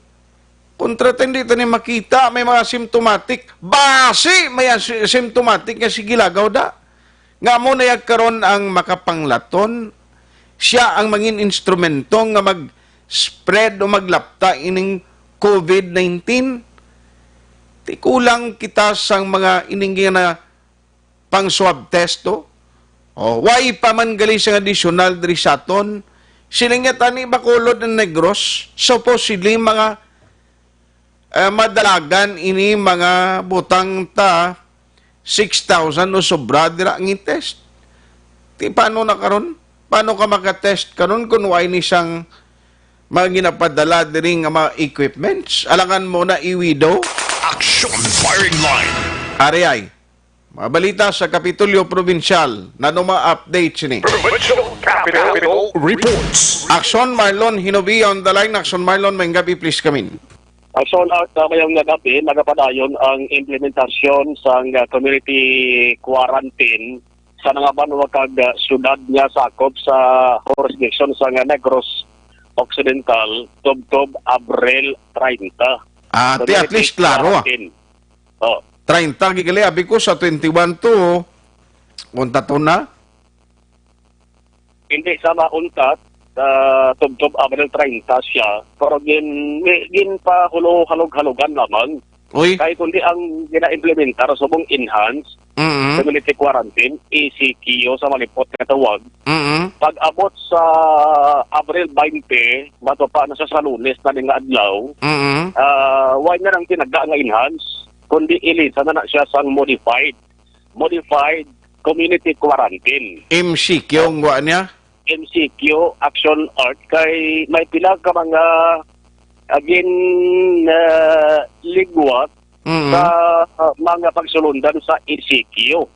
Kontra ta, hindi ta ni makita, may mga symptomatic. Basi may as-, symptomatic nga sige lagaw da. Nga mo na yag karon ang makapanglaton, siya ang mangin instrumento nga mag-spread o maglapta ining covid nineteen. Ti kulang kita sang mga ining nga pang swab test, to? O, why pa man gali sang additional diri sa aton? Siling niya tani Bacolod and Negros, supposedly mga, eh, madalagan ini mga butang ta six thousand o sobra dira ang test. Ti paano na karon? Paano ka makatest karon kung wala ni sang mga ginapadala diri nga mga equipments? Alangan mo na i-widow? Action Firing Line. Ari ay. Mga balita sa Kapitolyo Probinsyal, nano mga update sini? Provincial Capitol Reports. Action Marlon Hinovia on the line. Action Marlon, may gabi, please come in. Action Art, uh, mayong nga gabi, nagapadayon ang implementasyon sang, uh, community quarantine sa mga banwa kag, uh, syudad nga sakop sa jurisdiction sang, uh, Negros Occidental, tubtob Abril treinta. Ah, ti at least klaro, ah. Community quarantine. Oh. Treinta, gigali, abi ko sa twenty-one to, untat na. Hindi sa mauntat, ah, tubtob Abril treinta siya, pero gin-, gi-, ginpahulo-halog-halogan lamang. Uy. Kay kundi ang gina-implementar subong enhanced Mm-hmm. community quarantine, E C Q sa malipot nga tawag. Mm-hmm. Pag-abot sa Abril twenty, bato pa na sa, sa Lunes na nga adlaw, Mm-hmm. ah, wala na lang tinagda nga enhanced, kundi ilisa na na siya sang modified, modified community quarantine. M C Q ang wa niya? M C Q, Action Art, kay may pila ka mga, ah, gin, ah, ligwat Mm. sa, ah, mga pagsulundan sa E C Q.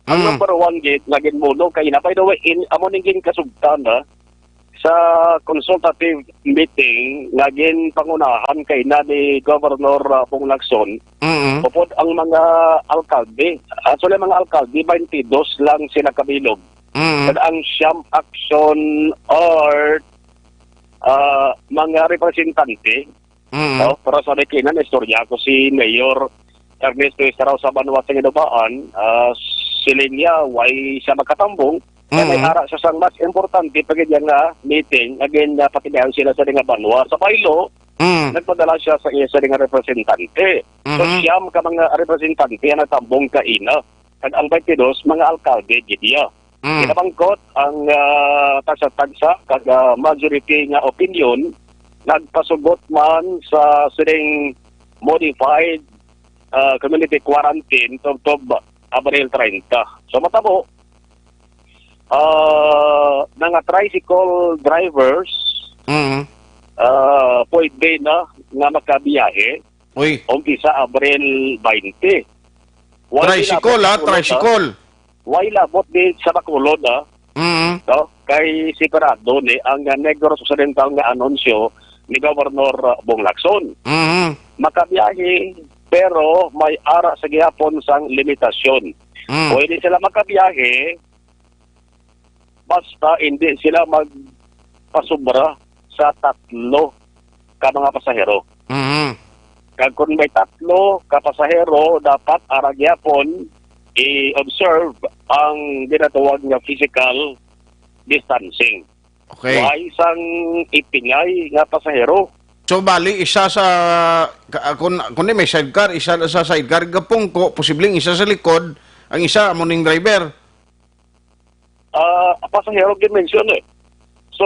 Ang Mm. number one gid nga ginmuno kay na, by the way, in, amo ning ginkasugtan, ah, sa consultative meeting nga ginpangunahan kay na ni Governor, ah, Bong Lacson, Mm. upod ang mga alkalde. Actually, ang mga alkalde, twenty-dos lang sila kabilog. Mm. Kag ang siyam Action Art, ah, mga representante, Mm. no? Pero sa dikinan, istorya ko si Mayor Ernesto Estrao sa banwa sa Ginubaan, ah, siling niya, way siya makatambong, kay may Mm. ara siya sang mas importante pa gid nga meeting, again, nga patigayon sila sa nga banwa. Sa Bailo, Mm. nagpadala siya sa iya sa nga representante. So, Mhm. siyam ka mga representante ang natambong kaina. Kag ang twenty-dos, mga alkalde gid iya. Mm. Kinamangkot ang, ah, tagsa-tagsa kag, ah, majority nga opinion, nagpasugot man sa sining modified, ah, community quarantine tubtob Abril treinta. So, matabo, ah, mga tricycle drivers, Mm. ah, pwede na nga makabiyahe. Uy. Umpisa Abril twenty. Why Tricycle, nilabot ha? Bacolod, ha? Tricycle. Why labot di sa Bacolod, ha? Mm. No? Kay sigurado ni ang Negros Occidental nga anunsyo ni Governor, uh, Bong Lacson. Mm. Makabiyahe, pero may ara sa gihapon sang limitasyon. Mm. Pwede sila makabiyahe, basta hindi sila magpasobra sa tatlo ka mga pasahero. Mhm. Kag kung may tatlo ka pasahero, dapat ara gyapon i-observe ang ginatawag nga physical distancing. Okay. Way sang ipingay nga pasahero. So, bali, isa sa, ka-, kung, kung may sidecar, isa sa sidecar, gapungko, posibleng isa sa likod, ang isa amo ning driver. Ah, pasahero gid mention eh. So,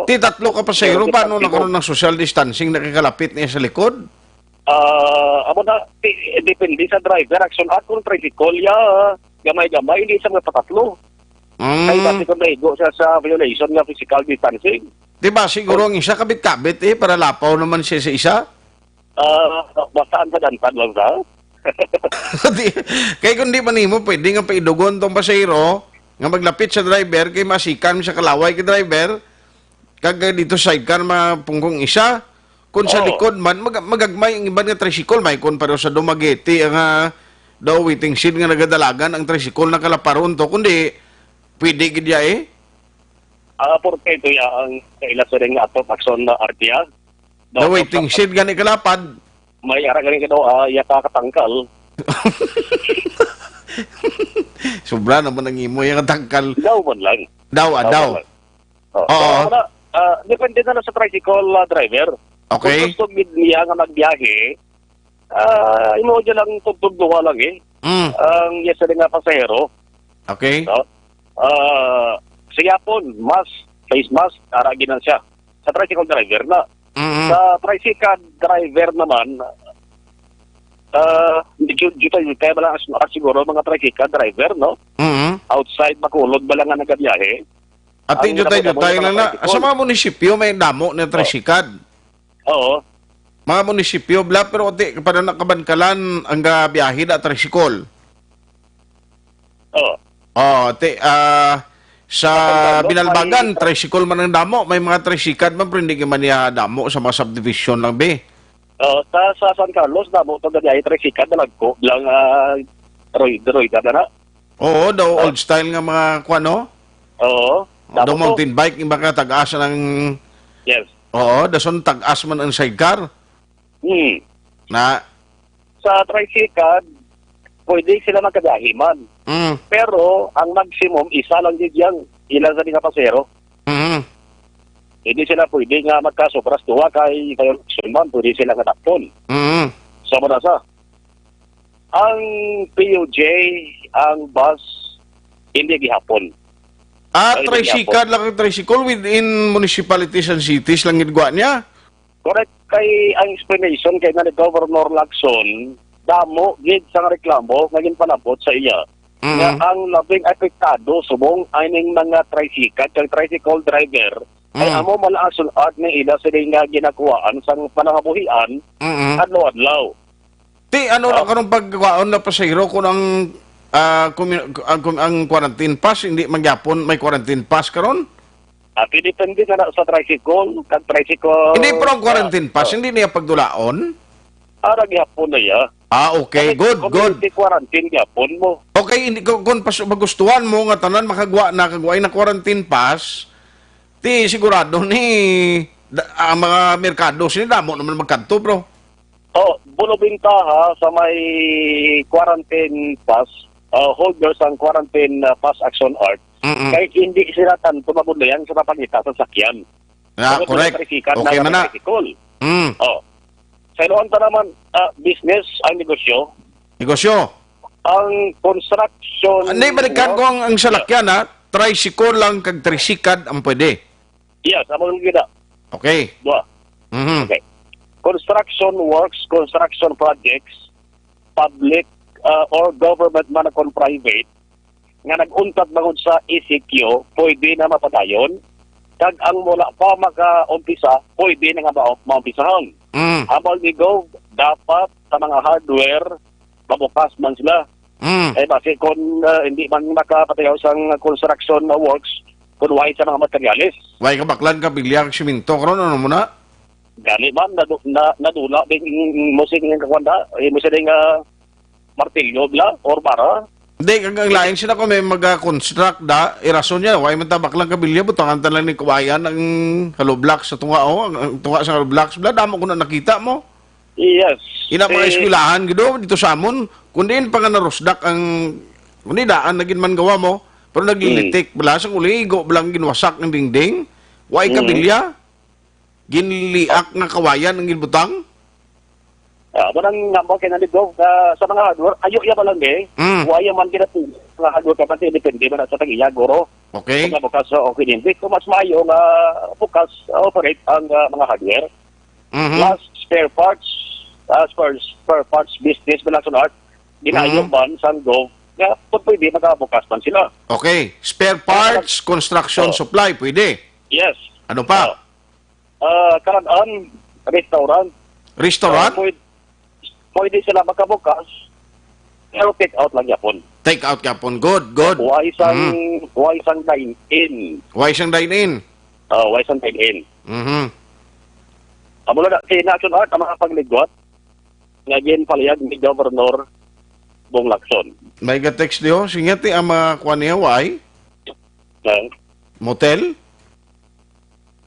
Ti tatlo ka pasahero, pero paano na depende karon ang social distancing, nakikalapit niya sa likod? Ah, amo na, ti-, depende sa driver. Action at kung tricycle, ya, gamay-gamay, hindi sa mga patatlo. Mm. Kay basi kung naigo siya sa violation nga physical distancing. Di ba, siguro ang isa kabit-kabit eh, para lapaw naman siya sa isa? Ah, basta antad-antad lang sa. Di, kay kung di man nimo, pwede nga paidugon tong pasahero nga maglapit sa driver kay masikan sa kalaway kay driver, kag dito sidecar mapungkong isa. Kung sa Oo. likod man, mag-, magagmay ang iban nga tricycle, may kon pero sa Dumaguete ang, ah, daw waiting shed nga nagadalagan ang tricycle nakalaparon to, kundi pwede gid ya eh. Ah, porke ito ya ang kaila sa ring ato Maxon na R T R. The waiting shed gani kalapad. May ara gani ka daw, ah, iya ka katangkal. Sobra naman ang imo, iya katangkal. Daw man lang. Daw, ah, Daw daw. man lang. Oh, Oo. so, wala, ah, depende na lang sa tricycle, ah, driver. Okay. Kung gusto gid niya nga magbiyahe, ah, imo dyan lang tugtog duha lang eh. Mm. Ang yes na nga pasahero. Okay. No? Ah, siya po, mask, face mask, ara gid na siya. Sa tricycle driver na. Mm-hmm. Sa tricycle driver naman, ah, medyo, medyo tayo, kaya ba lang as, as siguro mga tricycle driver, no? Mm-hmm. Outside Bacolod ba lang nga nagabiyahe? Ati, Ang jutay, jutay nakatabang lang na. Sa mga munisipyo, may damo na Oh. tricycle. Oo. Mga munisipyo, bla, pero ati, kapada na kabankalan, ang gabiyahe na tricycle. Oo. Oh, ati, ah, sa Kabankalan, Binalbagan, may tricycle man ang damo. May mga tricycle man, pero hindi man niya damo sa mga subdivision lang, be. Oo, sa, sa San Carlos, damo to gabiyahe tricycle, dalagko lang, ah, Roy, Roy, na. Oo, daw Ah. old style nga mga kwan, no? Oo. Daw Dapat mountain bike, yung mga tag-as ng Yes. Oo, dason tag-as man ang sidecar. Hmm. Na. Sa tricycle, pwede sila magkabiyahe man. Mm. Pero ang maximum, isa lang gid yang ilan sa mga pasero. Mm. Hindi sila pwede nga magkasobra sa duha kay violation man, pwede sila nga dapon. Mm. Sa manasa, ang P U J, ang bus, hindi gihapon. Ah, Ay, hindi tricycle gihapon. lang ang tricycle within municipalities and cities lang gid gwa niya? Correct. Kay ang explanation kay na ni Governor Lacson, damo gid sang reklamo nga ginpalabot sa iya. Mm. Nga ang labing apektado subong aning mga tricycle kag tricycle driver ay Mm. amo man ang sul-ad nga ila sila nga ginakuhaan sang panangabuhian Mm. adlaw-adlaw. Ti, ano lang Oh. karong pagkuhaon na pasahero kung ang, ah, kumi-, ang, kung ang quarantine pass, hindi man gyapon may quarantine pass karon? Ah, depende na sa tricycle, kag tricycle, Hindi, pero ang ah, quarantine pass, oh. hindi niya pagdulaon? Ara gihapon na iya. Ah, okay. Kasi Good, good. community quarantine gihapon mo. Okay, hindi, kung, kung pas-, magustuhan mo nga tanan makagwa na, kagway na quarantine pass, ti sigurado ni, da-, ang mga merkado, sila damo naman magkadto, bro. Oh, bulo bintaha sa may quarantine pass, ah, holder sang quarantine, ah, pass action art, Mm-mm. kay hindi sila tanto mabudlayan sa papangita sa sakyan. Ah, Bukod correct. sa tricycle Okay na man na. tricycle. Mm. Oh. Sa iluan ta naman, ah, business ang negosyo. Negosyo. Ang construction Hindi, balikan ko work- ang, ang Yeah. salakyan, ha? Tricycle lang kag tricycad ang pwede. Yes, amo lang gid na. Okay. Duha. Mhm. Okay. Construction works, construction projects, public, ah, or government man kon private, nga nag-untat bangod sa E C Q, pwede na mapadayon. Kag ang wala pa makaumpisa, pwede na nga ma-, maumpisahan. Mm. Ambal ni Gov, dapat sa mga hardware, mabukas man sila. Mm. Eh, basi kung, ah, hindi man makapatigaw sang construction works, kung why sa mga materyales. Why ka baklan ka bilya kag simento karon, ano mo na? Gani man, nadu-, na, nadula din mo sing kakwanda, eh, mo sing, ah, martilyo bla, or bara. Hindi, kag ang lain sila kung may mag-construct da, irason niya, why man ta baklang kabilya, butangan ta lang ni kawayan ang hollow blocks sa tunga, oh, ang, ang tunga sa hollow blocks, bla, damo ko na nakita mo. Yes. Ina mga Eh, eskwelahan, gido, dito sa amon, kung diin pa nga narusdak ang, kung di daan na gid man gawa mo, pero naglilitik, bla, sa uligo, bla, ang ginwasak ng dingding, why Mm. kabilya? Ginliak nga kawayan ang ginbutang? Ah, mo nang namo kay nalibog, ah, sa mga hardware, ayo iya pa lang, eh. Mm. Wa iya man kinatulog sa mga hardware, kapag depende man sa tag-iya, guro. Okay. Kung bukas, ah, okay din. Di ko mas maayo nga bukas, ah, operate ang, ah, mga hardware. Mhm. Plus, spare parts, ah, spare, spare parts business, man ang sunod. Ginayo Mhm. man sang gov, nga kung pwede, makabukas man sila. Okay. Spare parts, construction Oh. supply, pwede. Yes. Ano pa? Oh. Ah, karan-an, restaurant. Restaurant? Ah, pwede, pwede sila makabukas, pero take out lang yapon. Take out yapon. Good, good. Wa isang, Mm. wa isang dine-in. Wa isang dine-in? Ah, wa isang dine-in. Mhm. Amo na, si National Art ang mga pagligwat nga ginpalihag ni Governor Bong Lacson. May ga-text diyo. Sige, ti, ang mga kuwan niya, why? Ah. Motel?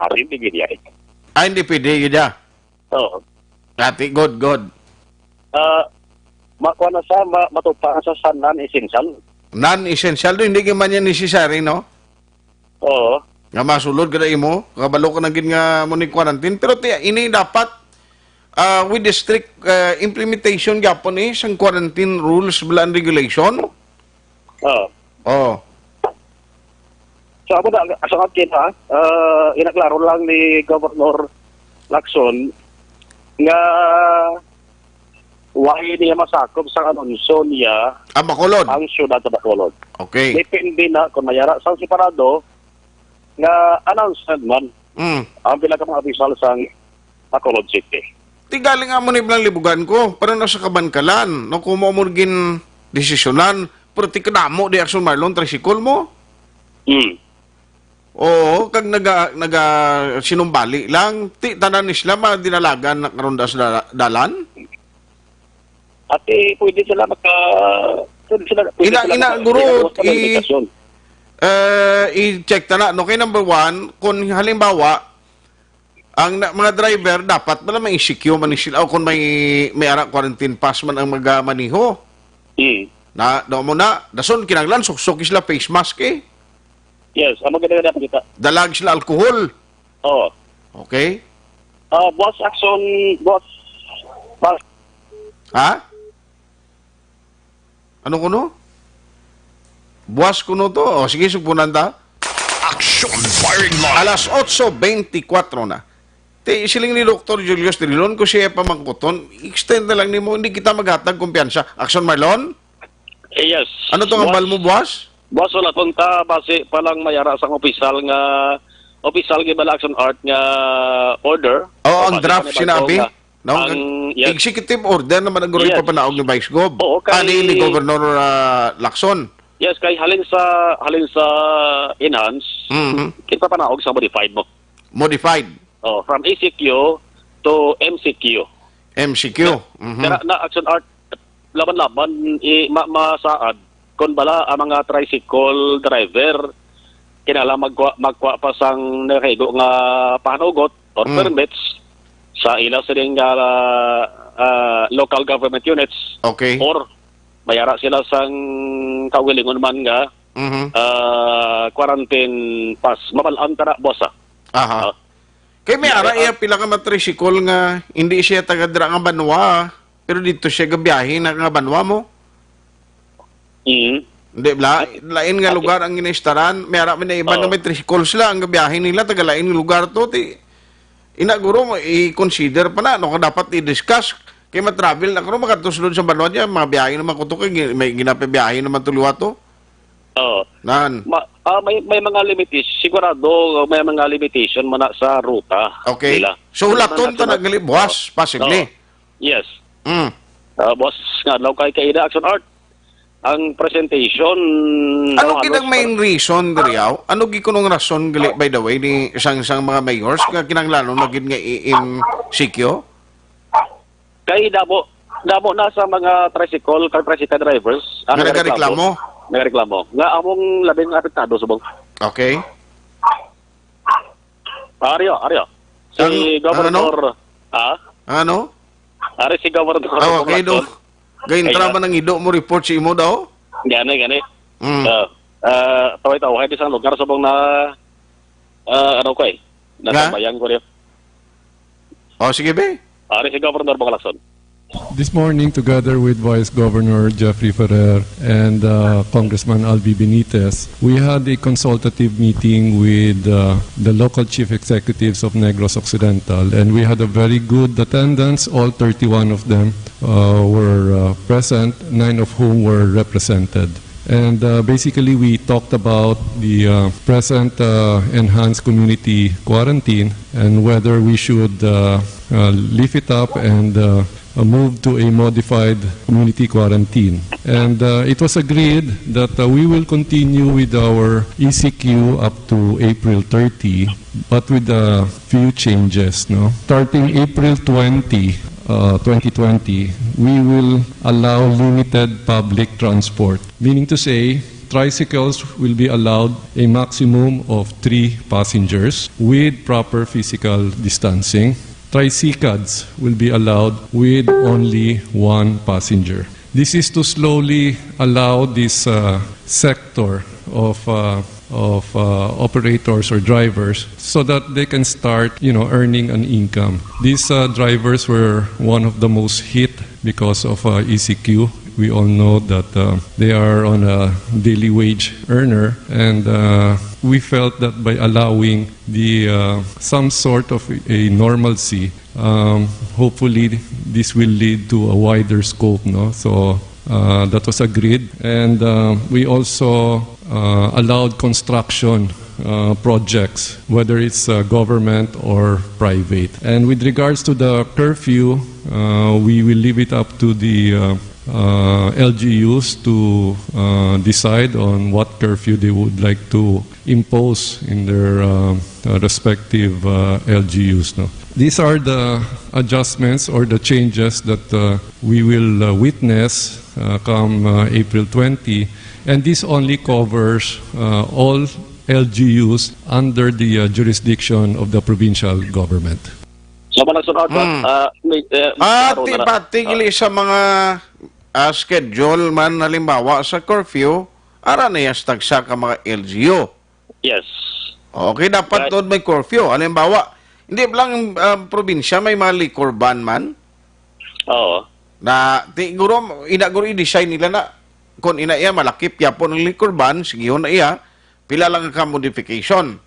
Ari, di gid, ay. Ah, hindi pwede, gid, ah. Oo. Ati, good, good. Ah, makuha na sa, ma-, matupa na sa, sa non-essential. Non-essential, do, hindi man yan necessary, no? Oo. Nga masulod ka na imo, kabalo ka na gid nga mo ni quarantine. Pero ti, ini dapat, ah, with the strict, ah, implementation gyapon, eh, sang quarantine rules bala and regulation. Oo. Oh. So, amo na, sa akin, ha, ah, inaklaro lang ni Governor Lacson nga why niya masakop sa anunsyo niya Ang Bacolod. ang siyudad sa Bacolod. Okay. Depende na kung mayara sang separado nga announcement man Mm. ang pila ka mga opisyal sang Bacolod City. Ti galing amo ni blang libugan ko, pero nasa kabankalan, no, kumo mo gin desisyonan, pero ti kadamo di Action Marlon, tricycle mo? Mm. Oo, kag naga, naga sinumbali lang, ti tanan ni sila madinalagan na karon da sa da-, dalan? Ati, pwede sila maka-, pwede sila, pwede Ina, sila ina, maka-, guro, pwede sila i-, maka-, eh, i-check ta na, no? Kay number one, kung halimbawa, ang na-, mga driver, dapat pala may E C Q man ni sila, o kung may, may ara quarantine pass man ang magamaniho. Hmm. Na, do mo na, dason kinahanglan, suksok sila face mask, eh. Yes, ang maganda na kita. Dalag sila alcohol. Oo. Okay. Ah, boss, action, boss. Boss. Ha? Ano kuno? Buwas kuno to? O, sige, sugpunan ta. Action firing line. Alas otso beintikwatro na. Ti, siling ni Doktor Julius Trilon, kung siya pamangkuton, extend na lang nimo, hindi kita maghatag kumpiyansa. Action, Marlon? Eh, yes. Ano tong hambal mo, boss? Boss, wala, kung ta basi pa lang mayara sang opisyal nga, opisyal nga bala Action Art nga order. Oo, ang draft sinabi. No, ang, ang, yes. Executive order naman ang guroy Yes. papanaog ni Vice Gov. Oo, kay Ah, ni, ni Governor, ah, Lacson. Yes, kay halin sa, halin sa enhance, Mhm. kita panaog sa modified mo. Modified. Oh, from E C Q to M C Q. M C Q. Mhm. Kaya na Action Art, laban-laban, i-, ma-, masaad. Kung bala ang mga tricycle driver, kinala magkuha, magkuha pa sang nakaigo nga pahanugot or Mm. permits sa ila sining, ah, ah, local government units. Okay. Or mayara sila sang kaugalingon man nga, Mhm. ah, quarantine pass. Mabal-an ta na, boss, ah. Aha. Ah. Kay may May ara iya pila ka matrisikol nga hindi siya taga dira nga banwa, pero dito siya gabiyahe na nga banwa mo. Mm. Hindi, bla-, lain nga lugar ang ginaistaran. May ara man na iban nga Oo. may tricycle sila, ang gabiyahe nila, taga lain nga lugar to. Ti, ina, guro, mo i-consider pa na, no, kung dapat i-discuss. Kay ma-travel na, guro, makatusulod sa banwa niya, mga biyahe naman ko to, kay gi-, may ginapabiyahe naman to liwa to. Oo. Nan. Ma-, ah, may, may mga limitation, sigurado, may mga limitation man na sa ruta Okay. nila. So, May hulaton mga ta na sunod. gali, buwas, Oo. possibly. Oo. Yes. Mm. Ah, boss, nga adlaw kay kaina, Action Art. Ang presentation, Ano no, gid ang halos main reason diri, aw? Ano gid kunong rason gali, by the way, ni sang, sang mga mayors nga kinahanglanon na gid nga i-M C Q? Kay damo, damo na sa mga tricycle, kay tricycle drivers ang Nga nagareklamo? Nagareklamo. Nga among labing apektado subong. Okay. Aryo, aryo. Si Ang, ang ano? Governor, ah? Ang ano? Ari si Governor Ah, okay, Robong do. Lacson. Gayon Kaya, drama ng ido mo report si imo daw? Gani, gani. Mm. Ah, ah, taway-taway di sa lugar subong na, ah, ano ko eh, Nga? natambayan ko rin. Oh, sige, be. Ari si Governor Bong Lacson. This morning, together with Vice Governor Jeffrey Ferrer and, uh, Congressman Albi Benitez, we had a consultative meeting with, uh, the local chief executives of Negros Occidental, and we had a very good attendance. All thirty-one of them, uh, were, uh, present, nine of whom were represented. And, uh, basically, we talked about the, uh, present, uh, enhanced community quarantine and whether we should, uh, uh, lift it up and, uh, uh, move to a modified community quarantine. And, uh, it was agreed that, uh, we will continue with our E C Q up to April thirty, but with a few changes, no? Starting April twenty, uh, twenty twenty, we will allow limited public transport, meaning to say, tricycles will be allowed a maximum of three passengers with proper physical distancing. Tricycads will be allowed with only one passenger. This is to slowly allow this, uh, sector of, uh, of, uh, operators or drivers so that they can start, you know, earning an income. These, uh, drivers were one of the most hit because of, uh, E C Q. We all know that, uh, they are on a daily wage earner, and, uh, we felt that by allowing the, uh, some sort of a normalcy, um, hopefully this will lead to a wider scope, no? So, uh, that was agreed, and, uh, we also, uh, allowed construction, uh, projects, whether it's, uh, government or private. And with regards to the curfew, uh, we will leave it up to the, uh, uh, L G Us to, uh, decide on what curfew they would like to impose in their, uh, uh, respective, uh, L G Us, no? These are the adjustments or the changes that, uh, we will, uh, witness, uh, come, uh, April twenty, and this only covers, uh, all L G Us under the, uh, jurisdiction of the provincial government. So, Manang Sunod, Mm. ah, may, eh, Ati, klaro na na. Pati Ah. gili sa mga, ah, schedule man, halimbawa sa curfew, ara na yan sa tagsa ka mga L G U. Yes. Okay, dapat Right. doon may curfew. Halimbawa, hindi lang, ah, probinsya, may mga liquor ban man. Oo. Na, siguro, ina, guro, i-design nila na, kung ina iya, malakip yapon ang liquor ban, sige na iya, pila lang ka modification.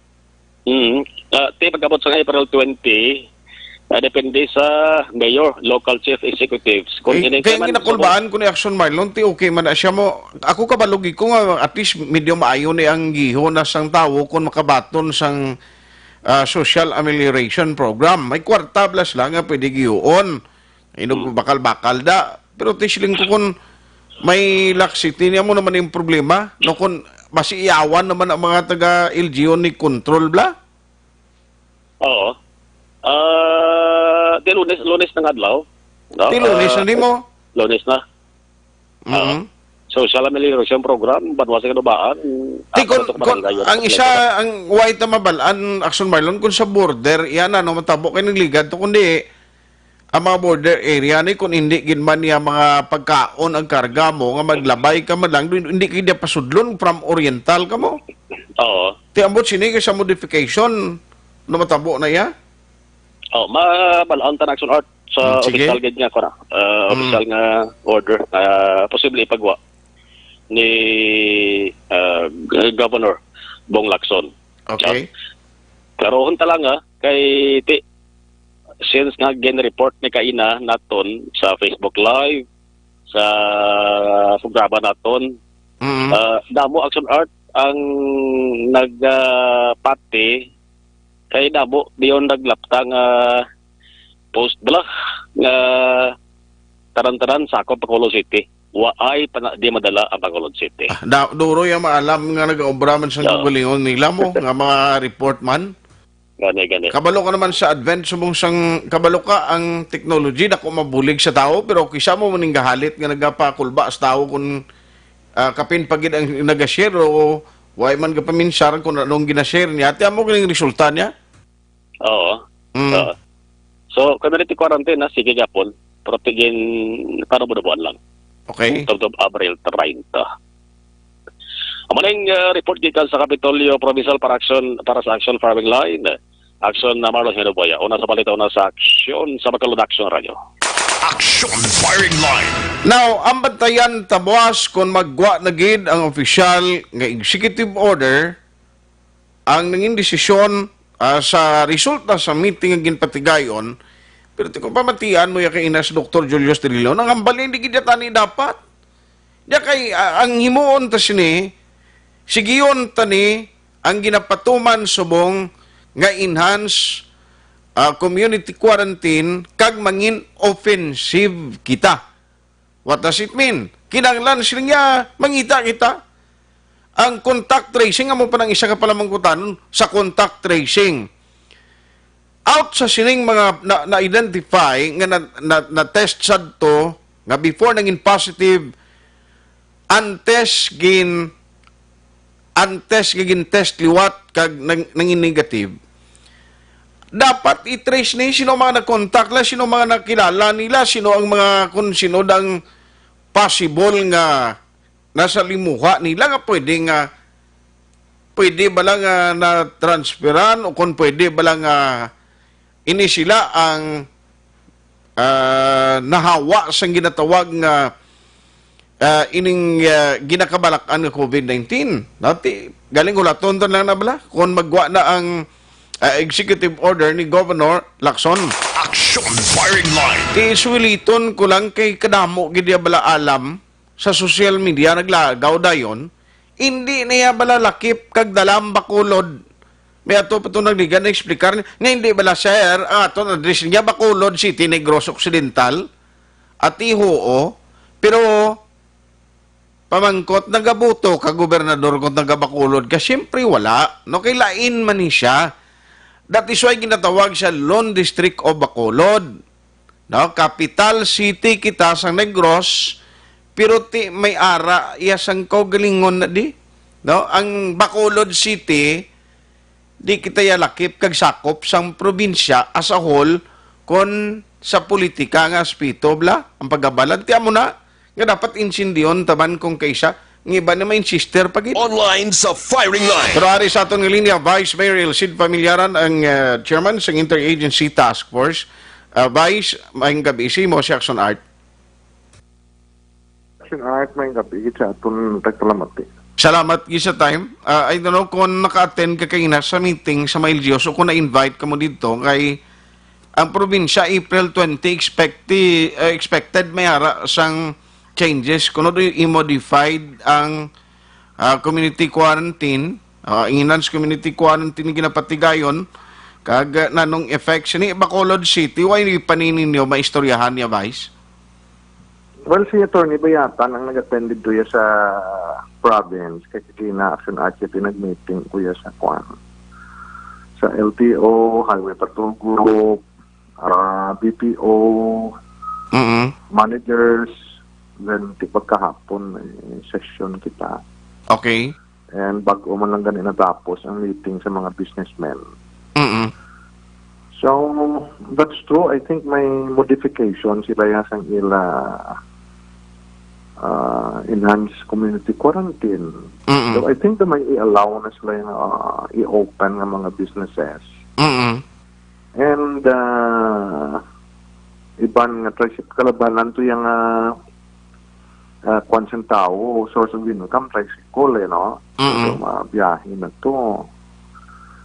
Mm. Ah, ti pagkabot sa April twenty, ah, depende sa mayor, local chief executives. Kung Eh, ini kaya man ginakulbaan ko ni Action Marlon, ti okay man na siya mo. Ako kabalugi ko nga at least medyo maayo ni ang giho na sang tawo kung makabaton sang, ah, social amelioration program. May kwarta blas lang nga pwede gihuon. Inog Hmm. bakal-bakal da. Pero ti siling ko kung may laxity niya mo naman yung problema. No, kung masiyawan naman ang mga taga L G U ni control bla. Oo. Ah, di Lunes, Lunes ng adlaw. No? Ti Lunes Ah, na nimo? Lunes na. Mm-hmm. Ah, social amelioration program, banwa sa Kanubaan. Ti Ah, kun, sa kun, barangay, yun. ang isa, ang why ta mabalaan, Action Marlon, kung sa border, yan, ano, matabo kay nagligad to, kundi ang mga border area ni, kung hindi gid man niya mga pagkaon ang karga mo, nga maglabay ka man lang, hindi, hindi ka niya pasudlon from Oriental ka mo. Oo. Ti ambot sini kay sa modification, no, matabo na iya? Oh, mabalaan ta na, Action Art, sa Mm, sige. Opisyal gid nga, kuwan, ah, Mm. opisyal nga order, ah, posible ipagwa ni, ah, G-, Governor Bong Lacson. Okay. Klarohon ta lang, ha, kay ti-, since nga gin-report ni kaina naton sa Facebook Live, sa programa naton, Mm. ah, damo, Action Art, ang nag, ah, pati kay damo diyon naglapta nga post bala nga tanan-tanan sakop Bacolod City. Waay pa na, di madala ang Bacolod City. Ah, da, duro yung maalam nga nag-obra man sa Oo. Gulingon nila mo, nga mga report man. Gani, gani. Kabalo ka naman sa advent, subong sang kabalo ka ang technology, dako mabulig sa tao, pero kisa mo maning gahalit nga nagapakulba sa tao kung, ah, kapin pa gid ang nag-share o why man gapaminsar kung anong gina-share niya. Ate, amo ganing resulta niya? Oo. Mm. Oo. So, community quarantine, ha, sige gyapon. Pero tigin, paano mo nabuan lang? Okay. Tubtob Abril treinta. Amo ning, uh, report gikan sa Kapitolyo Provincial para action, para sa Action Firing Line. Action na Marlon Hinoboya. Una sa balita, una sa aksyon sa Bacolod Action Radio. Action Firing Line. Now, ang bantayan ta, boss, kung maggwa na gid ang opisyal nga executive order, ang nangin desisyon, ah, sa resulta sa meeting nga ginpatigayon, pero ti ko pamatian mo ya kay ina si Doktor Julius Trillo, nang hambal ni, hindi gid tani dapat. Diya kay, ah, ang himuon ta sini, sigion ta ni ang ginapatuman subong nga enhance, ah, community quarantine kag mangin offensive kita. What does it mean? Kinahanglan sila niya mangita kita. Ang contact tracing, amo pa nang isa ka palamangkutan sa contact tracing. Out sa sining mga na, na-identify nga na, na, na-test sadto nga before nangin positive, antes gin antes nga gin-test liwat kag nang, nangin negative, dapat i-trace ni sino mga nag-contact nila, sino mga nakilala nila, sino ang mga, kung sino dang possible nga nasa limuha nila nga pwede nga, pwede bala nga na-transferan o kung pwede bala nga ini sila ang, ah, nahawa sang ginatawag nga, ah, ining, ah, ginakabalak-an nga covid nineteen. No? Ti, galing hulaton to lang na bala kung magwa na ang, ah, executive order ni Governor Lacson. Action Firing Line. Ti, suwiliton ko lang kay kadamo gid ya bala alam sa social media naglagaw dayon, hindi niya bala lakip kag dala ang Bacolod. May ato pa to nagligan na explicar nga hindi bala, sir, ang aton address niya Bacolod City, Negros Occidental, ati, huo. Pero pamangkot, nagabuto ka gobernador kung taga Bacolod ka? Siyempre wala. No, kay lain man ni siya. That is why ginatawag siya Lone District of Bacolod. No, capital city kita sang Negros, pero ti may ara iya sang kaugalingon na di. No, ang Bacolod City, di kita ya lakip kag sakop sang probinsya as a whole, kon sa politika nga aspeto, bala, ang pagabalan. Ti amo na, nga dapat insindiyon taban kung kaisa, nga iba na may insister pa gid. Online sa firing line. Pero ari sa aton nga linya, Vice Mayor Elcid Familiaran, ang, uh, chairman sa Interagency Task Force. Uh, Vice, maayong gabi sa imo, si Action Art. Action Art, maayong gabi sa aton tagpalamati. Salamat gid sa time. Uh, I don't know kung naka-attend ka kaina sa meeting sa Maildios o kung na-invite ka mo dito kay ang probinsya, April twenty, expecti-, uh, expected may ara sang changes kuno do i-modified ang, ah, community quarantine, ah, enhanced community quarantine ginapatigayon, kag, ah, nanong effect sini Bacolod City, way panini niyo maistoryahan niya, Vice? Well, si Attorney Bayatan ang nag-attend dito ya sa province, kay kina Action Archie pinag-meeting ko ya sa kwan, sa L T O, Highway Patrol Group, ah, B P O, Mm-mm. managers, then ti pagkahapon may session kita. Okay. And bago man lang gani natapos ang meeting sa mga businessmen. Mm-mm. So, that's true. I think may modification sila ya sang ila, ah, enhanced community quarantine. Mm-mm. So, I think na may i-allow na sila yung, ah, i-open nga mga businesses. Mm-mm. And, ah, iban nga tricycle, kalabanan to yung, ah, ah, kwan sang tao, source of income, tricycle, eh, no? Mm-mm. So, mabiyahe na to.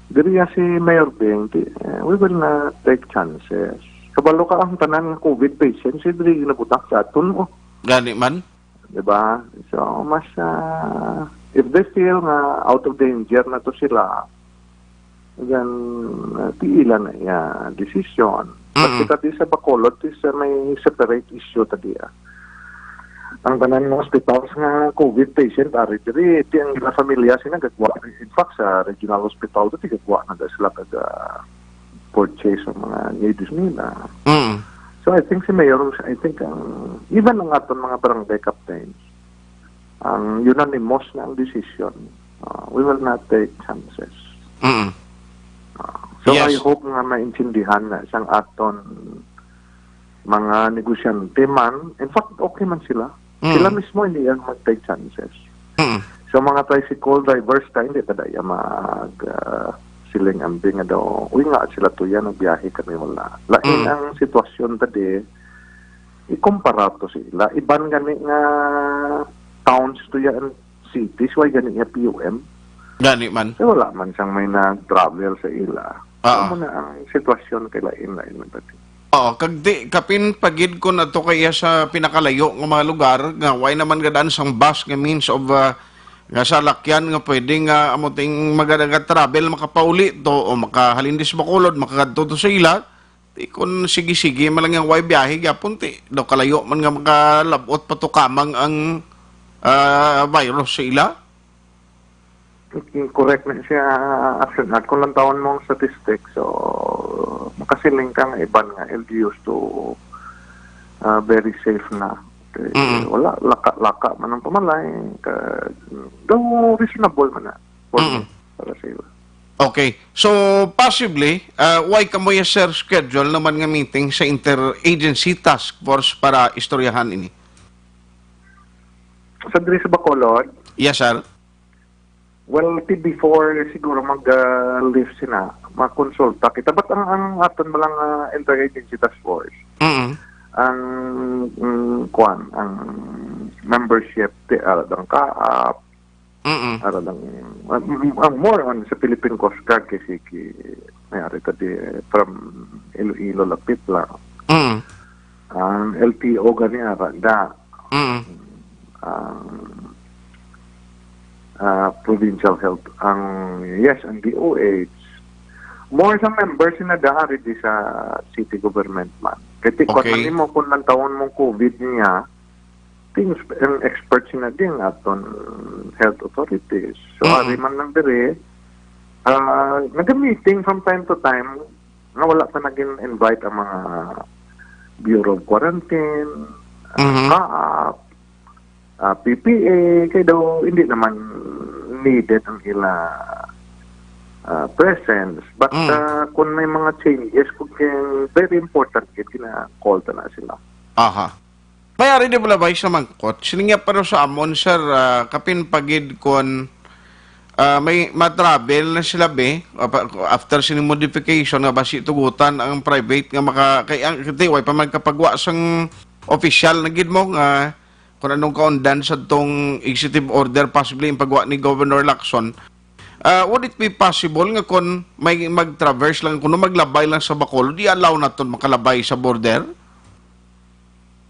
Diri ya si Mayor Bing, ti, eh, we will not take chances. Kabalo ka ang tanan nga covid patients, eh, diri ginabutak sa aton, oh. Gani man. Di ba? So, mas, ah, if they feel nga out of danger na to sila, then, ah, tiilan na iya desisyon. But Mm. kita di sa Bacolod, is, uh, may separate issue ta di, ah. Ang tanan nga hospitals nga COVID patient, ari diri, ti ang ila familia sina gagwa. In fact, sa regional hospital, ti gagwa na da sila kag, ah, purchase ang mga needs nila. Mm. So, I think si Mayor, I think ang, even ang aton mga barangay captains, ang unanimous na ang decision. Uh, we will not take chances. Mm. Uh, so, I Yes. hope nga maintindihan na sang aton mga negosyante man. In fact, okay man sila. Mm. Sila mismo hindi yan mag-take chances. Mm. So, mga tricycle drivers ta, hindi ta daya mag, ah, siling ambi nga daw, "Uy, nga sila tuya, nagbiyahe kami, wala." Lain Mm. ang sitwasyon ta di, ikumpara to sila. Iban gani nga towns tuya and cities, why gani nga P U M? Gani man. Kay wala man sang may nag-travel sa ila. Oo. Amo na ang sitwasyon kay lain-lain man tadi. Oo, kag di, kapin pagid kon ato kaya sa pinakalayo nga mga lugar, nga way naman gadaan sang bus nga means of, ah, nga salakyan nga pwede nga amo ting magadagat travel, makapauli to o makahalin dis Bacolod, makakadto to sa ila, di kon sige-sige man lang nga way biyahe gyapon, ti daw kalayo man nga makalab-ot pa to kamang ang, ah, virus sa ila. Correct na siya, Action Art. Kung lantawon mo ang statistics, so, makasiling ka nga iban nga L G Us to, ah, very safe na. Okay, Mm. wala, laka-laka man ang pamalay, ka, though reasonable man na for Mm. me, para sa ila. Okay. So, possibly, ah, why kamo ya, sir, schedule naman nga meeting sa Interagency Task Force para istoryahan ini? Sa diri sa Bacolod? Yes, sir. Well, ti before siguro mag, ah, lift sina, makonsulta kita. But ang, ang aton ba lang, ah, Interagency Task Force, Mm. ang, mm, kwan, ang membership, ti, ah, ang kaap, Mm. Ara lang, ang, ang more on sa Philippine Coast Guard kay sige, may ari ta di, from Iloilo lapit lang. Mm. Ang L T O gani ara da. Mm. Ang, ah, provincial health, ang, yes, ang D O H. More sa members na da ari di sa city government man. Kay ti, kung Okay. man nimo kung lantawon mong COVID niya, things, ang experts na din aton health authorities. So, Mm. ari man lang diri, ah, nag-meeting from time to time nga wala pa naging invite ang mga Bureau of Quarantine, Mhm. kaap, ah, P P A, kay daw hindi naman needed ang ila, ah, presence. But, Mm. ah, kung may mga changes, kung very important, gid, gina-call ta na sila. Aha. May ari di bala bay sa mangkot? Sining nga, pero sa amon, sir, ah, kapin pagid kon, ah, may ma-travel na sila, be, apa-, after sining modification nga basi tugutan ang private nga maka-, kay ang, kay way pa man kapagwa sang official na gid mo nga kung anong kaundan sa tong executive order possibly ang pagwa ni Governor Lacson. Ah, would it be possible nga kon may mag-traverse lang, kuno maglabay lang sa Bacolod, i-allow naton makalabay sa border?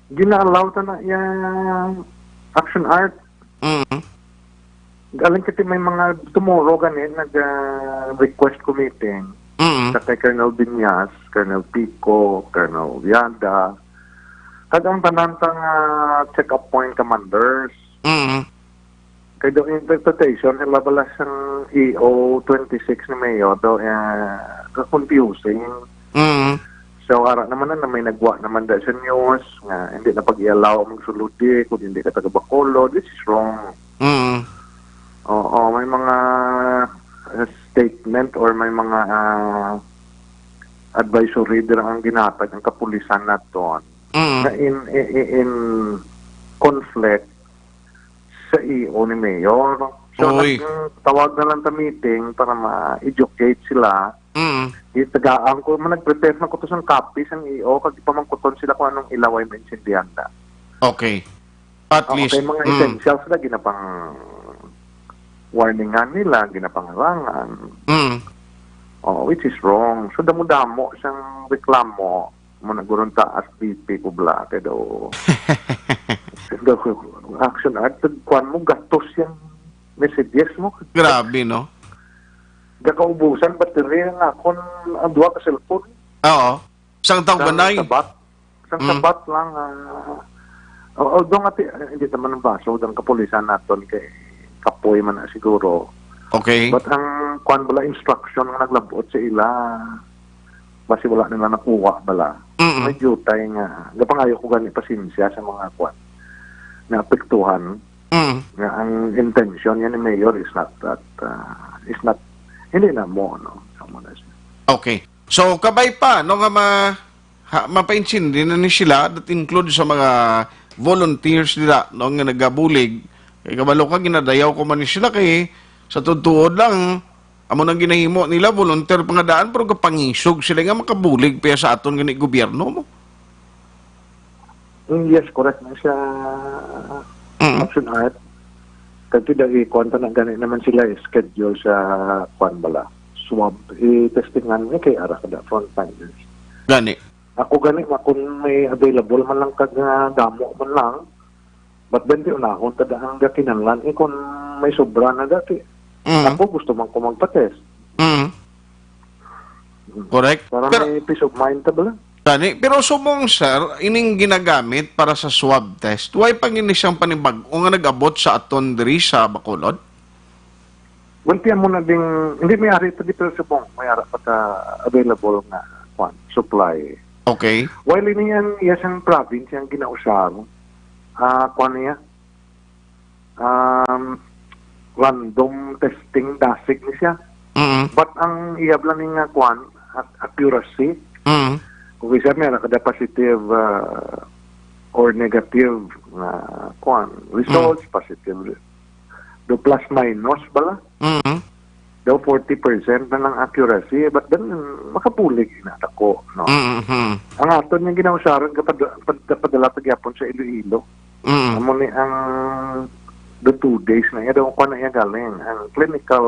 Gina-allow ta na yang Action Art. Mm. Galing kasi may mga tomorrow gani nag, ah, request ko meeting Mm. sa kay Colonel Binyas, Colonel Pico, Colonel Viada. Kag ang tanan sang, ah, check-up point commanders. Mm. Kay daw interpretation, nila bala sang E O twenty-six ni Mayor daw, eh, ka-confusing. Mm. So, ara naman na, na may nagwa naman da sa news nga hindi na pag-i-allow ang magsulod di kung hindi ka taga Bacolod, which is wrong. Mm. Oo, may mga, uh, statement or may mga, uh, advisory dira ang ginatag ang kapulisan naton Mm. na in, in, in conflict sa E O ni Mayor. So, Uy. nagtawag na lang ta meeting para ma-educate sila. Mm. Itagaan ko, man, nag-prepare na ko to sang copy sang E O, kag ipamangkuton sila kung anong ilaway maintindihan na. Okay. At Oo, least, kay mga mm. essentials na ginapang warningan nila, ginapangalangan. Mm. Oh, which is wrong. So, damo-damo siyang reklamo. Mo na gurong taas B P ko bla, kay daw, daw, Action Art, kuwan mo, gastos yung messages mo. Grabe, no? Gakaubusan, battery ang akon, ang duha ka cellphone. Oo. Sang tawganay. Sabat. Sang Mm. Sabat lang, ah, al-, although nga ti-, hindi naman ang baso, ang kapulisan naton kay kapoy man na siguro. Okay. But ang kwan bala instruction nga naglabot sa ila, basi wala nila nakuha bala. Mm-mm. May jutay nga, gapangayo ko gani pasensya sa mga kwan na apektuhan Mm. nga ang intention yan ni Mayor is not that, ah, is not, hindi na mo, no? Sa mo na siya. Okay. So, kabay pa, no, nga ma-, ha, mapaintindi na ni sila, that include sa mga volunteers nila, no, nga nagabulig. Kay kabalo ka, ginadayaw ko man ni sila kay sa tuod-tuod lang, amo nang ginahimo nila, volunteer pa nga daan, pero gapangisog sila nga makabulig pa sa aton gani gobyerno mo. Mm, yes, correct na siya, Mm. Action Art. Kasi daw, ikuwan ta na gani naman sila, eh, schedule sa, kwan bala, swab. I-testingan niya kay ara ka da frontliners. Gani. Ako gani, ma-, kung may available man lang kag, ah, damo man lang, but then di unahon ta da ang gakinahanglan, eh, kung may sobra na dati. Mm. Ako gusto man ko magpa-test. Mm. Correct. Para Pero may peace of mind ta bala. Gani, pero subong, sir, ining ginagamit para sa swab test, why pa gini siyang panibag-o nga nag-abot sa aton diri sa Bacolod? Well, tiyan mo na ding, hindi may ari pa di, pero subong, may ara pa ta available nga, kwan, supply. Okay. While ini yan, iya sang province yang ginausar, ah, kwan niya, um, random testing dasig ni siya. Mm. But ang iya lang ni nga kwan, ac-, accuracy, Mm. kung isa may nakada positive, ah, or negative nga kwan, results, Mm. positive, do plus minus bala. Mm. Daw forty percent na lang accuracy, but then, makabulig na ako, no? Mm-hmm. Ang aton nga ginausaran, kapad-, pad-, padala pa gyapon sa Iloilo. Mm. Amo ni ang the two days na iya, daw, kuwan na iya galing. Ang clinical,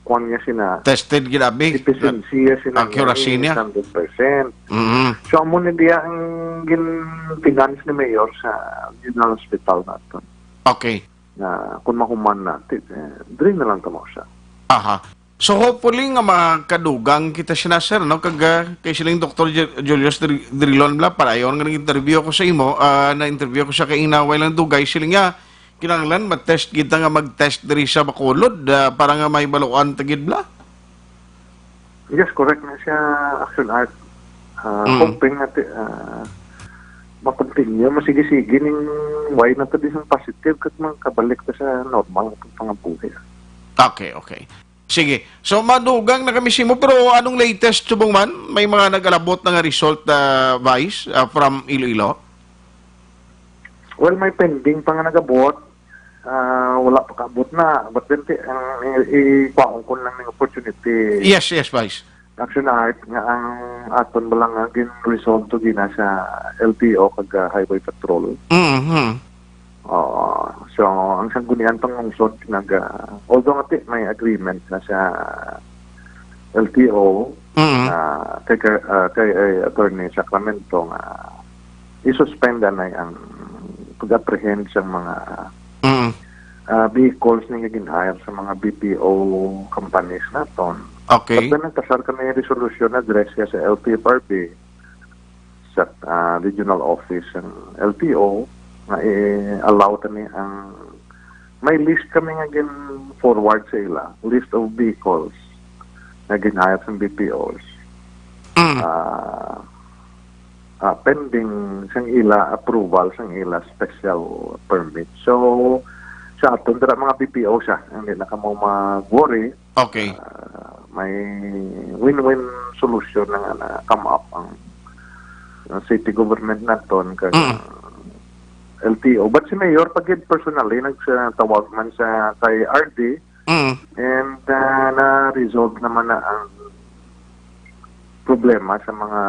kuwan niya sina, Tested gid, abi. Efficiency niya sina, Accuracy niya niya. Hundred percent. Mm. So, amo ni diya ang gin-, finance ni Mayor sa General Hospital naton. Okay. Na kung mahuman na, ti-, eh, diri na lang kamo siya. Aha. So, hopefully nga makadugang kita sina, sir, no? Kag, ah, kay siling Doktor Ju-, Julius Dri-, Drilon bala, padayon nga nag-interview ko sa imo, ah, na-interview ko siya kay ina, way lang dugay, siling niya, kinahanglan ma-test kita nga mag-test diri sa Bacolod, ah, para nga may baluan ta gid bala. Yes, correct na siya, Action Art. Ah, Mm. Hoping nga ti-, ah, ma-continue, masigi-sige ning way na to, di sang positive, kag makabalik ta sa normal nga pagpangabuhi. Okay, okay. Sige. So, madugang na kami simo, pero anong latest, subong man? May mga nagalabot na nga result, ah, Vice, ah, from Iloilo? Well, may pending pa nga nagabot. Ah, wala pa kaabot na. But then, ti-, ang i-, i-, kuhaon ko lang ng opportunity. Yes, yes, Vice. Action Art nga ang aton bala nga gin-resolve to gina sa L T O kag, ah, Highway Patrol. Mhm. Oo. So, ang sanggunian pang lungsod nag, ah, although nga ti-, may agreement na sa L T O, Mm. ah, kay, kay, ah, kay, eh, Attorney Sacramento nga i-suspend na ang pag-apprehend sa mga, Mm. ah, vehicles nga gin-hire sa mga B P O companies naton. Okay. But then nagpasar kami resolusyon na address siya sa L T F R B, sa, ah, regional office ng L T O nga i-allow tani ang, may list kami nga gin-forward sa ila, list of vehicles nga gin-hire sa B P Os. Mm. Ah, ah, pending sang ila approval, sang ila special permit. So, sa aton dira mga B P O siya, hindi na kamo mag-worry. Okay. Ah, may win-win solution na nga na come up ang, ang city government naton kag Mm. L T O. But si Mayor pa gid personally nagtawag man sa kay R D Mm. and, ah, na-resolve naman na ang problema sa mga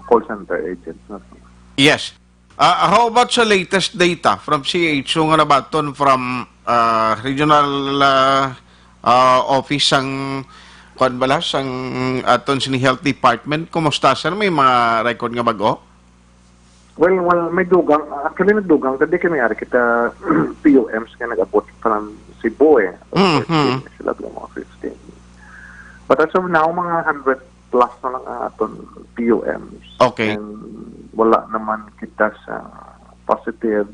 call center agents naton. Yes. Ah, how about sa latest data from C H O nga nabaton from, ah, regional, ah, ah, office sang, kuwan bala, sang aton sini health department? Kumusta, sir? May mga record nga bag-o? Well, well, may dugang. Actually, nagdugang. Kadi kami ari kita P U Ms nga nag-abot from Cebu, eh. Mhm. Fifteen, sila mga fifteen. But as of now, mga hundred plus na lang ang aton P U Ms. Okay. And wala naman kita sa positive.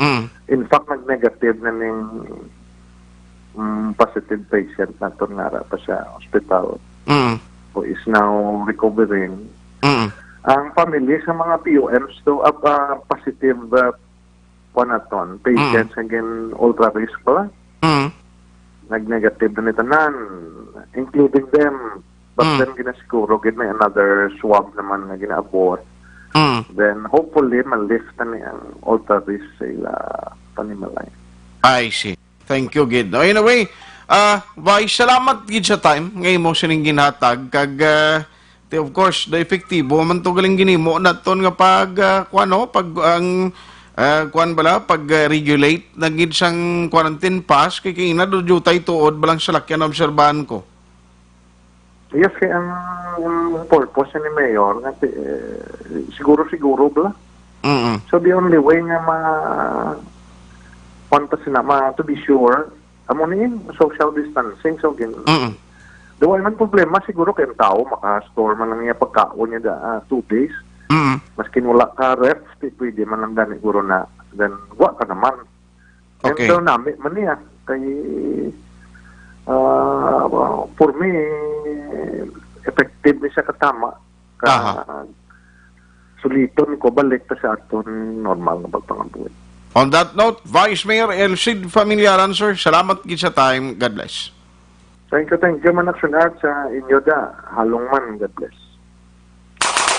Mm. In fact, nag-negative na ning, mm, positive patient naton nga ara pa sa hospital. Mm. Who is now recovering. Mm. Ang family sa mga P U Ms to, ah, ah, positive, ah, kuan naton, patients Mm. nga gin-ultra risk pala. Mm. Nag-negative na ni tanan, including them. But Mm. then, ginasiguro gid may another swab naman nga ginaabot. Mm. Then, hopefully, ma-lift na ni ang ultra risk sa ila panimalay. I see. Thank you, gid. No, anyway, ah, Vice, salamat gid sa time nga imo sining ginhatag. Kag, ah, ti-, of course, the epektibo man to galing ginimo naton nga pag, ah, kuwan, no? Pag, ang, ah, kuwan bala, pag, ah, regulate na gid sang quarantine pass, kay kaina do jutay tuod balang salakyan, obserbahan ko. Yes, kay ang, ang purpose ni Mayor, nga ti-, eh, siguro-siguro bala. Mm-mm. So, the only way nga ma-, kuwan pa sila, ma-, to be sure, amo ni social distancing. So, gin-, Mm. Di, wala man problema, siguro kay ang tao maka-store man lang niya pagkaon niya da, ah, two days. Mm. Maskin wala ka ref, di, pwede man lang gani, guro na. Then, wa ka naman. And Okay. So, nami man niya. Kay, ah, for me, effective ni siya katama. Ka-, Aha. Suliton ko, balik ta sa aton normal nga pagpangabuhi. On that note, Vice Mayor Elcid Familiaran, sir, salamat gid sa time. God bless. Thank you, thank you, man, Action Art, sa inyo da. Halong man, God bless.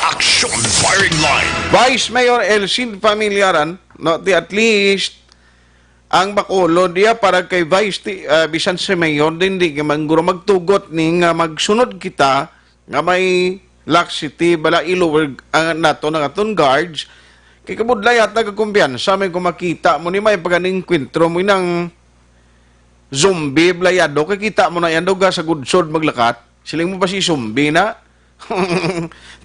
Action Firing Line. Vice Mayor Elcid Familiaran, no, di at least, ang Bacolod diya para kay Vice, ti-, ah, bisan si Mayor din, di ka man guro magtugot ni nga magsunod kita nga may laxity, bala, i-lower ang nato ng aton guards. Kay kabudlay at nagkakumpiyansa, may kumakita mo ni may pag-enkwentro mo nang zombie, blayado, kay kita mo na yan, daw ga sa gudsod maglakat. Siling mo ba si zombie na?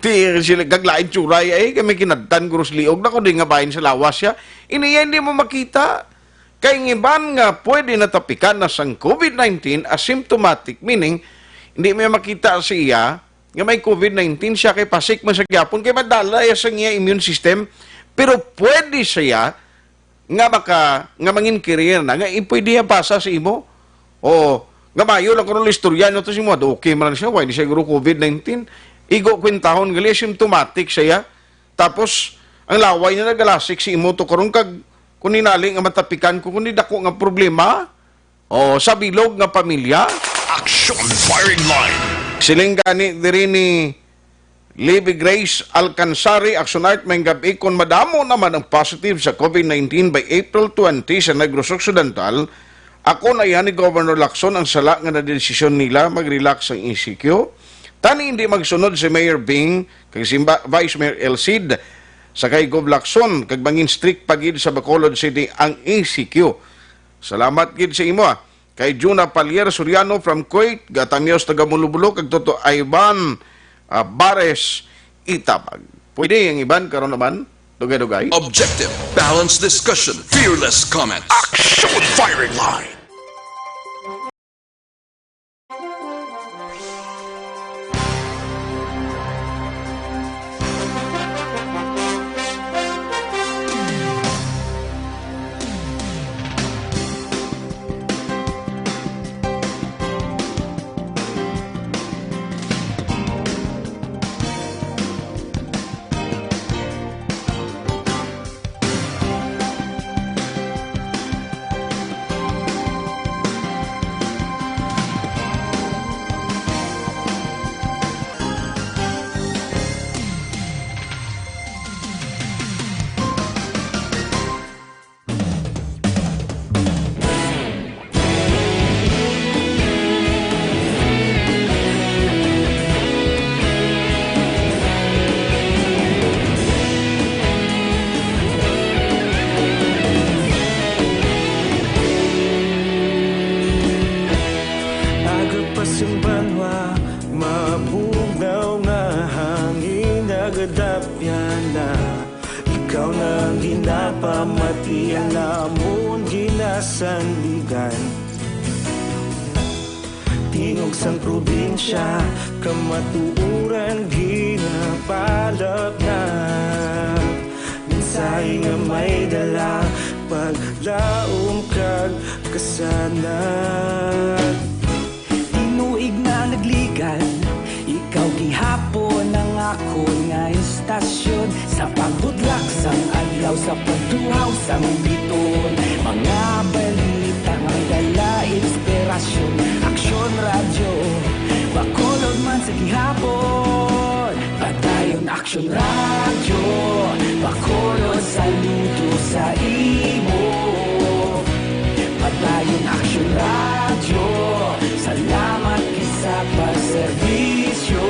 Ti, sila, gaglain tsuray, ay, kay may kinadtan, gurus liog na ko, di nga bahin sa lawas siya. Ini yan, hindi mo makita. Kay ang iban nga pwede natapikan na sang covid nineteen asymptomatic, meaning, hindi mo makita sa iya nga may covid nineteen siya, kay pasik man sa gyapon, kay madala iya sa iya immune system, pero pwede siya nga maka-, nga mangin carrier na, nga i-, pwede iya pasa sa imo. O, nga mayo lang karon istorya no to si mo, okay man lang siya, why di siya guro covid nineteen? Igo kwentahon gali, asymptomatic siya. Tapos, ang laway niya nagalasik si imo to karon kag kung ninali nga matapikan ko, kundi dako nga problema. O, sa bilog nga pamilya. Action Firing Line. Siling gani diri ni Libby Grace Alcansari, Action Art, may gabi, kung madamo naman ang positive sa covid nineteen by April twenty sa Negros Occidental, ako na yan ni Governor Lacson ang sala nga nadesisyon nila mag-relax ang E C Q. Tani hindi magsunod si Mayor Bing kag si Ba-, Vice Mayor El Cid sa kay Gov Lacson kag mangin strict pa gid sa Bacolod City ang E C Q. Salamat gid sa imo, ah. Kay Juna Palier Soriano from Kuwait, Gatamios taga Mulubulo, kag Toto Ivan, ah, Bares Itabag. Pwede ang iban karon naman, dugay-dugay. Objective, balanced discussion, fearless comments. Action Firing Line. Agapas ang banwa, mabugnaw nga hangin, nagadapyan na. Ikaw na ang ginapamati, ang amon ginasandigan. Di Tingog sang probinsya, kamatuoran ginapalapnap. Mensahe nga may dala, paglaom kag kasanag. Tinuig na nagligan, ikaw gihapon ang akon nga istasyon. Sa pagbudlak sang adlaw, sa pagtuhaw sang biton, mga balita nga may dala inspirasyon. Aksyon Radyo, Bacolod man sa gihapon. Padayon Aksyon Radyo, Bacolod, saludo sa imo. Padayon Aksyon Radyo, salamat gid sa pagserbisyo.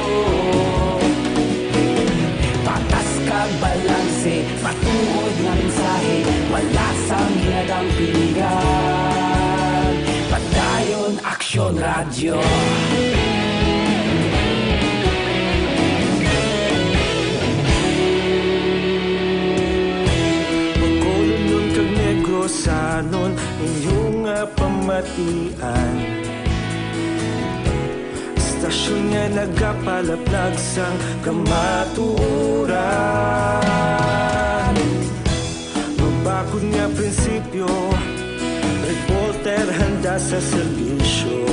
Patas kag balanse, matuod nga mensahe, wala sang ginadampigan. Padayon Aksyon Radyo. Bacolodnon kag Negrosanon, inyo nga pamatian. Istasyon nga nagapalaplag sang kamatuoran. Mabakod nga prinsipyo, reporter handa sa serbisyo.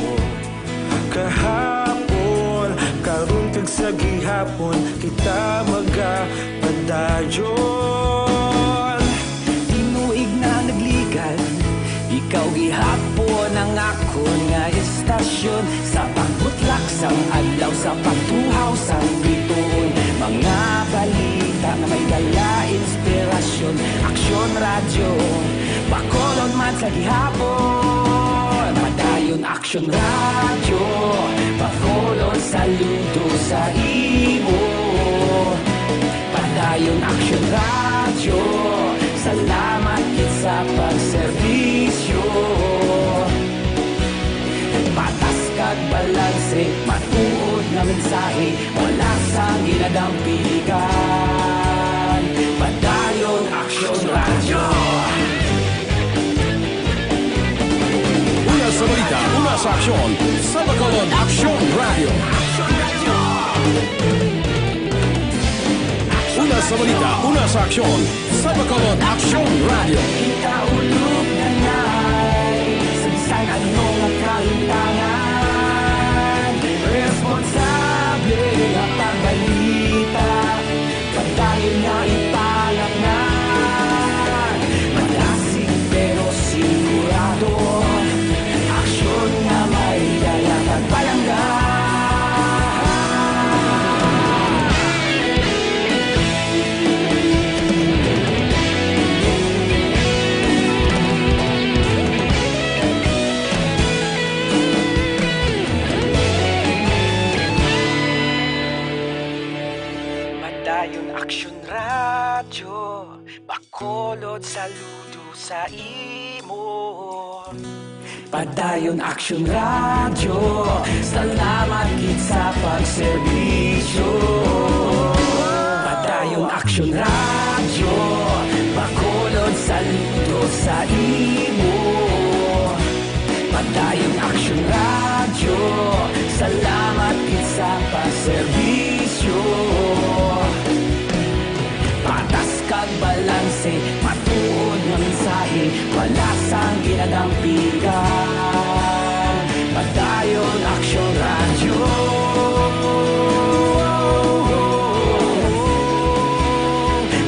Kahapon, karon kag sa gihapon, kita magapadayon. Tinuig na nagligan, ikaw gihapon ang akon nga istasyon. Sa pagbutlak sang adlaw, sa pagtuhaw sang bituon, mga balita nga may dala inspirasyon. Aksyon Radyo, Bacolod man sa gihapon. Padayon Aksyon Radyo, Bacolod, saludo sa imo. Padayon Aksyon Radyo, salamat gid sa pagserbisyo. Patas kag balanse, matuod nga mensahe, wala sang ginadampigan. Padayon Aksyon Radyo. Una sa balita, una sa aksyon, sa Bacolod Aksyon Radyo. Una sa balita, una sa aksyon, sa Bacolod Aksyon Radyo. Kita ulog na nay, sa bisan ano nga kahintangan, responsable nga pagbalita. Padayon nga ipalapngan, malasig pero sigurado. Aksyon nga may dala kag palangga. Padayon Aksyon Radyo, Bacolod, saludo sa imo. Padayon Aksyon Radyo, salamat gid sa pagserbisyo. Padayon Aksyon Radyo, Bacolod, saludo sa imo. Padayon Aksyon Radyo, salamat gid sa pagserbisyo. Patas kag balanse, matuod nga mensahe, wala sang ginadampigan. Padayon Aksyon Radyo.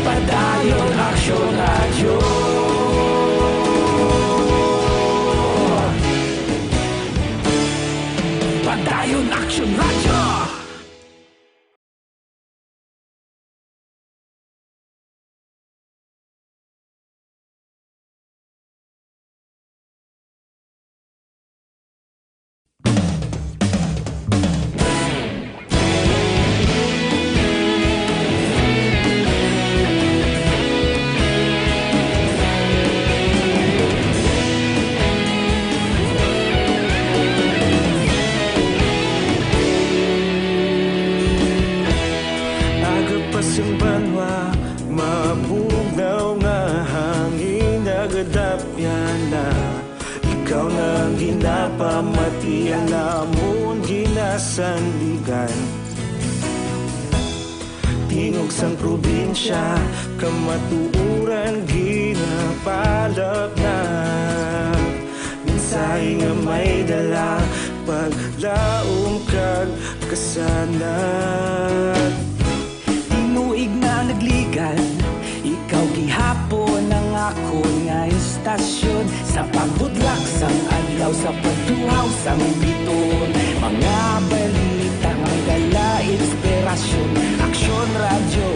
Padayon Aksyon Radyo. Padayon Aksyon Radyo. Aga pa sing banwa, mabugnaw nga hangin nagadapyan na. Ikaw na ang ginapamatian namon, sandigan. Tingog sang probinsya, kamatuoran ginapalapnap. Mensahe nga may dala, paglaom kag kasanag. Tinuig na nagligad, ikaw gihapon ang akon nga istasyon. Sa pagbudlak sang adlaw, sa pagtuhaw sang biton, mga balita nga dala inspirasyon. Aksyon Radyo,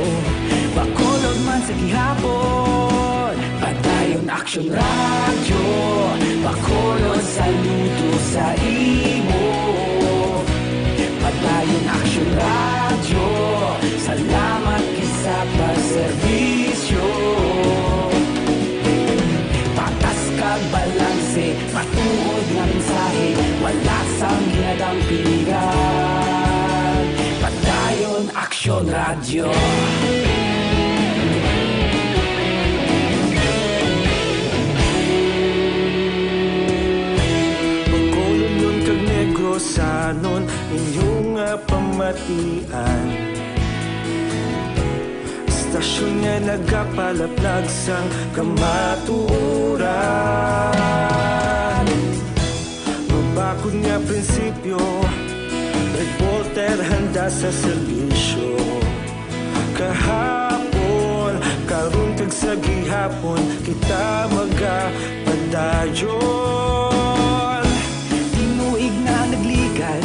Bacolod man sa gihapon. Padayon Aksyon Radyo, Bacolod saludo sa imo. Padayon Aksyon Radyo, salamat gid sa pagserbisyo. Patas kag balanse, matuod nga mensahe, wala sang ginadampingan. Padayon Aksyon Radyo. Bacolodnon kag Negrosanon, inyo nga pamatian. Istasyon nga nagapalaplag sang kamatuoran. Mabakod nga prinsipyo, reporter handa sa serbisyo. Kahapon, karon kag sa gihapon, kita magapadayon. Tinuig na nagligad,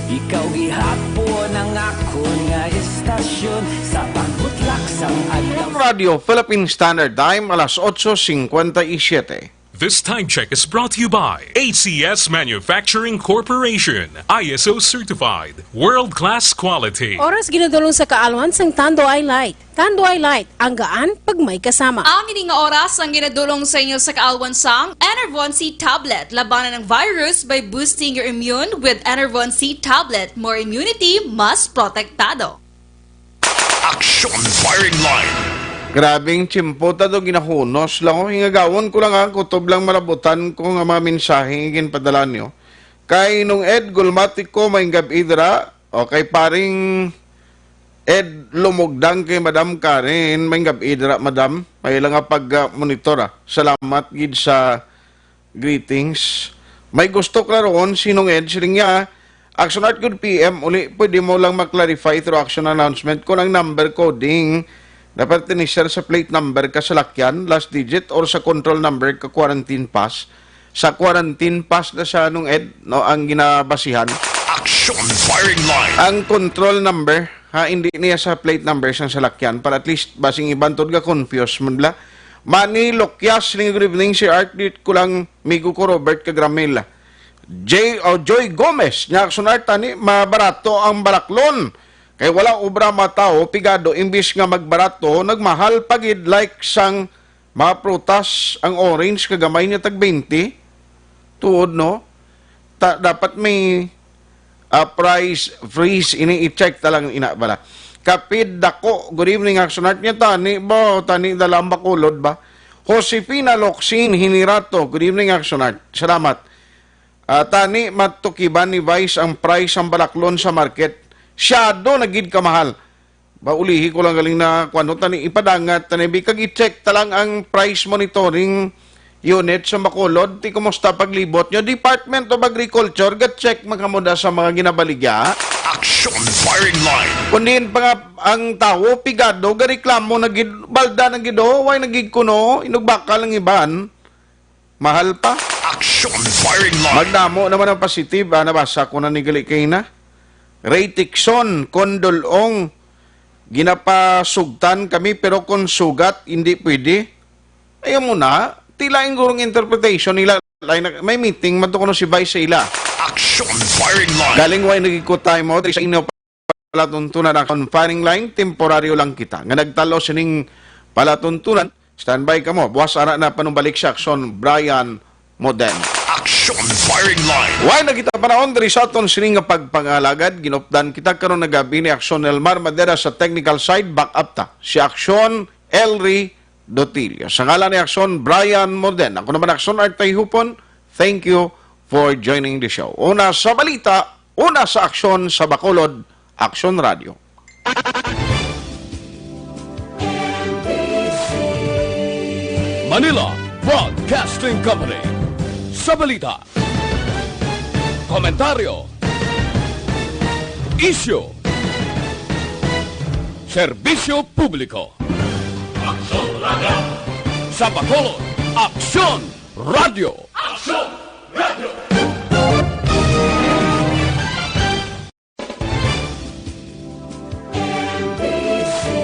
ikaw gihapon ang akon nga istasyon. Sa pagbutlak sang adlaw. Radio Philippine Standard Time, alas otso cincuenta y siete. This time check is brought to you by A C S Manufacturing Corporation, I S O certified, world-class quality. Oras ginadulong sa kaalwan sang Tanduay Light. Tanduay Light, ang gaan pag may kasama. Ang ini nga oras ang ginadulong sa inyo sa kaalwan sang Enervon C Tablet. Labanan ang virus by boosting your immune with Enervon C Tablet. More immunity, mas protektado. Action Firing Line. Grabing tiyempo ta do, ginahunos lang, oh. Hingagawon ko lang, ah, kutob lang malabutan ko nga mga mensahe nga ginpadala nyo. Kay Nung Ed Gulmatiko, may gab-i dira. Okay, paring Ed Lumugdang kay Madam Karen, may gab-i dira, Madam. May lang nga pag, ah, monitor, ah. Salamat gid sa greetings. May gusto klarohon si Nung Ed, siling niya, Action Art, good P M, uli, pwede mo lang ma-clarify through action announcement kung ang number coding na pertenecer sa plate number ka salakyan, last digit, or sa control number ka quarantine pass. Sa quarantine pass na siya, Nung Ed, no, ang ginabasihan. Action Firing Line. Ang control number, ha, hindi niya sa plate number sang salakyan, para at least basing iban tod ga confuse man bla. Manny Lokyas, good evening, Sir Art, dit ko lang, migo ko Robert Kagramil. J, o Joy Gomez, nya, Action Art, tani mabarato ang balaklon. Kay wala obra mga tawo, pigado, imbis nga magbarato, nagmahal pa gid, like sang mga prutas, ang orange kagamay niya tag twenty. Tuod, no? Ta-, dapat may, ah, price freeze ini, i-check ta lang ina bala. Kapid Dako, good evening, Action Art, niya, tani ba, tani dala ang Bacolod ba? Josefina Locsin Hinirato, good evening, Action Art. Salamat. Ah, tani matukiban ni Vice ang price sang balaklon sa market. Siyado na gid kamahal. Ba, ulihi ko lang galing na kuwan, no, tani ipadangat, tani bi, kag i-check ta lang ang price monitoring unit sa Bacolod. Ti, kumusta paglibot nyo? Department of Agriculture, ga-check man kamo da sa mga ginabaligya. Action Firing Line. Kun diin pa nga ang tawo, pigado, gareklamo na gid, balda na gid, oh, way na gid kuno, inugbakal ang iban. Mahal pa. Action Firing Line. Magdamo naman ang positive, ah, nabasa ko na ni gali kay na. Ray Tixon, Condol Ong, ginapasugtan kami, pero kung sugat, hindi pwede. Ayaw mo na, tila ang gurong interpretation nila. Lain na, may meeting man to kuno si Vice sa ila. Action Firing Line. Galing way nagikot tayo mo, diri sa inyo palatuntunan, Action Firing Line, temporaryo lang kita. Nga nagtalo sining palatuntunan, standby kamo. Buwas ara na panumbalik sa Action, Brian Moden. Action Firing Line. Way na kita panahon diri sa aton sining nga pagpangalagad. Ginupdan kita karon nga gabi ni Action Elmar Madera sa technical side, back up ta. Si Action Elry Dotilio. Sa ngalan ni Action, Brian Moden. Ako naman, Action Art Tayhupon. Thank you for joining the show. Una sa balita, Una sa aksyon sa Bacolod, Aksyon Radio. Manila Broadcasting Company. Sa balita, komentaryo, isyu, serbisyo publiko. Aksyon Radio. Sa Bacolod, Aksyon Radio. Aksyon!